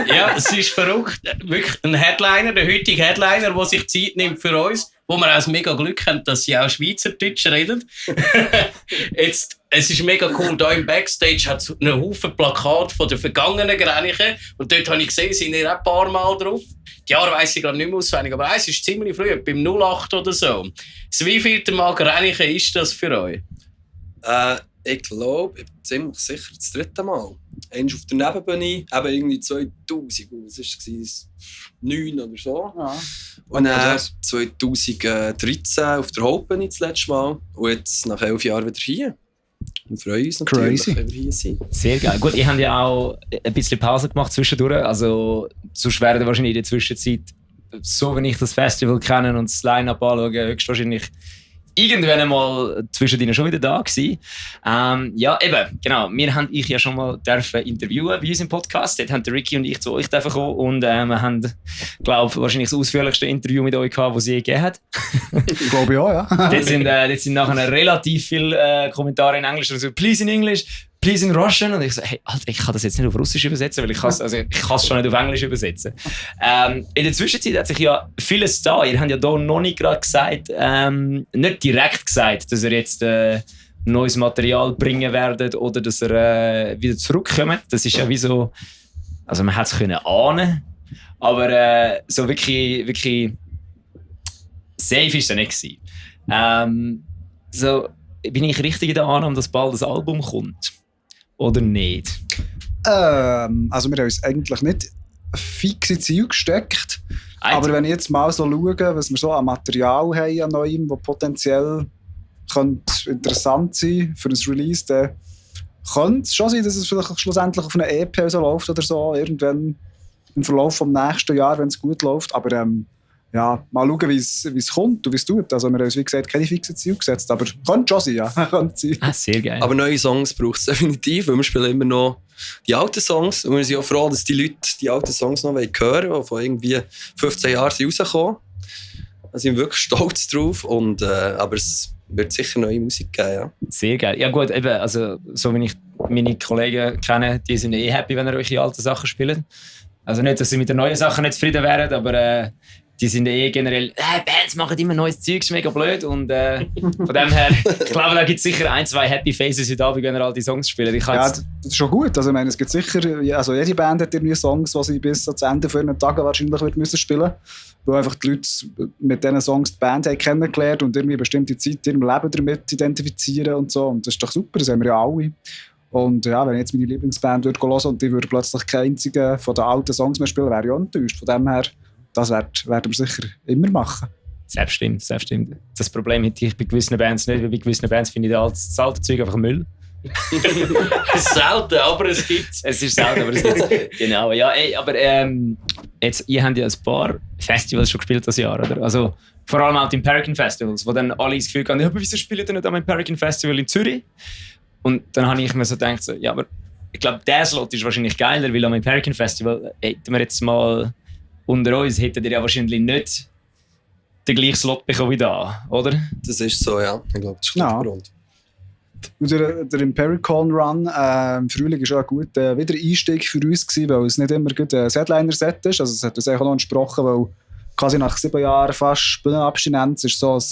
Ja, es ist verrückt. Wirklich ein Headliner, der heutige Headliner, der sich Zeit nimmt für uns, wo wir auch mega Glück haben, dass sie auch Schweizerdeutsch reden. Jetzt, es ist mega cool, da im Backstage hat es einen Haufen Plakate von den vergangenen Grenichen und dort habe ich gesehen, sind ihr auch ein paar Mal drauf. Die Jahre weiss ich gerade nicht mehr auswendig, aber eins ist ziemlich früh, beim 08 oder so. Das wievielte Mal Grenichen ist das für euch? Ich glaube, ich bin ziemlich sicher das 3. Mal. Einmal auf der Nebenbühne, eben irgendwie 2000, was war es? 9 oder so. Ja. Und dann 2013 auf der Hauptbühne das letzte Mal. Und jetzt nach 11 Jahren wieder hier. Wir freuen uns natürlich, Crazy. wenn wir hier sind. Sehr geil. Gut, ich habe ja auch ein bisschen Pause gemacht zwischendurch. Also, sonst werden wahrscheinlich in der Zwischenzeit, so wie ich das Festival kenne und das Line-Up anschaue, höchstwahrscheinlich irgendwann einmal zwischendrin schon wieder da gewesen. Ja, eben, genau. Wir haben ich ja schon mal dürfen interviewen bei uns im Podcast. Dort haben der Ricky und ich zu euch dürfen kommen und wir haben, glaube ich, wahrscheinlich das ausführlichste Interview mit euch gehabt, das es je gegeben hat. Ich glaube ja, ja. Dort sind nachher relativ viele Kommentare in Englisch, also «Please in English», «Please in Russian». Und ich so, hey, Alter, ich kann das jetzt nicht auf Russisch übersetzen, weil ich kann es schon nicht auf Englisch übersetzen. In der Zwischenzeit hat sich ja vieles da. Ihr habt ja hier noch nicht gerade gesagt, nicht direkt gesagt, dass ihr jetzt neues Material bringen werdet oder dass ihr wieder zurückkommt. Das ist ja wie so, also man hätte es können ahnen, aber so wirklich safe ist es nicht gewesen. So, bin ich richtig in der Annahme, dass bald das Album kommt? Oder nicht? Also wir haben uns eigentlich nicht fixe Ziele gesteckt. Aber wenn ich jetzt mal so schaue, was wir so an Material haben an neuem, das potenziell könnte interessant sein für ein Release, dann könnte es schon sein, dass es vielleicht schlussendlich auf eine EP so läuft oder so, irgendwann im Verlauf des nächsten Jahres, wenn es gut läuft. Aber ja, mal schauen, wie es kommt und wie es tut. Also wir haben uns, wie gesagt, keine fixen Ziele gesetzt, aber könnte schon sein, ja. Könnte sein. Ah, sehr geil. Aber neue Songs braucht es definitiv, weil wir spielen immer noch die alten Songs. Und wir sind auch froh, dass die Leute die alten Songs noch hören wollen, die von irgendwie 15 Jahren rausgekommen sind. Da sind wir wirklich stolz drauf. Und, aber es wird sicher neue Musik geben, ja. Sehr geil. Ja gut, eben, also so wie ich meine Kollegen kenne, die sind happy, wenn ihr eure alten Sachen spielt. Also nicht, dass sie mit den neuen Sachen nicht zufrieden wären, aber die sind generell, Bands machen immer neues Zeug, ist mega blöd. Und von dem her, ich glaube, da gibt es sicher 1, 2 Happy Faces heute Abend, wenn ihr alte Songs spielen. Ja, das ist schon gut. Also, ich meine, es gibt sicher, also jede Band hat irgendwie Songs, die sie bis ans Ende von ihren Tagen wahrscheinlich wird müssen spielen, weil einfach die Leute mit diesen Songs die Band haben kennengelernt und irgendwie eine bestimmte Zeit in ihrem Leben damit identifizieren und so. Und das ist doch super, das haben wir ja alle. Und ja, wenn ich jetzt meine Lieblingsband hören würde und die würde plötzlich keinen einzigen von den alten Songs mehr spielen, wäre ich auch enttäuscht. Von dem her, das werden wir sicher immer machen. Selbststimmt. Das Problem hätte ich bei gewissen Bands nicht, weil bei gewissen Bands finde ich das alte Zeug einfach Müll. Selten, aber es gibt's. Es ist selten, aber es gibt's. Genau, ja, aber jetzt, ihr habt ja ein paar Festivals schon gespielt das Jahr, oder? Also vor allem auch die Imperican Festivals, wo dann alle das Gefühl haben, ja, aber wieso spielt ihr nicht am Imperican Festival in Zürich? Und dann habe ich mir so gedacht, so, ja, aber ich glaube, der Slot ist wahrscheinlich geiler, weil am Imperican Festival hätten wir jetzt mal unter uns, hättet ihr ja wahrscheinlich nicht den gleichen Slot bekommen wie da, oder? Das ist so, ja. Ich glaube, das ist Ja. der Grund. Und der Empiricon Run im Frühling war auch ein guter Wiedereinstieg für uns gewesen, weil es nicht immer ein Setliner-Set ist. Also es hat uns auch noch entsprochen, weil quasi nach 7 Jahren fast Bühnenabstinenz ist so ein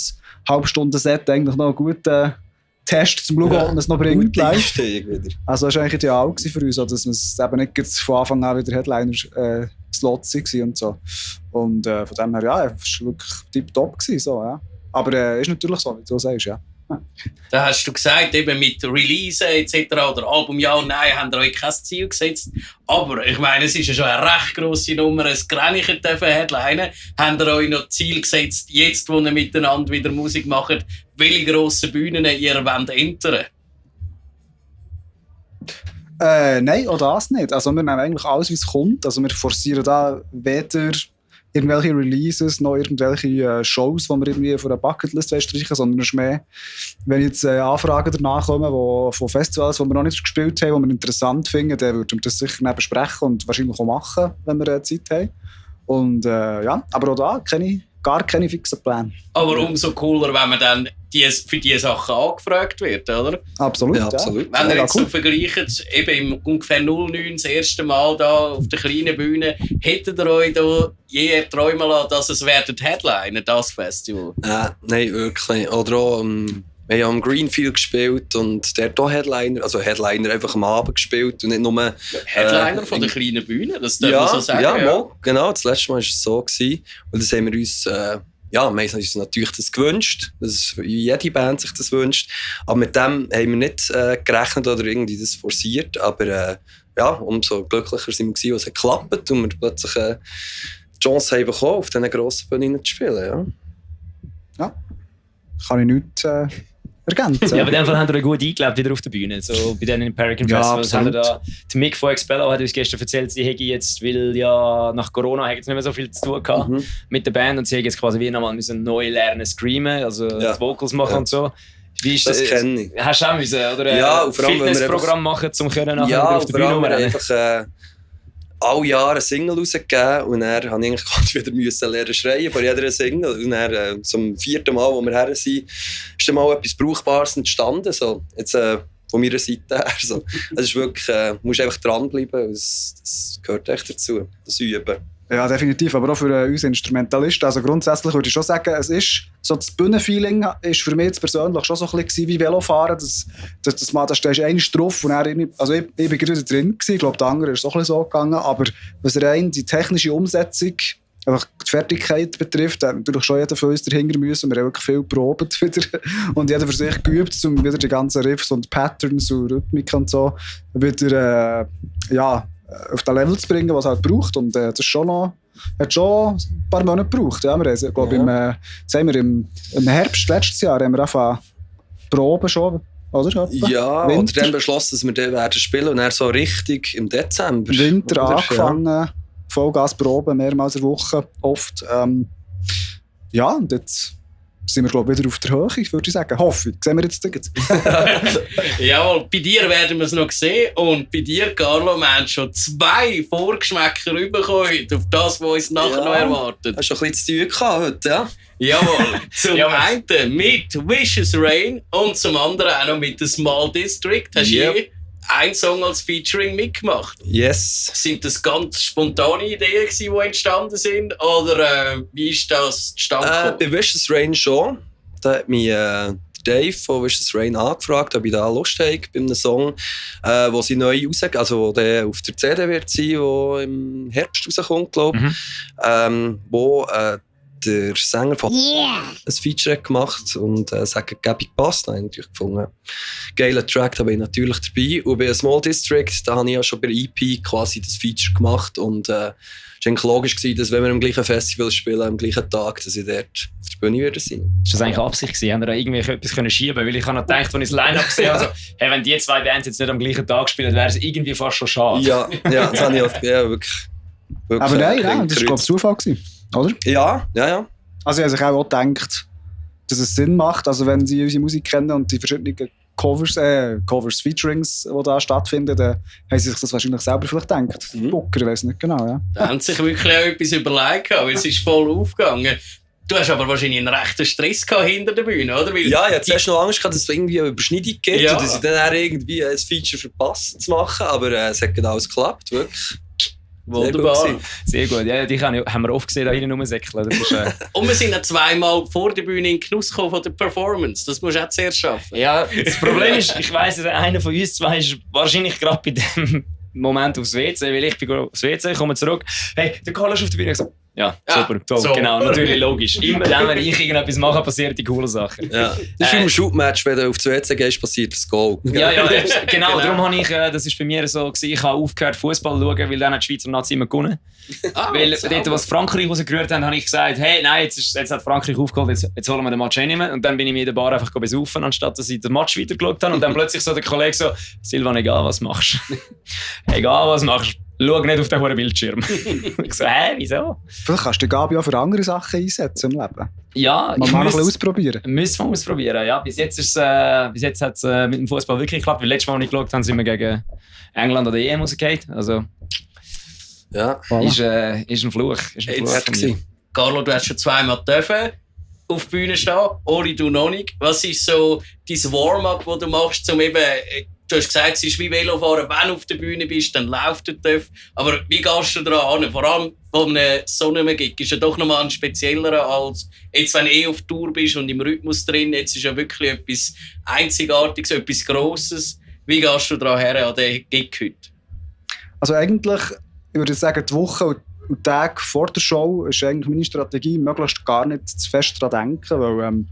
Halbstunden-Set eigentlich noch ein guter Test, zum schauen, ob man es noch bringt. Guter Live. Einstieg wieder. Also es war eigentlich ideal für uns, dass es eben nicht gleich von Anfang an wieder Headliner-Slots waren und so. Und von dem her, ja, es war wirklich tipptopp gewesen, so, ja. Aber ist natürlich so, wie du sagst, ja. Da hast du gesagt, eben mit Release etc. oder Album ja und nein, habt ihr euch kein Ziel gesetzt. Aber ich meine, es ist ja schon eine recht grosse Nummer, ein Grenchen dürfen headlinen. Habt ihr euch noch Ziel gesetzt, jetzt, wo ihr miteinander wieder Musik macht, welche grossen Bühnen ihr wollt entern? Nein, auch das nicht. Also wir nehmen eigentlich alles, wie es kommt. Also wir forcieren da weder irgendwelche Releases noch irgendwelche Shows, die wir irgendwie von der Bucketlist streichen, sondern es ist mehr, wenn jetzt Anfragen danach kommen von Festivals, die wir noch nicht gespielt haben, die wir interessant finden, dann würden wir das sicher dann besprechen und wahrscheinlich auch machen, wenn wir Zeit haben. Und ja, aber auch da gar keine fixen Pläne. Aber umso cooler, wenn man dann für diese Sachen angefragt wird, oder? Absolut, Ja, absolut. Wenn ihr Ja, jetzt cool. so vergleicht, eben im ungefähr 09 das erste Mal da auf der kleinen Bühne, hättet ihr euch da je träumen lassen, dass es werdet Headliner, das Festival? Nein, wirklich nicht. Oder auch, wir haben am Greenfield gespielt und der hat auch Headliner, also Headliner einfach am Abend gespielt und nicht nur... Headliner von der kleinen Bühne, das darf man Ja, so sagen. ja, mal, genau. Das letzte Mal war es so gewesen. Und das haben wir uns... ja, wir haben uns natürlich das gewünscht, dass jede Band sich das wünscht. Aber mit dem haben wir nicht gerechnet oder irgendwie das forciert. Aber ja, umso glücklicher sind wir gewesen, als es geklappt hat und wir plötzlich die Chance haben bekommen, auf diesen grossen Bühnen zu spielen. Ja. Kann ich nichts ergänzen. Ja, aber in dem Fall haben wir gut eingelebt wieder auf der Bühne. So bei den Pelican Ja, Festivals haben wir absolut. da. Die Mick von Expello hat uns gestern erzählt, sie hätte jetzt, weil ja nach Corona hätte nicht mehr so viel zu tun gehabt mit der Band und sie hätte jetzt quasi wie nochmal müssen neu lernen screamen, also die Vocals machen und so. Wie ist Das kenne ich. Hast du auch müssen, oder? Ja, und vor allem, wenn wir Fitnessprogramm machen, um können nachher wieder Ja, auf der vor Bühne allem wir haben rumrennen? einfach alle Jahre eine Single rausgegeben und dann musste ich eigentlich wieder müssen lernen schreien vor jeder Single. Und dann zum 4. Mal, wo wir her sind, ist dann mal etwas Brauchbares entstanden. So. Jetzt von meiner Seite her. So. Es ist wirklich, du musst einfach dranbleiben. Das gehört echt dazu, das Üben. Ja, definitiv, aber auch für uns Instrumentalisten. Also grundsätzlich würde ich schon sagen, es ist so das Bühnenfeeling ist für mich jetzt persönlich schon so ein bisschen wie Velofahren. Da stehst du einmal drauf und dann, also ich bin gerade drin gewesen, ich glaube, der andere ist es auch ein bisschen so gegangen, aber was rein die technische Umsetzung, einfach die Fertigkeit betrifft, hat natürlich schon jeder von uns dahinter müssen. Wir haben wirklich viel probiert wieder und jeder für sich geübt, um wieder die ganzen Riffs und Patterns und Rhythmik und so wieder, auf das Level zu bringen, was es halt braucht. Und das ist hat schon ein paar Monate gebraucht. Ja, wir haben, glaube im Herbst letztes Jahr haben wir angefangen Proben schon, oder? Ja, Winter. oder dann beschlossen, dass wir dann werden spielen und dann so richtig im Dezember. Winter Oder? angefangen, Vollgasproben, mehrmals in der Woche, oft. Ja, und jetzt sind wir, glaube ich, wieder auf der Höhe, würde ich sagen. Hoffe ich. Sehen wir jetzt. Jawohl, bei dir werden wir es noch sehen. Und bei dir, Carlo, wir haben schon 2 Vorgeschmäcker bekommen auf das, was uns nachher noch erwartet. Hast du ein bisschen zu tun gehabt heute, ja? Jawohl, zum einen mit Vicious Rain und zum anderen auch noch mit The Small District. Hast du je einen Song als Featuring mitgemacht? Yes. Sind das ganz spontane Ideen gewesen, die entstanden sind? Oder wie ist das zustande gekommen? Bei Vicious Rain schon. Da hat mich Dave von Vicious Rain angefragt, ob ich da Lust habe bei einem Song, wo sie neu rausgehen, also der auf der CD wird sein, der im Herbst rauskommt, glaube ich. Wo der Sänger von ein Feature gemacht und sagen, Gabi passt. Da habe ich natürlich gefunden, geiler Track, da bin ich natürlich dabei. Und bei Small District, da habe ich ja schon bei EP quasi das Feature gemacht und es war eigentlich logisch gewesen, dass wenn wir am gleichen Festival spielen, am gleichen Tag, dass ich dort auf der Bühne würde sein. Ist das eigentlich Absicht gewesen? Haben wir da irgendwie etwas schieben können? Weil ich habe noch gedacht, als ich das Line-Up gesehen habe, also, hey, wenn die 2 Bands jetzt nicht am gleichen Tag spielen, wäre es irgendwie fast schon schade. Ja, das habe ich auch, wirklich Aber nein, das war, glaube ich, Zufall gewesen, oder? Ja. Also ich habe sich auch gedacht, dass es Sinn macht, also wenn sie unsere Musik kennen und die verschiedenen Covers, Featurings, die da stattfinden, dann haben sie sich das wahrscheinlich selber vielleicht gedacht. Booker, ich weiss nicht genau, ja. Da haben sie sich wirklich auch etwas überlegt, weil es ist voll aufgegangen. Du hast aber wahrscheinlich einen rechten Stress gehabt hinter der Bühne, oder? Weil Ja, ich hatte zuerst noch Angst gehabt, dass es irgendwie eine Überschneidung gibt Ja. und dass ich dann irgendwie ein Feature verpasse zu machen, aber es hat genau alles geklappt, wirklich. wunderbar. Sehr gut. Ja, die haben wir oft gesehen, da hinten rumsäckeln. Das ist, Und wir sind ja 2-mal vor der Bühne in den Genuss gekommen von der Performance. Das musst du auch zuerst schaffen. ja, das Problem ist, ich weiss, einer von uns 2 ist wahrscheinlich gerade bei dem Moment aufs WC, weil ich bin aufs WC, komme zurück. Hey, der Carlo ist auf der Bühne. Ich so, Ja, super. So, so. Genau, natürlich, logisch. Immer dann, wenn ich irgendetwas mache, passieren die coolen Sachen. Ja. Das ist wie im Shootmatch, wenn du auf die WC gehst, passiert das Goal. Ja, genau. Darum habe ich, das ist bei mir so gewesen, ich habe aufgehört Fußball zu schauen, weil dann hat die Schweizer Nazi immer gewonnen. Weil dort, was Frankreich rausgerührt haben, habe ich gesagt, hey, nein, jetzt hat Frankreich aufgeholt, jetzt holen wir den Match nicht mehr. Und dann bin ich mir in der Bar einfach besaufen, anstatt dass ich den Match weitergeschaut habe. Und dann plötzlich so der Kollege so, Silvan, egal was machst. Egal was machst, schau nicht auf den hohen Bildschirm. Ich so, wieso? Vielleicht kannst du die Gabi auch für andere Sachen einsetzen im Leben. Ja, Mal ein bisschen ausprobieren. Müssen wir ausprobieren, ja. Bis jetzt hat es mit dem Fußball wirklich geklappt. Weil letztes Mal, als ich geschaut habe, sind wir gegen England oder EM rausgefallen. Also, Ja. Voilà. ist ein Fluch. Ist ein Fluch von mir. Carlo, du hast schon zweimal dürfen auf der Bühne stehen. Oli, du noch nicht. Was ist so dein Warm-up, das du machst, um eben... Du hast gesagt, es ist wie Velofahren, wenn du auf der Bühne bist, dann läuft der TÜV. Aber wie gehst du daran an? Vor allem von einem so einem Gig ist ja doch nochmal ein speziellerer als jetzt, wenn du auf Tour bist und im Rhythmus drin. Jetzt ist ja wirklich etwas Einzigartiges, etwas Grosses. Wie gehst du daran her an den Gig heute? Also eigentlich, ich würde sagen, die Woche und die Tage vor der Show ist eigentlich meine Strategie, möglichst gar nicht zu fest daran denken, weil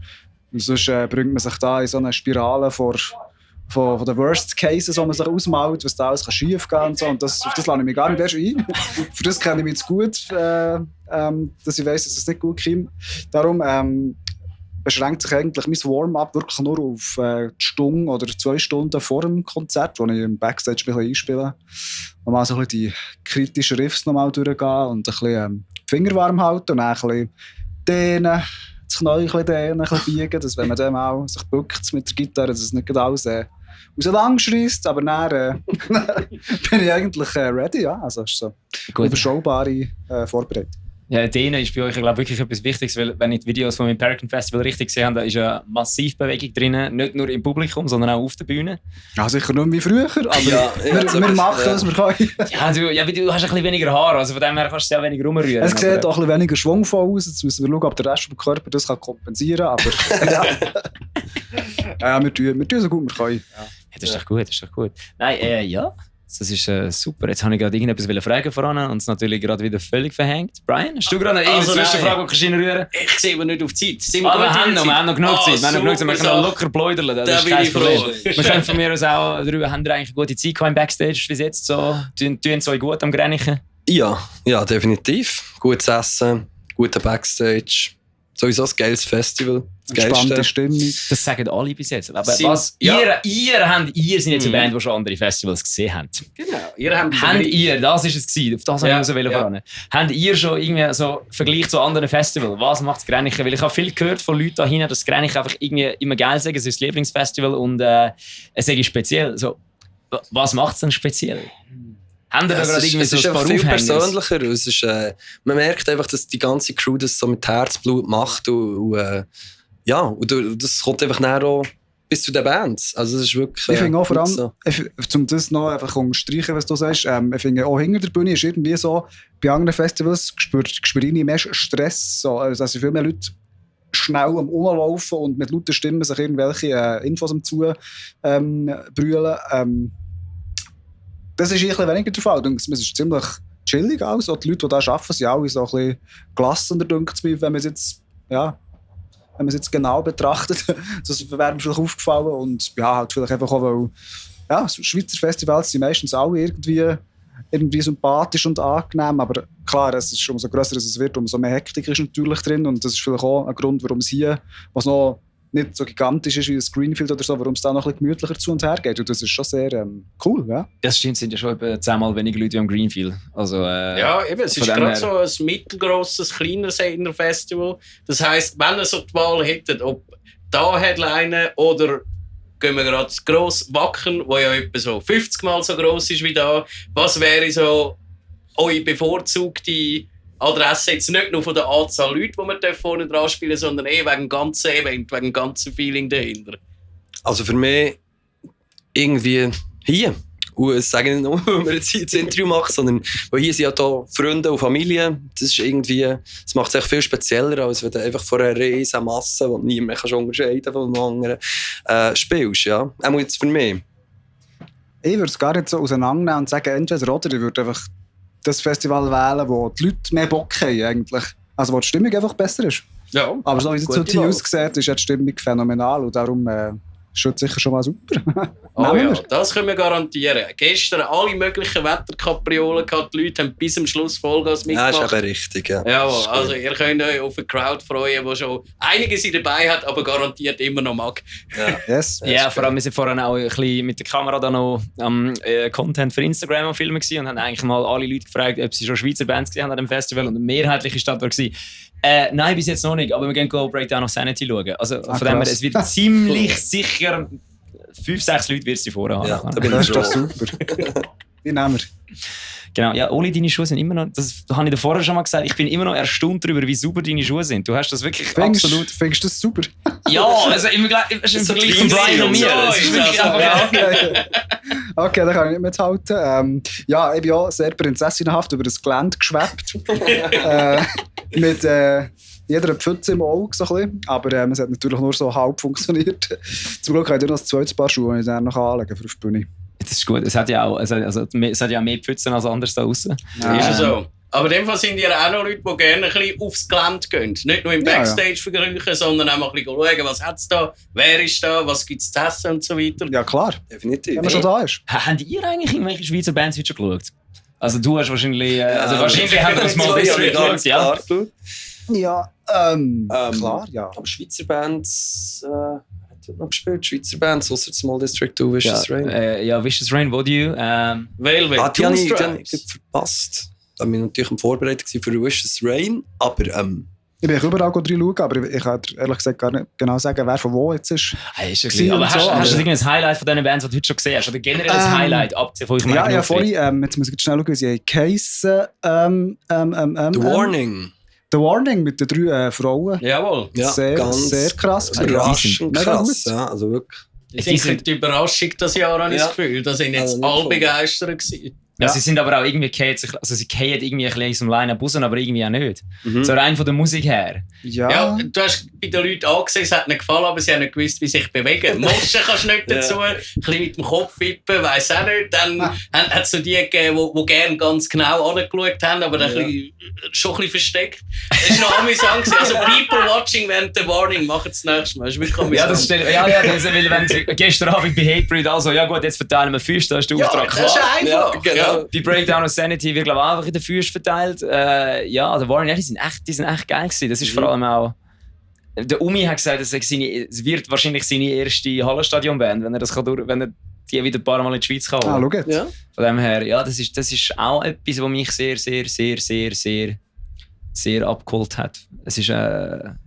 sonst bringt man sich da in so eine Spirale von den Worst Cases, die man sich ausmalt, was da alles schief gehen kann und so. Und auf das lasse ich mich gar nicht erst ein. Für das kenne ich mich zu gut, dass ich weiss, dass es nicht gut kommt. Darum beschränkt sich eigentlich mein Warm-up wirklich nur auf die Stunde oder 2 Stunden vor dem Konzert, wo ich im Backstage ein bisschen einspiele. Nochmal so ein bisschen die kritischen Riffs nochmal durchgehen und ein bisschen die Finger warm halten und dann ein bisschen dehnen. Das Knie ein bisschen dehnen, ein bisschen biegen, dass wenn man dann mal sich bückt mit der Gitarre, dass es nicht alles aus lang schreisst, aber dann bin ich eigentlich ready, ja. Also es ist so eine überschaubare Vorbereitung. Ja, denen ist bei euch, glaube wirklich etwas Wichtiges, weil wenn ich die Videos vom American Festival richtig gesehen habe, da ist ja massiv Bewegung drin, nicht nur im Publikum, sondern auch auf der Bühne. Ja, sicher nicht wie früher, aber Ja, wir machen, was wir können. Ja, du hast ein bisschen weniger Haare, also von dem her kannst du sehr wenig rumrühren. Es sieht auch ein bisschen weniger schwungvoll aus, jetzt müssen wir schauen, ob der Rest des Körpers das kompensieren kann, aber ja, wir tun so gut wir können. Ja, das ist doch gut. Nein, ja. Das ist super. Jetzt habe ich gerade irgendetwas fragen voran und es natürlich gerade wieder völlig verhängt. Brian, hast du gerade eine Zwischenfrage, die du rühren kannst? Ich sehe aber nicht auf die Zeit. Wir haben noch genug Zeit. Wir können locker pläudern. Das ist kein Problem. Wir können von mir aus auch darüber, haben wir eigentlich eine gute Zeit im Backstage bis jetzt? So, tun es euch gut am Grenchen? Ja, definitiv. Gutes Essen, guter Backstage. Sowieso ein geiles Festival. Das Entspannte Geilste. Stimmung. Das sagen alle bis jetzt. Aber Sie- was? ja. Ihr seid jetzt eine Band, die schon andere Festivals gesehen habt. Genau. Ihr habt Das ist es gewesen, auf das Ja, wollte ich voran. Habt ihr schon irgendwie so Vergleich zu anderen Festivals? Was macht das Grenchen? Weil ich habe viel gehört von Leuten da hinten, dass das Grenchen einfach irgendwie immer geil sagen, es ist das Lieblingsfestival und es ist speziell. So, was macht es denn speziell? Habt ihr da gerade irgendwie Es so ist ein paar einfach viel Aufhänger? persönlicher. Es ist, man merkt einfach, dass die ganze Crew das so mit Herzblut macht und das kommt einfach näher auch bis zu den Bands. Also es ist wirklich Ich finde auch vor allem, so. um das noch einfach unterstreichen, was du sagst, ich finde auch hinter der Bühne ist irgendwie so, bei anderen Festivals spüre ich mehr Stress, so, also dass viel mehr Leute schnell am Umlaufen und mit lauter Stimmen sich irgendwelche Infos brüllen. Das ist ein bisschen weniger der Fall. Es ist ziemlich chillig aus. Auch die Leute, die da arbeiten, sind alle so ein bisschen gelassener, denke ich, wenn man es jetzt genau betrachtet. Das wäre mir vielleicht aufgefallen. Und ja, halt vielleicht einfach auch, weil Schweizer Festivals sind meistens alle irgendwie sympathisch und angenehm. Aber klar, es ist, umso grösser es wird, umso mehr Hektik ist natürlich drin. Und das ist vielleicht auch ein Grund, warum es hier, was noch nicht so gigantisch ist wie das Greenfield oder so, warum es da noch ein bisschen gemütlicher zu und her geht. Und das ist schon sehr cool, ja. Das stimmt, es sind ja schon etwa 10-mal weniger Leute wie am Greenfield. Also, Ja, eben, es ist gerade so ein mittelgrosses, kleines Festival. Das heisst, wenn ihr so die Wahl hättet, ob da Headliner oder gehen wir gerade gross Wacken, wo ja etwa so 50 Mal so gross ist wie da, was wäre so eure bevorzugte Adresse, jetzt nicht nur von der Anzahl Leute, die wir vorne dran spielen, sondern wegen dem ganzen Event, wegen dem ganzen Feeling dahinter? Also für mich irgendwie hier. Und das sage ich nicht nur, weil wir jetzt hier das Interview machen, sondern weil hier sind ja da Freunde und Familie. Das ist irgendwie, das macht es echt viel spezieller, als wenn du einfach vor einer riesen Masse, die du nie mehr unterscheiden von einem anderen, spielst. Ja. Auch jetzt für mich. Ich würde es gar nicht so auseinandernehmen und sagen, entweder oder. Ich würde einfach das Festival wählen, wo die Leute mehr Bock haben eigentlich. Also wo die Stimmung einfach besser ist. Ja. Aber so wie es jetzt hier aussieht, ist ja die Stimmung phänomenal und darum ist das sicher schon mal super. Oh ja, das können wir garantieren. Gestern alle möglichen Wetterkapriolen gehabt, die Leute haben bis zum Schluss Vollgas mitgemacht. Ja, ist eben richtig, ja. Jawohl, also ihr könnt euch auf eine Crowd freuen, die schon einiges dabei hat, aber garantiert immer noch mag. Ja, yes. Ja, vor allem, wir sind vorhin auch ein bisschen mit der Kamera da noch am Content für Instagram am Filmen gewesen und haben eigentlich mal alle Leute gefragt, ob sie schon Schweizer Bands gesehen haben an dem Festival und mehrheitlich ist das da gewesen. Nein, bis jetzt noch nicht, aber wir gehen Breakdown of Sanity schauen. Also von dem her, es wird ziemlich sicher 5-6 Leute wird es vorher haben. Ja, da bin Das ich ist doch schon. super. Die nehmen wir. Genau, ja, Oli, deine Schuhe sind immer noch, das habe ich dir vorher schon mal gesagt, ich bin immer noch erstaunt darüber, wie sauber deine Schuhe sind. Du hast das wirklich absolut... Findest du das super? Ja, also im Vergleich von Brian und mir. Das ist wirklich einfach... Okay, da kann ich nicht mithalten. Ja, ich bin auch sehr prinzessinnenhaft über das Gelände geschwebt. Mit jeder Pfütze im Auge, so ein bisschen. Aber es hat natürlich nur so halb funktioniert. Zum Glück habe ich noch ein zweites Paar Schuhe, die ich dann noch anlegen für auf die Bühne. Das ist gut, es hat ja auch mehr Pfützen als anders da draussen. Ist ja so. Aber in dem Fall sind ja auch noch Leute, die gerne ein bisschen aufs Gelände gehen. Nicht nur im Backstage vergrüchen, sondern auch mal ein bisschen schauen, was hat es da, wer ist da, was gibt es zu essen und so weiter. Ja, klar. Definitiv. Wenn man schon da ist. Habt ihr eigentlich irgendwelche Schweizer Bands heute schon geschaut? Also du hast wahrscheinlich... wahrscheinlich haben wir das mal besser geschaut, ja. Ja, klar, ja. Aber Schweizer Bands... hat noch gespielt, Schweizer Bands, außer Small District, Vicious Rain. Ja, Vicious Rain, What Do You? Velvet, Die habe ich verpasst. Da war ich natürlich am Vorbereitet für Vicious Rain, aber... Ich bin überall reinschauen, aber ich kann dir ehrlich gesagt gar nicht genau sagen, wer von wo jetzt ist. Aber hast du irgendein Highlight von diesen Bands, die du heute schon gesehen hast? Oder generell ein Highlight, abgesehen von euch? Ja, vorhin, jetzt muss ich schnell schauen, wie sie heissen. The Warning. The Warning mit den 3 Frauen. Jawohl. Ja, sehr, ganz sehr krass. Überraschend krass, ja, also wirklich. Die sind die Überraschung das Jahr, habe ich das Gefühl. Da sind jetzt alle begeistert gewesen. Ja, sie sind aber auch irgendwie sie fallen irgendwie ein bisschen aus dem Line-Up raus, aber irgendwie auch nicht. So rein von der Musik her. Ja, du hast bei den Leuten angesehen, es hat ihnen gefallen, aber sie haben nicht gewusst, wie sich bewegen. Moschen kannst du nicht dazu, ein bisschen mit dem Kopf wippen, weiss auch nicht. Dann hat es so die gegeben, die gerne ganz genau angeschaut haben, aber dann schon ein bisschen versteckt. Das war noch amüsant. Also People watching während der Warning machen das nächste Mal. Das ist wirklich amüsant. Weil wenn sie gestern Abend bei Hatebreed also, ja gut, jetzt verteilen wir Füße, da ist der Auftrag klar. Das ist einfach. Genau. Bei Breakdown of Sanity wird glaube ich einfach in den Füßen verteilt. Ja, der Warren, die sind echt geil gewesen. Das ist vor allem auch... Der Umi hat gesagt, es wird wahrscheinlich seine erste Hallenstadion-Band, wenn er die wieder ein paar Mal in die Schweiz kann. schau jetzt. Ja. Von dem her, ja, das ist auch etwas, was mich sehr, sehr, sehr, sehr, sehr, sehr abgeholt hat. Es ist... Oder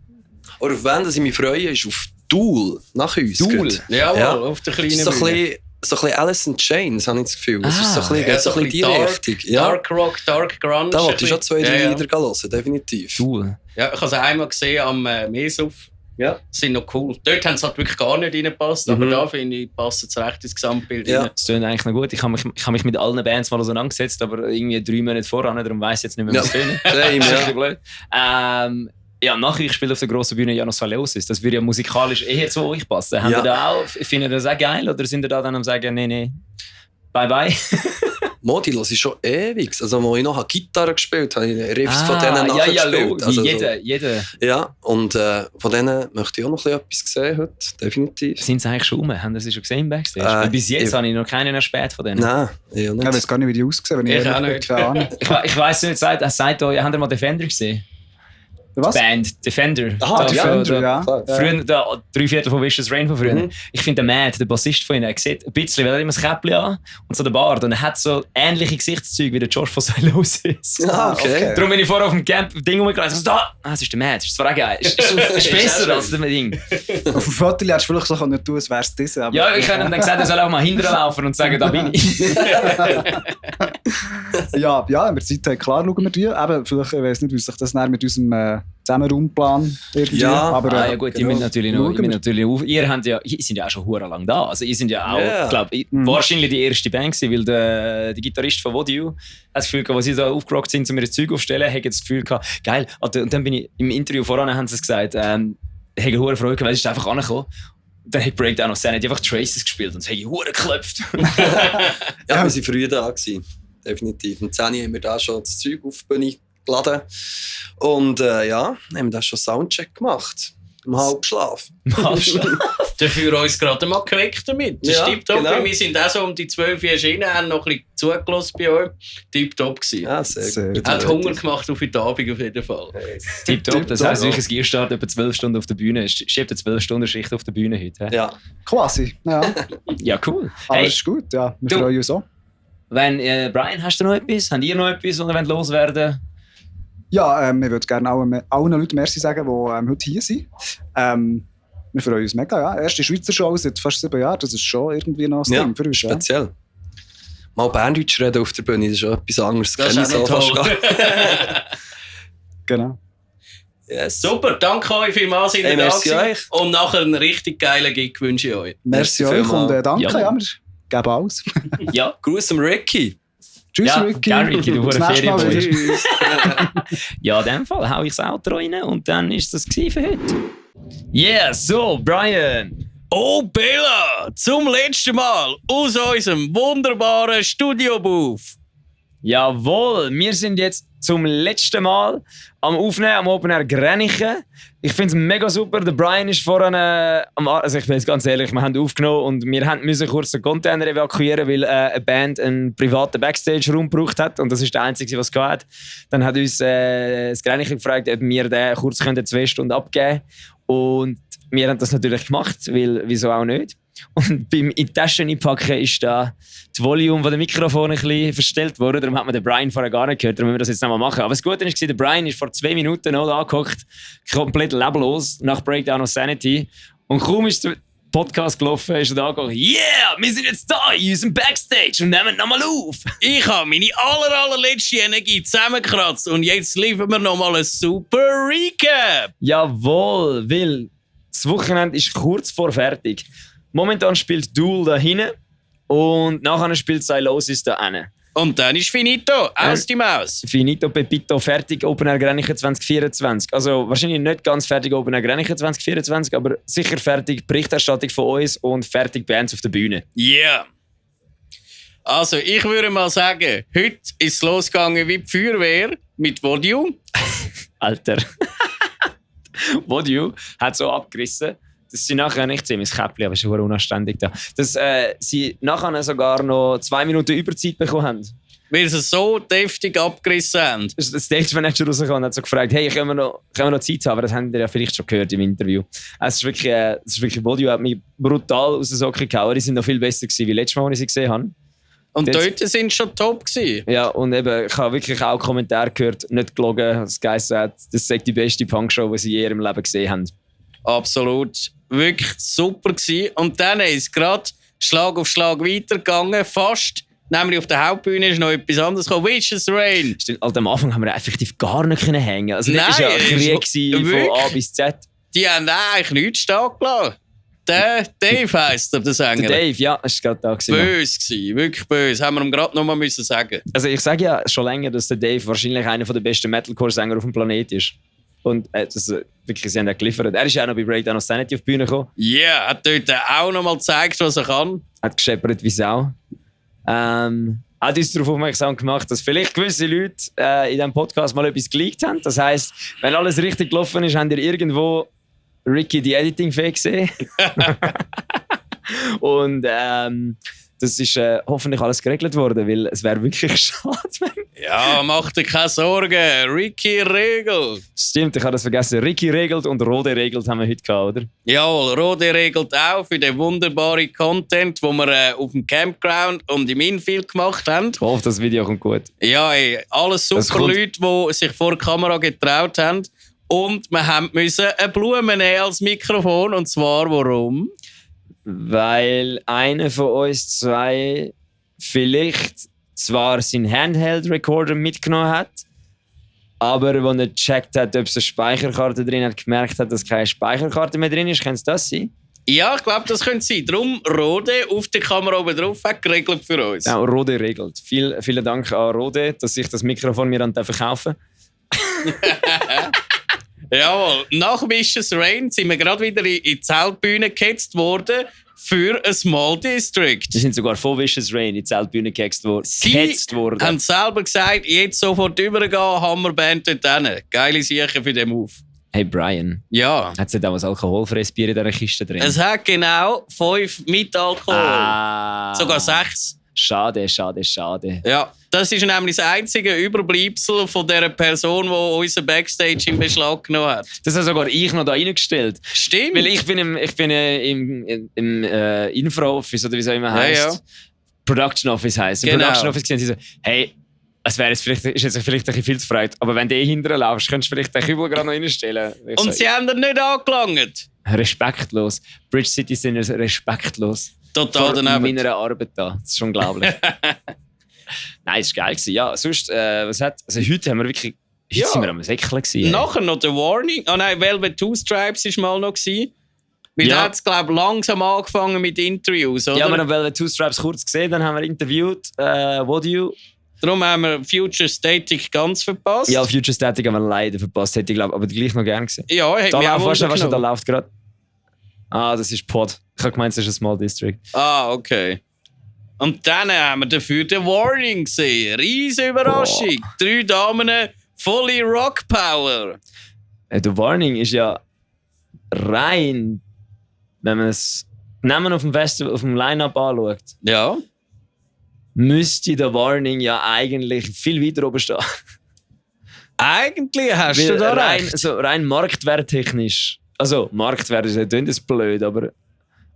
auf wen ich mich freue, ist auf Tool nach uns. Tool? Jawohl, Ja. auf der kleinen So ein Bühne. bisschen so ein bisschen Alice in Chains, habe ich das Gefühl. Das ist so ein bisschen, so ein bisschen die Richtung. Ja. Dark Rock, Dark Grunge. Da wollte ich schon 2-3 ja. Lieder hören, definitiv. Cool. Ja, ich habe es einmal gesehen am Mesuf. Ja. Das sind noch cool. Dort haben sie halt wirklich gar nicht reingepasst, aber da finde ich, passt es recht ins Gesamtbild rein. Das klingt eigentlich noch gut. Ich habe mich mit allen Bands mal auseinandergesetzt, aber irgendwie 3 Monate voran, darum weiss ich jetzt nicht mehr, was tönen. Same, Das ist ein ja. bisschen blöd. Ja, nachher, ich spiele auf der grossen Bühne Janos Valleosis. Das würde ja musikalisch eher zu euch passen. Haben ihr da auch, findet ihr das auch geil oder sind ihr da dann am sagen, nee, bye bye? Modi, das ist schon ewig. Also, als ich noch Gitarre gespielt habe, habe ich Riffs von denen nachgespielt. Also, jeder. Ja, und von denen möchte ich auch noch etwas sehen heute, definitiv. Sind sie eigentlich schon rum? Haben sie schon gesehen im Backstage? Weil bis jetzt habe ich noch keinen erspäht von denen. Nein, ich nicht. Ich weiß gar nicht, wie die aussehen. Wenn Ich auch nicht. Keine Ahnung. Ich weiss nicht, sagt euch, habt ihr mal Defender gesehen? Was? Band, Defender. Aha, Defender, ja. Früher, 3/4 von Vicious Rain von früher. Ich finde, der Matt, der Bassist von ihnen, sieht ein bisschen, weil er immer das Käppchen an und so den Bart. Und er hat so ähnliche Gesichtszüge wie der Josh von Silosis. Ah, okay. Darum bin ich vorher auf dem Camp-Ding rumgelaufen. Das ist der Matt. Das ist zwar auch geil. Ist besser als das Ding. Auf dem Foto hättest du vielleicht so tun, als wäre es das. Ja, ich habe ihm dann gesagt, er soll auch mal hinterlaufen und sagen, da bin ich. ja, wenn wir Zeit haben, klar schauen wir die. Eben, vielleicht, ich weiss nicht, wie sich das näher mit unserem Zusammenraumplan irgendwie. Ja, aber, ja gut, genau. Ihr sind ja auch schon hure lang da. Also ihr sind ja auch, glaube ich, wahrscheinlich die erste Band gewesen, weil der Gitarrist von What You hat das Gefühl gehabt, als sie da aufgerockt sind, um mir das Zeug aufzustellen, hat das Gefühl gehabt, geil. Und dann bin ich im Interview voran, haben sie es gesagt, habe hure Freude gehabt, weil es ist einfach angekommen. Dann hat Breakdown of Sanity einfach Traces gespielt und es hat hure geklopft. Ja, wir waren früher da gewesen. definitiv. Um 10 Uhr haben wir da schon das Zeug auf die Bühne geladen. Und haben wir da schon Soundcheck gemacht. Im Halbschlaf. Dafür uns gerade mal geweckt damit. Das ist tipptopp. genau. Wir sind auch so um die 12 Uhr erschienen, haben noch ein bisschen zugelassen bei euch. Tipptopp gewesen. Ja, sehr gut. Hat Hunger gemacht auf den Abend auf jeden Fall. Tipptopp, das heisst, ich Gearstart etwa 12 Stunden auf der Bühne. Schiebt eine 12-Stunden-Schicht auf der Bühne heute. Ja. Quasi, ja. Ja, cool. Aber Hey, ist gut, ja. Wir du- freuen uns auch. wenn, Brian, hast du noch etwas? Habt ihr noch etwas, was ihr loswerden wollt? Ja, wir würden gerne allen Leuten Merci sagen, die heute hier sind. Wir freuen uns mega, ja. Erste Schweizer Show seit fast 7 Jahren, das ist schon irgendwie noch ein Ja, Ding für uns. Ja. speziell. Mal Berndeutsch reden auf der Bühne, das ist schon etwas anderes. Das Kenne ist ich auch so noch fast toll. gar nicht. Genau. Yes. Super, danke euch vielmals, sind ihr Hey, da merci gewesen. euch. Und nachher einen richtig geilen Gig wünsche ich euch. Merci Merci euch vielmals. und danke, Ja. ja, wir geben alles. Ja. Gruß am Ricky. Tschüss, Ja, Ricky. gell, Ricky, du Bis hure nächstes Mal Ferienboy. wieder. Ja, in dem Fall hau ich das Outro rein und dann ist das gewesen für heute. Yeah, so, Brian. Oh Bella, zum letzten Mal aus unserem wunderbaren Studio-Booth. Jawohl, wir sind jetzt zum letzten Mal am Aufnehmen am Open Air Grenichen. Ich finde es mega super. Der Brian ist vorhin also ich bin jetzt ganz ehrlich, wir haben aufgenommen und wir müssen kurz den Container evakuieren, weil eine Band einen privaten Backstage-Raum gebraucht hat und das ist der einzige, was es hat. Dann hat uns das Grenichen gefragt, ob wir den kurz 2 Stunden abgeben können. Und wir haben das natürlich gemacht, weil wieso auch nicht. Und beim in die Taschen einpacken ist da das Volume von dem Mikrofon ein bisschen verstellt worden. Darum hat man den Brian vorher gar nicht gehört. Darum müssen wir das jetzt nochmal machen. Aber das Gute ist, der Brian ist vor 2 Minuten noch da angehockt, komplett leblos, nach Breakdown of Sanity. Und kaum ist der Podcast gelaufen, ist er da gegangen, yeah, wir sind jetzt da in unserem Backstage und nehmen nochmal auf. Ich habe meine allerletzte Energie zusammengekratzt und jetzt liefern wir nochmal ein super Recap. Jawohl, weil das Wochenende ist kurz vor fertig. Momentan spielt Duel da hinten und nachher spielt Silosis da hinten. Und dann ist finito, aus die Maus. Finito Pepito, fertig Open Air Grenichen 2024. Also wahrscheinlich nicht ganz fertig Open Air Grenichen 2024, aber sicher fertig Berichterstattung von uns und fertig Bands auf der Bühne. Yeah. Also, ich würde mal sagen, heute ist es losgegangen wie die Feuerwehr mit Vodou. Alter. Vodou hat so abgerissen, dass sie nachher nicht sehen, mein Käppli, aber es ist unanständig da. Dass sie nachher sogar noch 2 Minuten Überzeit bekommen haben. Weil sie so deftig abgerissen haben. Der Stage Manager rausgekommen und hat so gefragt, hey, können wir noch Zeit haben? Aber das habt ihr ja vielleicht schon gehört im Interview. Es ist wirklich Vodou hat mich brutal aus den Socken gehauen. Die sind noch viel besser gewesen, wie letztes Mal, als ich sie gesehen habe. Und Jetzt- dort sind schon top gewesen. Ja, und eben, ich habe wirklich auch Kommentare gehört, nicht gelogen, das Geist sagt, das sei die beste Punkshow, die sie je in ihrem Leben gesehen haben. Absolut. Wirklich super gewesen. Und dann ist es gerade Schlag auf Schlag weitergegangen. Fast. Nämlich auf der Hauptbühne ist noch etwas anderes gekommen. Vicious Rain. Stimmt, also am Anfang haben wir effektiv gar nicht hängen. Also Nein, das war ja ein Krieg ist gewesen, von wirklich- A bis Z. Die haben eigentlich nichts stehen gelassen. Der Dave heisst er, der Sänger. Der Dave, ja, ist gerade da gewesen. Böse gewesen, wirklich böse. Haben wir ihm gerade noch mal müssen sagen. Also ich sage ja schon länger, dass der Dave wahrscheinlich einer der besten Metalcore-Sänger auf dem Planeten ist. Und wirklich, sie haben ja geliefert. Er ist ja auch noch bei Breakdown of Sanity auf die Bühne gekommen. Ja, yeah, hat dort auch noch mal gezeigt, was er kann. Hat gescheppert wie Sau. Hat uns darauf aufmerksam gemacht, dass vielleicht gewisse Leute in diesem Podcast mal etwas geleakt haben. Das heisst, wenn alles richtig gelaufen ist, habt ihr irgendwo Ricky die Editing-Fähig gesehen. Und das ist hoffentlich alles geregelt worden, weil es wäre wirklich schade, wenn... Ja, mach dir keine Sorgen. Ricky regelt. Stimmt, ich habe das vergessen. Ricky regelt und Rode regelt haben wir heute gehabt, oder? Jawohl, Rode regelt auch für den wunderbaren Content, den wir auf dem Campground und im Infield gemacht haben. Ich hoffe, das Video kommt gut. Ja, ey, alles Das super kommt- Leute, die sich vor der Kamera getraut haben. Und wir mussten eine Blume nehmen als Mikrofon. Und zwar warum? Weil einer von uns zwei vielleicht zwar seinen Handheld-Recorder mitgenommen hat, aber als er gecheckt hat, ob es eine Speicherkarte drin hat, gemerkt hat, dass keine Speicherkarte mehr drin ist. Könnte es das sein? Ja, ich glaube, das könnte sein. Darum Rode auf der Kamera oben drauf hat geregelt für uns. Ja, Rode regelt. Vielen Dank an Rode, dass ich das Mikrofon mir dann verkaufen darf. Jawohl, nach Vicious Rain sind wir gerade wieder in die Zeltbühne gehetzt worden. für ein Small District. Die sind sogar von Vicious Rain in die Zeltbühne gehetzt worden. Sie haben selber gesagt, jetzt sofort übergehen, Hammerband dort hin. Geile Sache für den Move. Hey Brian, Ja. hat es nicht auch ein alkoholfreies Bier in dieser Kiste drin? Es hat genau 5 mit Alkohol. Sogar 6. Schade, schade, schade. Ja, das ist nämlich das einzige Überbleibsel von der Person, die unser Backstage in Beschlag genommen hat. Das habe sogar ich noch da reingestellt. Stimmt. Weil ich bin im Infra-Office, oder wie es auch immer heisst. Ja, ja. Production Office heisst. Im Genau. Production Office gesehen, sie so, hey, es wäre jetzt vielleicht, ist jetzt vielleicht ein bisschen viel zu frei, aber wenn du hinterher laufst, könntest du vielleicht den Kübel gerade noch reinstellen. Ich Und so, sie haben ihn nicht angelangt. respektlos. Bridge City sind respektlos. Total Vor daneben. meiner Arbeit da. Das ist unglaublich. Nein, es war geil gewesen. Ja, sonst, also heute haben wir wirklich, heute Ja. sind wir am Säckeln gewesen. Nachher noch The Warning. Ah nein, Velvet Two Stripes war mal noch. Weil da hat es, glaube ich, langsam angefangen mit Interviews, oder? Ja, wir haben Velvet Two Stripes kurz gesehen, dann haben wir interviewt, What Do You? Darum haben wir Future Static ganz verpasst. Ja, Future Static haben wir leider verpasst, hätte ich glaube, aber gleich noch gern gesehen. Ja, hätte Da mich auch läuft, weißt du, da genommen. läuft gerade. Ah, das ist Pod. Ich habe gemeint, das ist ein Small District. Ah, okay. Und dann haben wir dafür The Warning gesehen. Riesen Überraschung. 3 Damen, volle Rock Power. The Warning ist ja rein, wenn man es Namen auf dem Festival, auf dem Line-Up anschaut, Ja. müsste The Warning ja eigentlich viel weiter oben stehen. Eigentlich hast Weil du da rein, recht. so rein marktwerttechnisch. Also, Marktwert ist das blöd, aber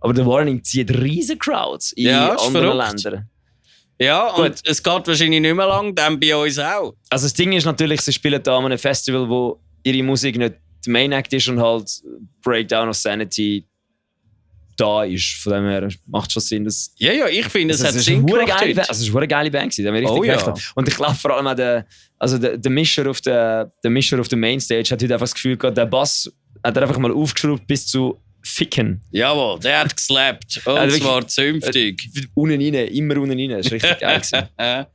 The Warning zieht riesen Crowds in Ja, ist anderen verrückt. Ländern. Ja, Gut. und es geht wahrscheinlich nicht mehr lang, dann bei uns auch. Also, das Ding ist natürlich, sie spielen da an einem Festival, wo ihre Musik nicht die Main Act ist und halt Breakdown of Sanity da ist. Von dem her macht schon Sinn, dass. Ja, ja, ich finde, es Also, hat ist Sinn eine hure gemacht geile heute. Band. Also, es war eine geile Band gewesen, da haben wir richtig Oh, ja. gedacht. Und ich glaube vor allem auch der Mischer auf der Mainstage hat heute einfach das Gefühl gehabt, der Bass hat er einfach mal aufgeschraubt bis zu Ficken. Jawohl, der hat geslappt. Und Also wirklich- zwar zünftig. Unten rein, immer unten rein. Das war richtig geil. Gewesen.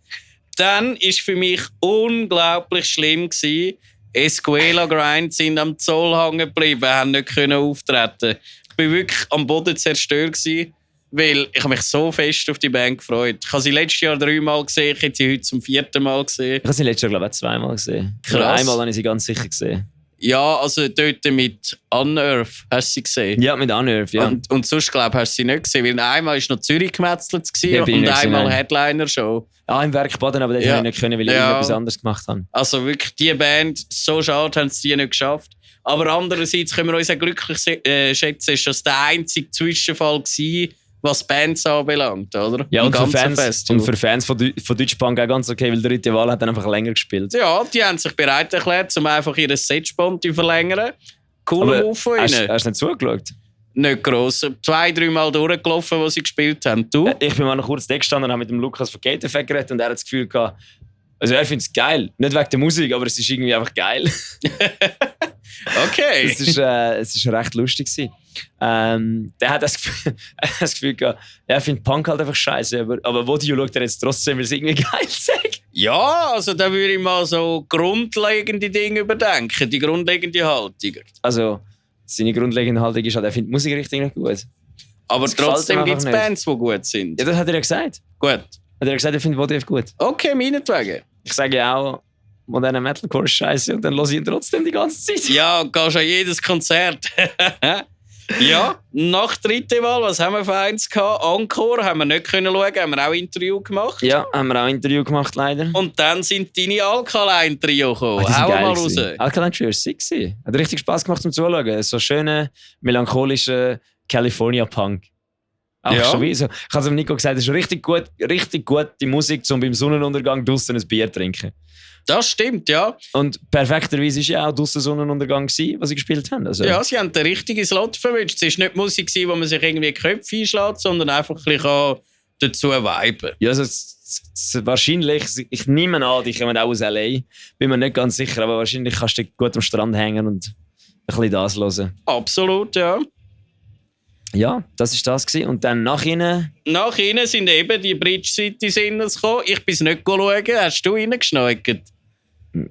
Dann war für mich unglaublich schlimm gewesen. Escuela Grind sind am Zoll hängen geblieben, haben nicht können auftreten. Ich war wirklich am Boden zerstört gewesen, weil ich habe mich so fest auf die Band gefreut. Ich habe sie letztes Jahr 3 Mal gesehen, ich habe sie heute zum 4. Mal gesehen. Ich habe sie letztes Jahr, glaube ich, 2-mal gesehen. Krass. Oder einmal habe ich sie ganz sicher gesehen. Ja, also dort mit Unearth hast du sie gesehen. Ja, mit Unearth, ja. Und sonst, glaube ich, hast du sie nicht gesehen, weil einmal war noch Zürich gemetzelt Ja, bin ich und nicht gesehen, einmal nein. Headliner-Show. Im Werk Baden, aber das Ja. habe ich nicht können, weil ich Ja. irgendetwas anderes gemacht habe. Also wirklich, die Band, so schade, haben sie die nicht geschafft. Aber andererseits können wir uns auch glücklich schätzen, ist das der einzige Zwischenfall gewesen, was Bands anbelangt, oder? Ja, Im und für, ganzen Fans, Festival. und für Fans von Deutsche Bank auch ganz okay, weil der Ritual hat dann einfach länger gespielt. Ja, die haben sich bereit erklärt, um einfach ihr Set-Spann zu verlängern. Cooler Move von hast ihnen. du nicht zugeschaut? Nicht gross. 2-3 Mal durchgelaufen, wo sie gespielt haben. Du? Ich bin mal noch kurz da gestanden und habe mit dem Lukas von Gate Effect geredet und er hat das Gefühl gehabt, also er findet es geil. Nicht wegen der Musik, aber es ist irgendwie einfach geil. Okay. Es ist recht lustig gewesen. Der hat das Gefühl gehabt, er findet Punk halt einfach scheiße, aber Vodio schaut er jetzt trotzdem, weil es irgendwie geil sagt. Ja, also da würde ich mal so grundlegende Dinge überdenken, die grundlegende Haltung. Also, seine grundlegende Haltung ist halt, er findet die Musik richtig nicht gut. Aber Das gefällt trotzdem ihm gibt es einfach nicht. Bands, die gut sind. Ja, das hat er ja gesagt. Gut. Hat er gesagt, er findet Vodio gut. Okay, meinetwegen. Ich sage ja auch, moderner Metalcore ist scheiße und dann höre ich ihn trotzdem die ganze Zeit. Ja, gehst an jedes Konzert. Ja, nach der dritten Wahl, was haben wir für eins gehabt? Encore haben wir nicht können schauen, haben wir auch ein Interview gemacht. Ja, haben wir auch ein Interview gemacht, leider. Und dann sind deine Alkaline-Trio gekommen. Die sind Hau geil mal raus. gewesen. Alkaline Trio war sick gewesen. Hat richtig Spass gemacht zum Zuschauen. So schöner, melancholischer California-Punk. Auch Ja. schon wie so. Ich habe es Nico gesagt, es ist richtig gute Musik, um beim Sonnenuntergang draussen ein Bier zu trinken. Das stimmt, ja. Und perfekterweise war ja auch draussen Sonnenuntergang, gewesen, was sie gespielt haben. Also, Ja, sie haben den richtigen Slot verwünscht. Es war nicht Musik, wo man sich irgendwie die Köpfe einschlägt, sondern einfach ein bisschen dazu viben. Ja, also wahrscheinlich, ich nehme an, die kommen auch aus L.A. Bin mir nicht ganz sicher, aber wahrscheinlich kannst du gut am Strand hängen und ein bisschen das hören. Absolut, ja. Ja, das war das gewesen. Und dann nach ihnen... Nach ihnen sind eben die Bridge City gekommen. Ich bin es nicht schauen. Hast du reingeschneugt?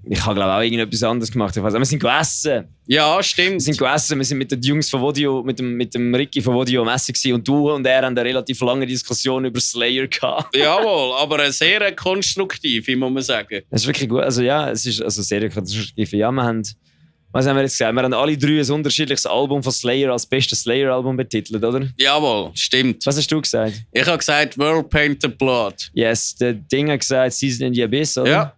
Ich habe glaube auch irgendetwas anderes gemacht. Wir sind gegessen. Ja, stimmt. Wir sind gegessen. Wir sind mit den Jungs von Vodio, mit dem Ricky von Vodio am Essen gewesen. Und du und er haben eine relativ lange Diskussion über Slayer gehabt. Jawohl, aber eine sehr konstruktive, muss man sagen. Das ist wirklich gut. Also ja, es ist also sehr konstruktiv. Ja, was haben wir jetzt gesagt? Wir haben alle 3 ein unterschiedliches Album von Slayer als bestes Slayer-Album betitelt, oder? Jawohl, stimmt. Was hast du gesagt? Ich habe gesagt World Painted Blood. Yes, der Ding hat gesagt Season in the Abyss, oder? Ja.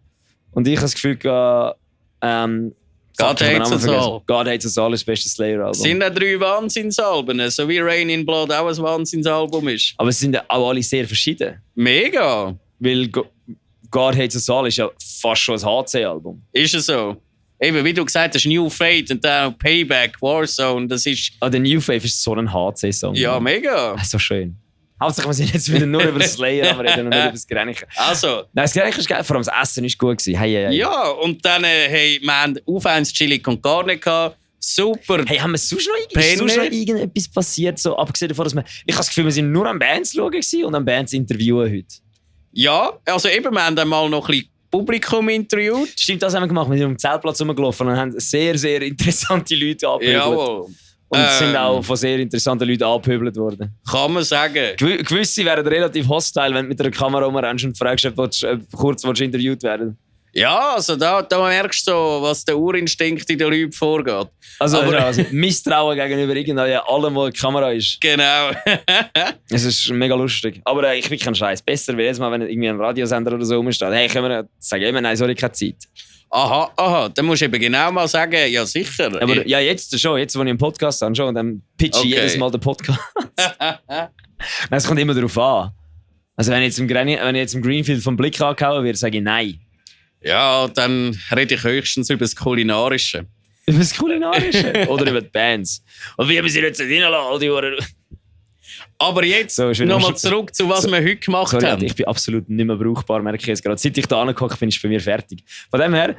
Und ich habe das Gefühl, God Hates Us All. God Hates Us All ist das beste Slayer-Album. Sind ja 3 Wahnsinnsalben, so wie Rain in Blood auch ein Wahnsinnsalbum ist. Aber es sind ja auch alle sehr verschieden. Mega. Weil God Hates Us All ist ja fast schon ein HC-Album. Ist es so? Eben, wie du gesagt hast, New Fate und dann Payback, Warzone, das ist... Der New Fate ist so ein HC-Song. Ja, mega. So schön. Hauptsächlich, wir sind jetzt wieder nur über Slayer reden und nicht über das Grenchen. Also. Nein, das Grenchen ist geil, vor allem das Essen ist gut gewesen. Hey. Ja, und dann, wir haben aufeins Chili con Carne gehabt. Super. Hey, haben wir sonst noch irgendetwas passiert? So, abgesehen davon, dass ich habe das Gefühl, wir sind nur am Bands schauen und am Bands interviewen heute. Ja, also eben, wir haben dann mal noch ein bisschen Publikum interviewt. Stimmt, das haben wir gemacht. Wir sind um den Zeltplatz rumgelaufen und haben sehr, sehr interessante Leute angepöbelt. Jawohl. Und sind auch von sehr interessanten Leuten angepöbelt worden. Kann man sagen. Gewisse wären relativ hostile, wenn du mit einer Kamera rumrennst und fragst, ob du kurz interviewt werden. Ja, also da merkst du so, was der Urinstinkt in den Leuten vorgeht. Also Misstrauen gegenüber allem, wo eine Kamera ist. Genau. Es ist mega lustig. Aber ich bin kein Scheiß. Besser wie jedes Mal, wenn irgendwie ein Radiosender oder so rumsteht. Hey, können wir sagen, immer nein, sorry, keine Zeit. Aha. Dann musst du eben genau mal sagen, ja sicher. Aber ja, jetzt schon. Jetzt, wo ich einen Podcast habe, schon. Dann pitche ich jedes Mal den Podcast. Es kommt immer darauf an. Also wenn ich jetzt im Greenfield vom Blick angehauen werde, sage ich nein. Ja, dann rede ich höchstens über das Kulinarische. Über das Kulinarische? Oder über die Bands. Und wie haben sie jetzt nicht reinlassen, all die Uhren? Aber jetzt so, nochmal zurück zu was wir heute gemacht haben. Ich bin absolut nicht mehr brauchbar, merke ich jetzt gerade. Seit ich da angeguckt bin, ist bei mir fertig. Von dem her,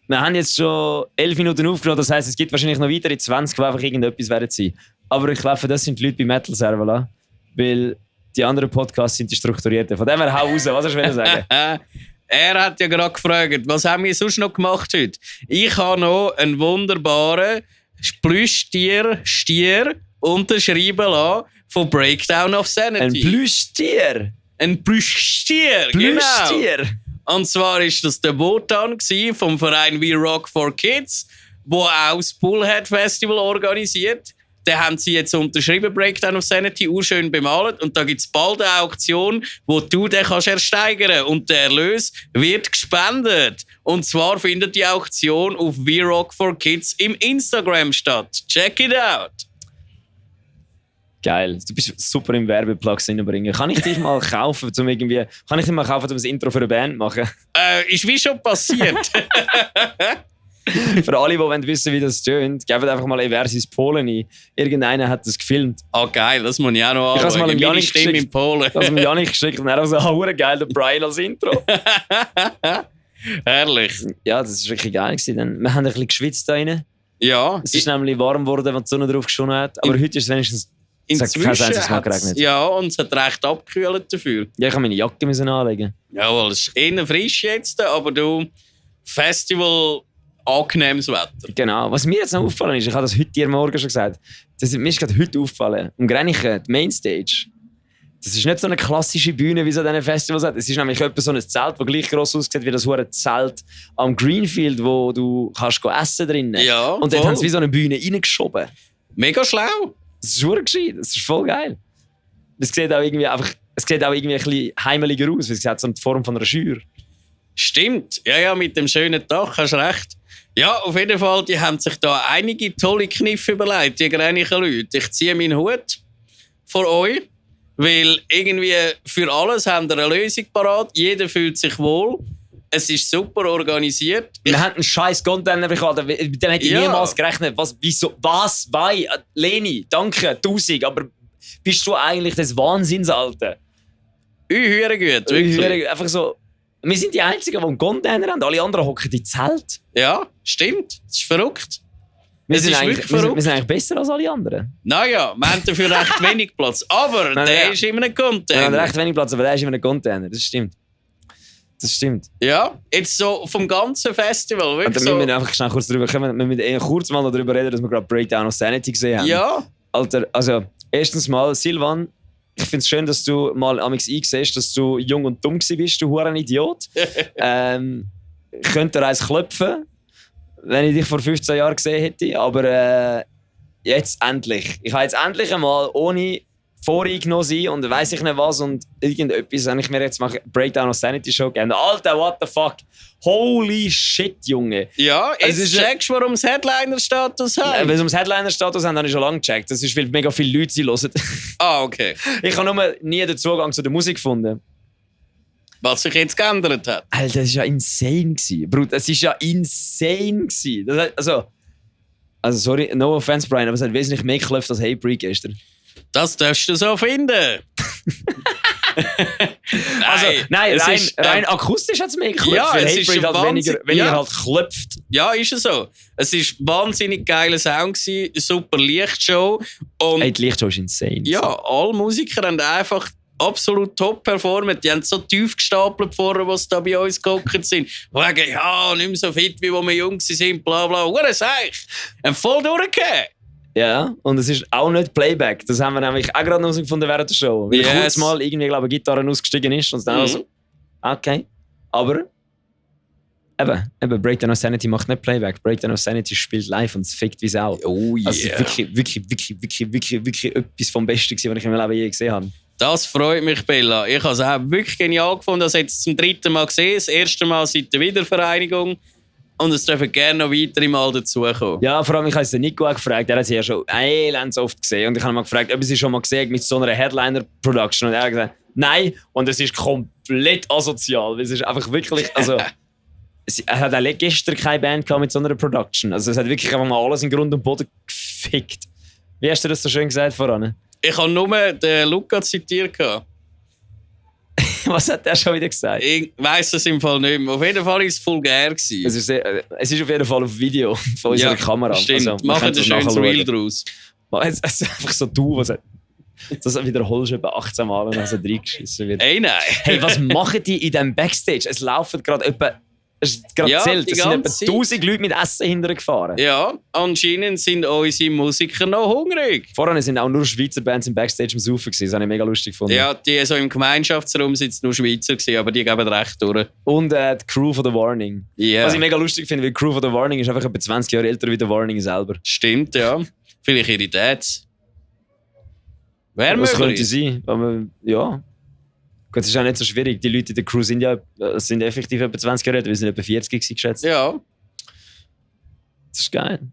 wir haben jetzt schon 11 Minuten aufgenommen, das heisst, es gibt wahrscheinlich noch weitere 20, die einfach irgendetwas werden sein. Aber ich glaube, das sind die Leute bei Metal Servola, weil die anderen Podcasts sind die strukturierten. Von dem her, hau raus, was hast du sagen? Er hat ja gerade gefragt, was haben wir sonst noch gemacht heute? Ich habe noch einen wunderbaren Plüschtier unterschreiben lassen von Breakdown of Sanity. Ein Plüschtier? Ein Plüschtier, genau. Und zwar war das der Wotan vom Verein We Rock for Kids, der auch das Bullhead Festival organisiert. Den haben sie jetzt unterschrieben, Breakdown of Sanity, urschön bemalt. Und da gibt es bald eine Auktion, wo du den kannst ersteigern. Und der Erlös wird gespendet. Und zwar findet die Auktion auf We Rock for Kids im Instagram statt. Check it out! Geil, du bist super im Werbeplugs reinbringen. Kann ich dich mal kaufen, um ein Intro für eine Band zu machen? Ist wie schon passiert. Für alle, die wissen, wie das tönt, gebt einfach mal Eversis Polen ein. Irgendeiner hat das gefilmt. Geil, das muss ich auch noch anschauen. Ich habe es mal Janik Stimme in Polen. Das hat mir Janik geschickt und er hat so geil, der Brian als Intro. Herrlich. Ja, das war wirklich geil. Wir haben ein bisschen geschwitzt da rein. Ja. Es ist nämlich warm geworden, wenn die Sonne drauf geschonen hat. Aber heute ist es wenigstens geregnet. Ja, und es hat recht abgekühlt dafür. Ja, ich habe meine Jacke anlegen. Jawohl, es ist eher frisch jetzt, aber du, Festival, angenehmes Wetter. Genau. Was mir jetzt noch aufgefallen ist, ich habe das heute dir Morgen schon gesagt, mir ist gerade heute aufgefallen, am Grenchen, die Mainstage, das ist nicht so eine klassische Bühne, wie so diese Festivals hat. Es ist nämlich etwa so ein Zelt, das gleich gross aussieht wie das hure Zelt am Greenfield, wo du kannst essen drinnen. Ja, und dort haben sie wie so eine Bühne reingeschoben. Mega schlau. Das ist hure gescheit, das ist voll geil. Es sieht auch irgendwie ein bisschen heimeliger aus, weil es hat so eine Form von einer Schür. Stimmt, ja, mit dem schönen Dach, hast recht. Ja, auf jeden Fall, die haben sich da einige tolle Kniffe überlegt, die grenischen Leute. Ich ziehe meinen Hut vor euch, weil irgendwie für alles haben wir eine Lösung parat. Jeder fühlt sich wohl. Es ist super organisiert. Wir haben einen scheiß Container bekommen, mit dem hätte ich niemals gerechnet. Wieso? Leni, danke, 1000, aber bist du eigentlich das Wahnsinnsalte? Uhyre gut, wirklich. Einfach so... Wir sind die Einzigen, die einen Container haben. Alle anderen hocken in Zelt. Ja, stimmt. Das ist verrückt. Wir sind eigentlich besser als alle anderen. Naja, wir haben dafür recht wenig Platz. Aber der ist in einem Container. Wir haben recht wenig Platz, aber der ist in einem Container. Das stimmt. Das stimmt. Ja, jetzt so vom ganzen Festival. Und Wirklich dann müssen so. wir einfach schnell kurz darüber kommen. Wir müssen kurz mal darüber reden, dass wir gerade Breakdown of Sanity gesehen haben. Ja, Alter, also erstens mal, Silvan, ich finde es schön, dass du mal amigs einsiehst, dass du jung und dumm bist, du huren Idiot. Ich könnte dir eins klopfen, wenn ich dich vor 15 Jahren gesehen hätte, aber jetzt endlich. Ich habe jetzt endlich einmal ohne voreingenommen sein und weiss ich nicht was und irgendetwas, wenn ich mir jetzt mache, Breakdown of Sanity Show gegeben. Alter, what the fuck? Holy shit, Junge. ja, jetzt ist- checkst du, warum es Headliner-Status hat. Wenn es ums Headliner-Status haben, habe ich schon lange gecheckt. Das ist, weil mega viele Leute sie hören. Ah, okay. Ich habe nur nie den Zugang zu der Musik gefunden. Was sich jetzt geändert hat. Alter, das war ja insane gewesen. Bruder, es war ja insane gewesen. Das hat, also sorry, no offense, Brian, aber es hat wesentlich mehr geklopft als Hatebreed gestern. Das darfst du so finden. Also, nein, es rein, ist, rein akustisch hat es mehr geklopft. ja, weil es ist Hatebreed halt Wahnsinn. weniger Ja. halt klopft. Ja, ist es so. Es war wahnsinnig geiler Sound, super Lichtshow. Und Hey, die Lichtshow ist insane. ja, alle Musiker haben einfach absolut top performt. Die haben so tief gestapelt vorher, was da bei uns gehockt sind. Wegen, ja, nicht mehr so fit, wie wir jung waren, bla bla. Hure Seich. Und voll durchgegeben. Ja, und es ist auch nicht Playback. Das haben wir nämlich auch gerade herausgefunden während der Show. Weil Yes. kurz mal irgendwie, glaube ich, Gitarre ausgestiegen ist und dann auch so, okay. Aber eben, Breakdown of Sanity macht nicht Playback. Breakdown of Sanity spielt live und es fickt wie Sau. Oh yeah. Also es ist wirklich etwas vom Besten gewesen, was ich in meinem Leben je gesehen habe. Das freut mich, Bella. Ich habe es auch wirklich genial gefunden. Das jetzt zum 3. Mal gesehen. Das erste Mal seit der Wiedervereinigung. Und es dürfen gerne noch weitere Mal dazukommen. Ja, vor allem, ich habe es den Nico auch gefragt, er hat sie ja schon elends oft gesehen. Und ich habe ihn mal gefragt, ob er sie schon mal gesehen hat mit so einer Headliner-Production. Und er hat gesagt, nein. Und es ist komplett asozial. Es ist einfach wirklich, also... Er hat auch gestern keine Band gehabt mit so einer Production. Also es hat wirklich einfach mal alles in Grund und Boden gefickt. Wie hast du das so schön gesagt voran? Ich habe nur den Luca zitiert. Was hat der schon wieder gesagt? Ich weiss es im Fall nicht mehr. Auf jeden Fall war es vulgär. Es ist auf jeden Fall auf Video von unserer Kamera. Stimmt, Also, wir machen können ein es schönes nachschauen. Reel draus. Es ist einfach so du, was das wiederholst du etwa 18 Mal und dann so reingeschissen wird. Ey, nein. Hey, was machen die in diesem Backstage? Es laufen gerade etwa... Es ist gerade Ja, zählt. die Es sind etwa ganze Zeit. 1000 Leute mit Essen hintergefahren. Ja, anscheinend sind unsere Musiker noch hungrig. Vorher sind auch nur Schweizer Bands im Backstage am Saufen gewesen. Das habe ich mega lustig gefunden. Ja, die so im Gemeinschaftsraum sind es nur Schweizer gewesen, aber die geben recht durch. Und die Crew von The Warning. Ja, Was ich mega lustig finde, weil die Crew von The Warning ist einfach etwa 20 Jahre älter wie The Warning selber. stimmt, ja. Vielleicht ihre Dads. Wer Das könnte möglich? sein. Aber ja. Gut, das ist auch nicht so schwierig. Die Leute in der Crew sind ja sind effektiv etwa 20 Jahre älter. Wir sind etwa 40 gewesen, geschätzt. Ja, Das ist geil. Das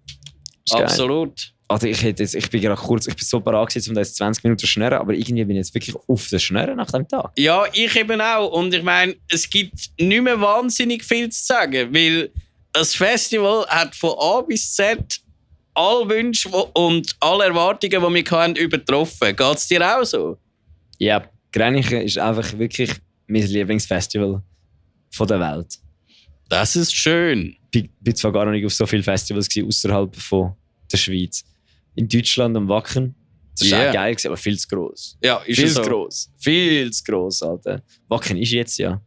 ist geil. absolut. Also ich bin gerade kurz, ich bin so parat gewesen, um da jetzt 20 Minuten zu schnurren, aber irgendwie bin ich jetzt wirklich auf das Schnurren nach dem Tag. Ja, ich eben auch. Und ich meine, es gibt nicht mehr wahnsinnig viel zu sagen, weil das Festival hat von A bis Z alle Wünsche und alle Erwartungen, die wir hatten, übertroffen. Geht es dir auch so? Ja, Grenchen ist einfach wirklich mein Lieblingsfestival von der Welt. Das ist schön. Ich bin zwar gar noch nicht auf so vielen Festivals gewesen, außerhalb von der Schweiz. In Deutschland am Wacken. Das war Yeah. auch geil, gewesen, aber viel zu gross. Ja, ist Viel es zu so. gross. Viel zu gross, Alter. Wacken ist jetzt ja.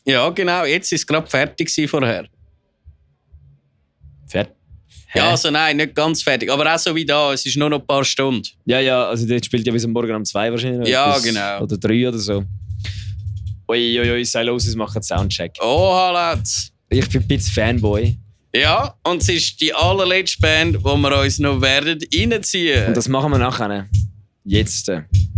Ja, genau. Jetzt ist es gerade fertig gewesen vorher. Fertig. Ja, also nein, nicht ganz fertig. Aber auch so wie da. Es ist nur noch ein paar Stunden. Ja, also dort spielt ja bis morgen um 2 wahrscheinlich. Ja, genau. Oder 3 oder so. Uiuiui, Silosis machen Soundcheck. Oh, Halatz. Ich bin ein bisschen Fanboy. Ja, und es ist die allerletzte Band, die wir uns noch werden reinziehen. Und das machen wir nachher. Jetzt.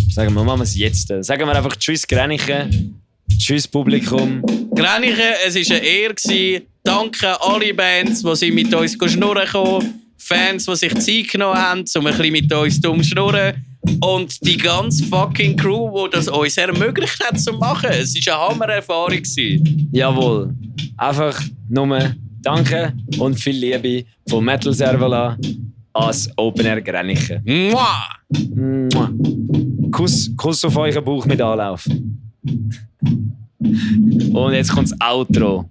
Sagen wir, machen wir es jetzt. Sagen wir einfach Tschüss Grenchen. Tschüss Publikum. Grenchen, es war eine Ehre gewesen. Danke alle Bands, die sind mit uns schnurren kommen. Fans, die sich Zeit genommen haben, um ein bisschen mit uns zu schnurren. Und die ganze fucking Crew, die das uns ermöglicht hat zu machen. Es war eine Hammererfahrung gewesen. Jawohl. Einfach nur Danke und viel Liebe von Metal Servola als Open Air Grenchen. Mua! Mua. Kuss auf euren Bauch mit Anlauf. Und jetzt kommt das Outro.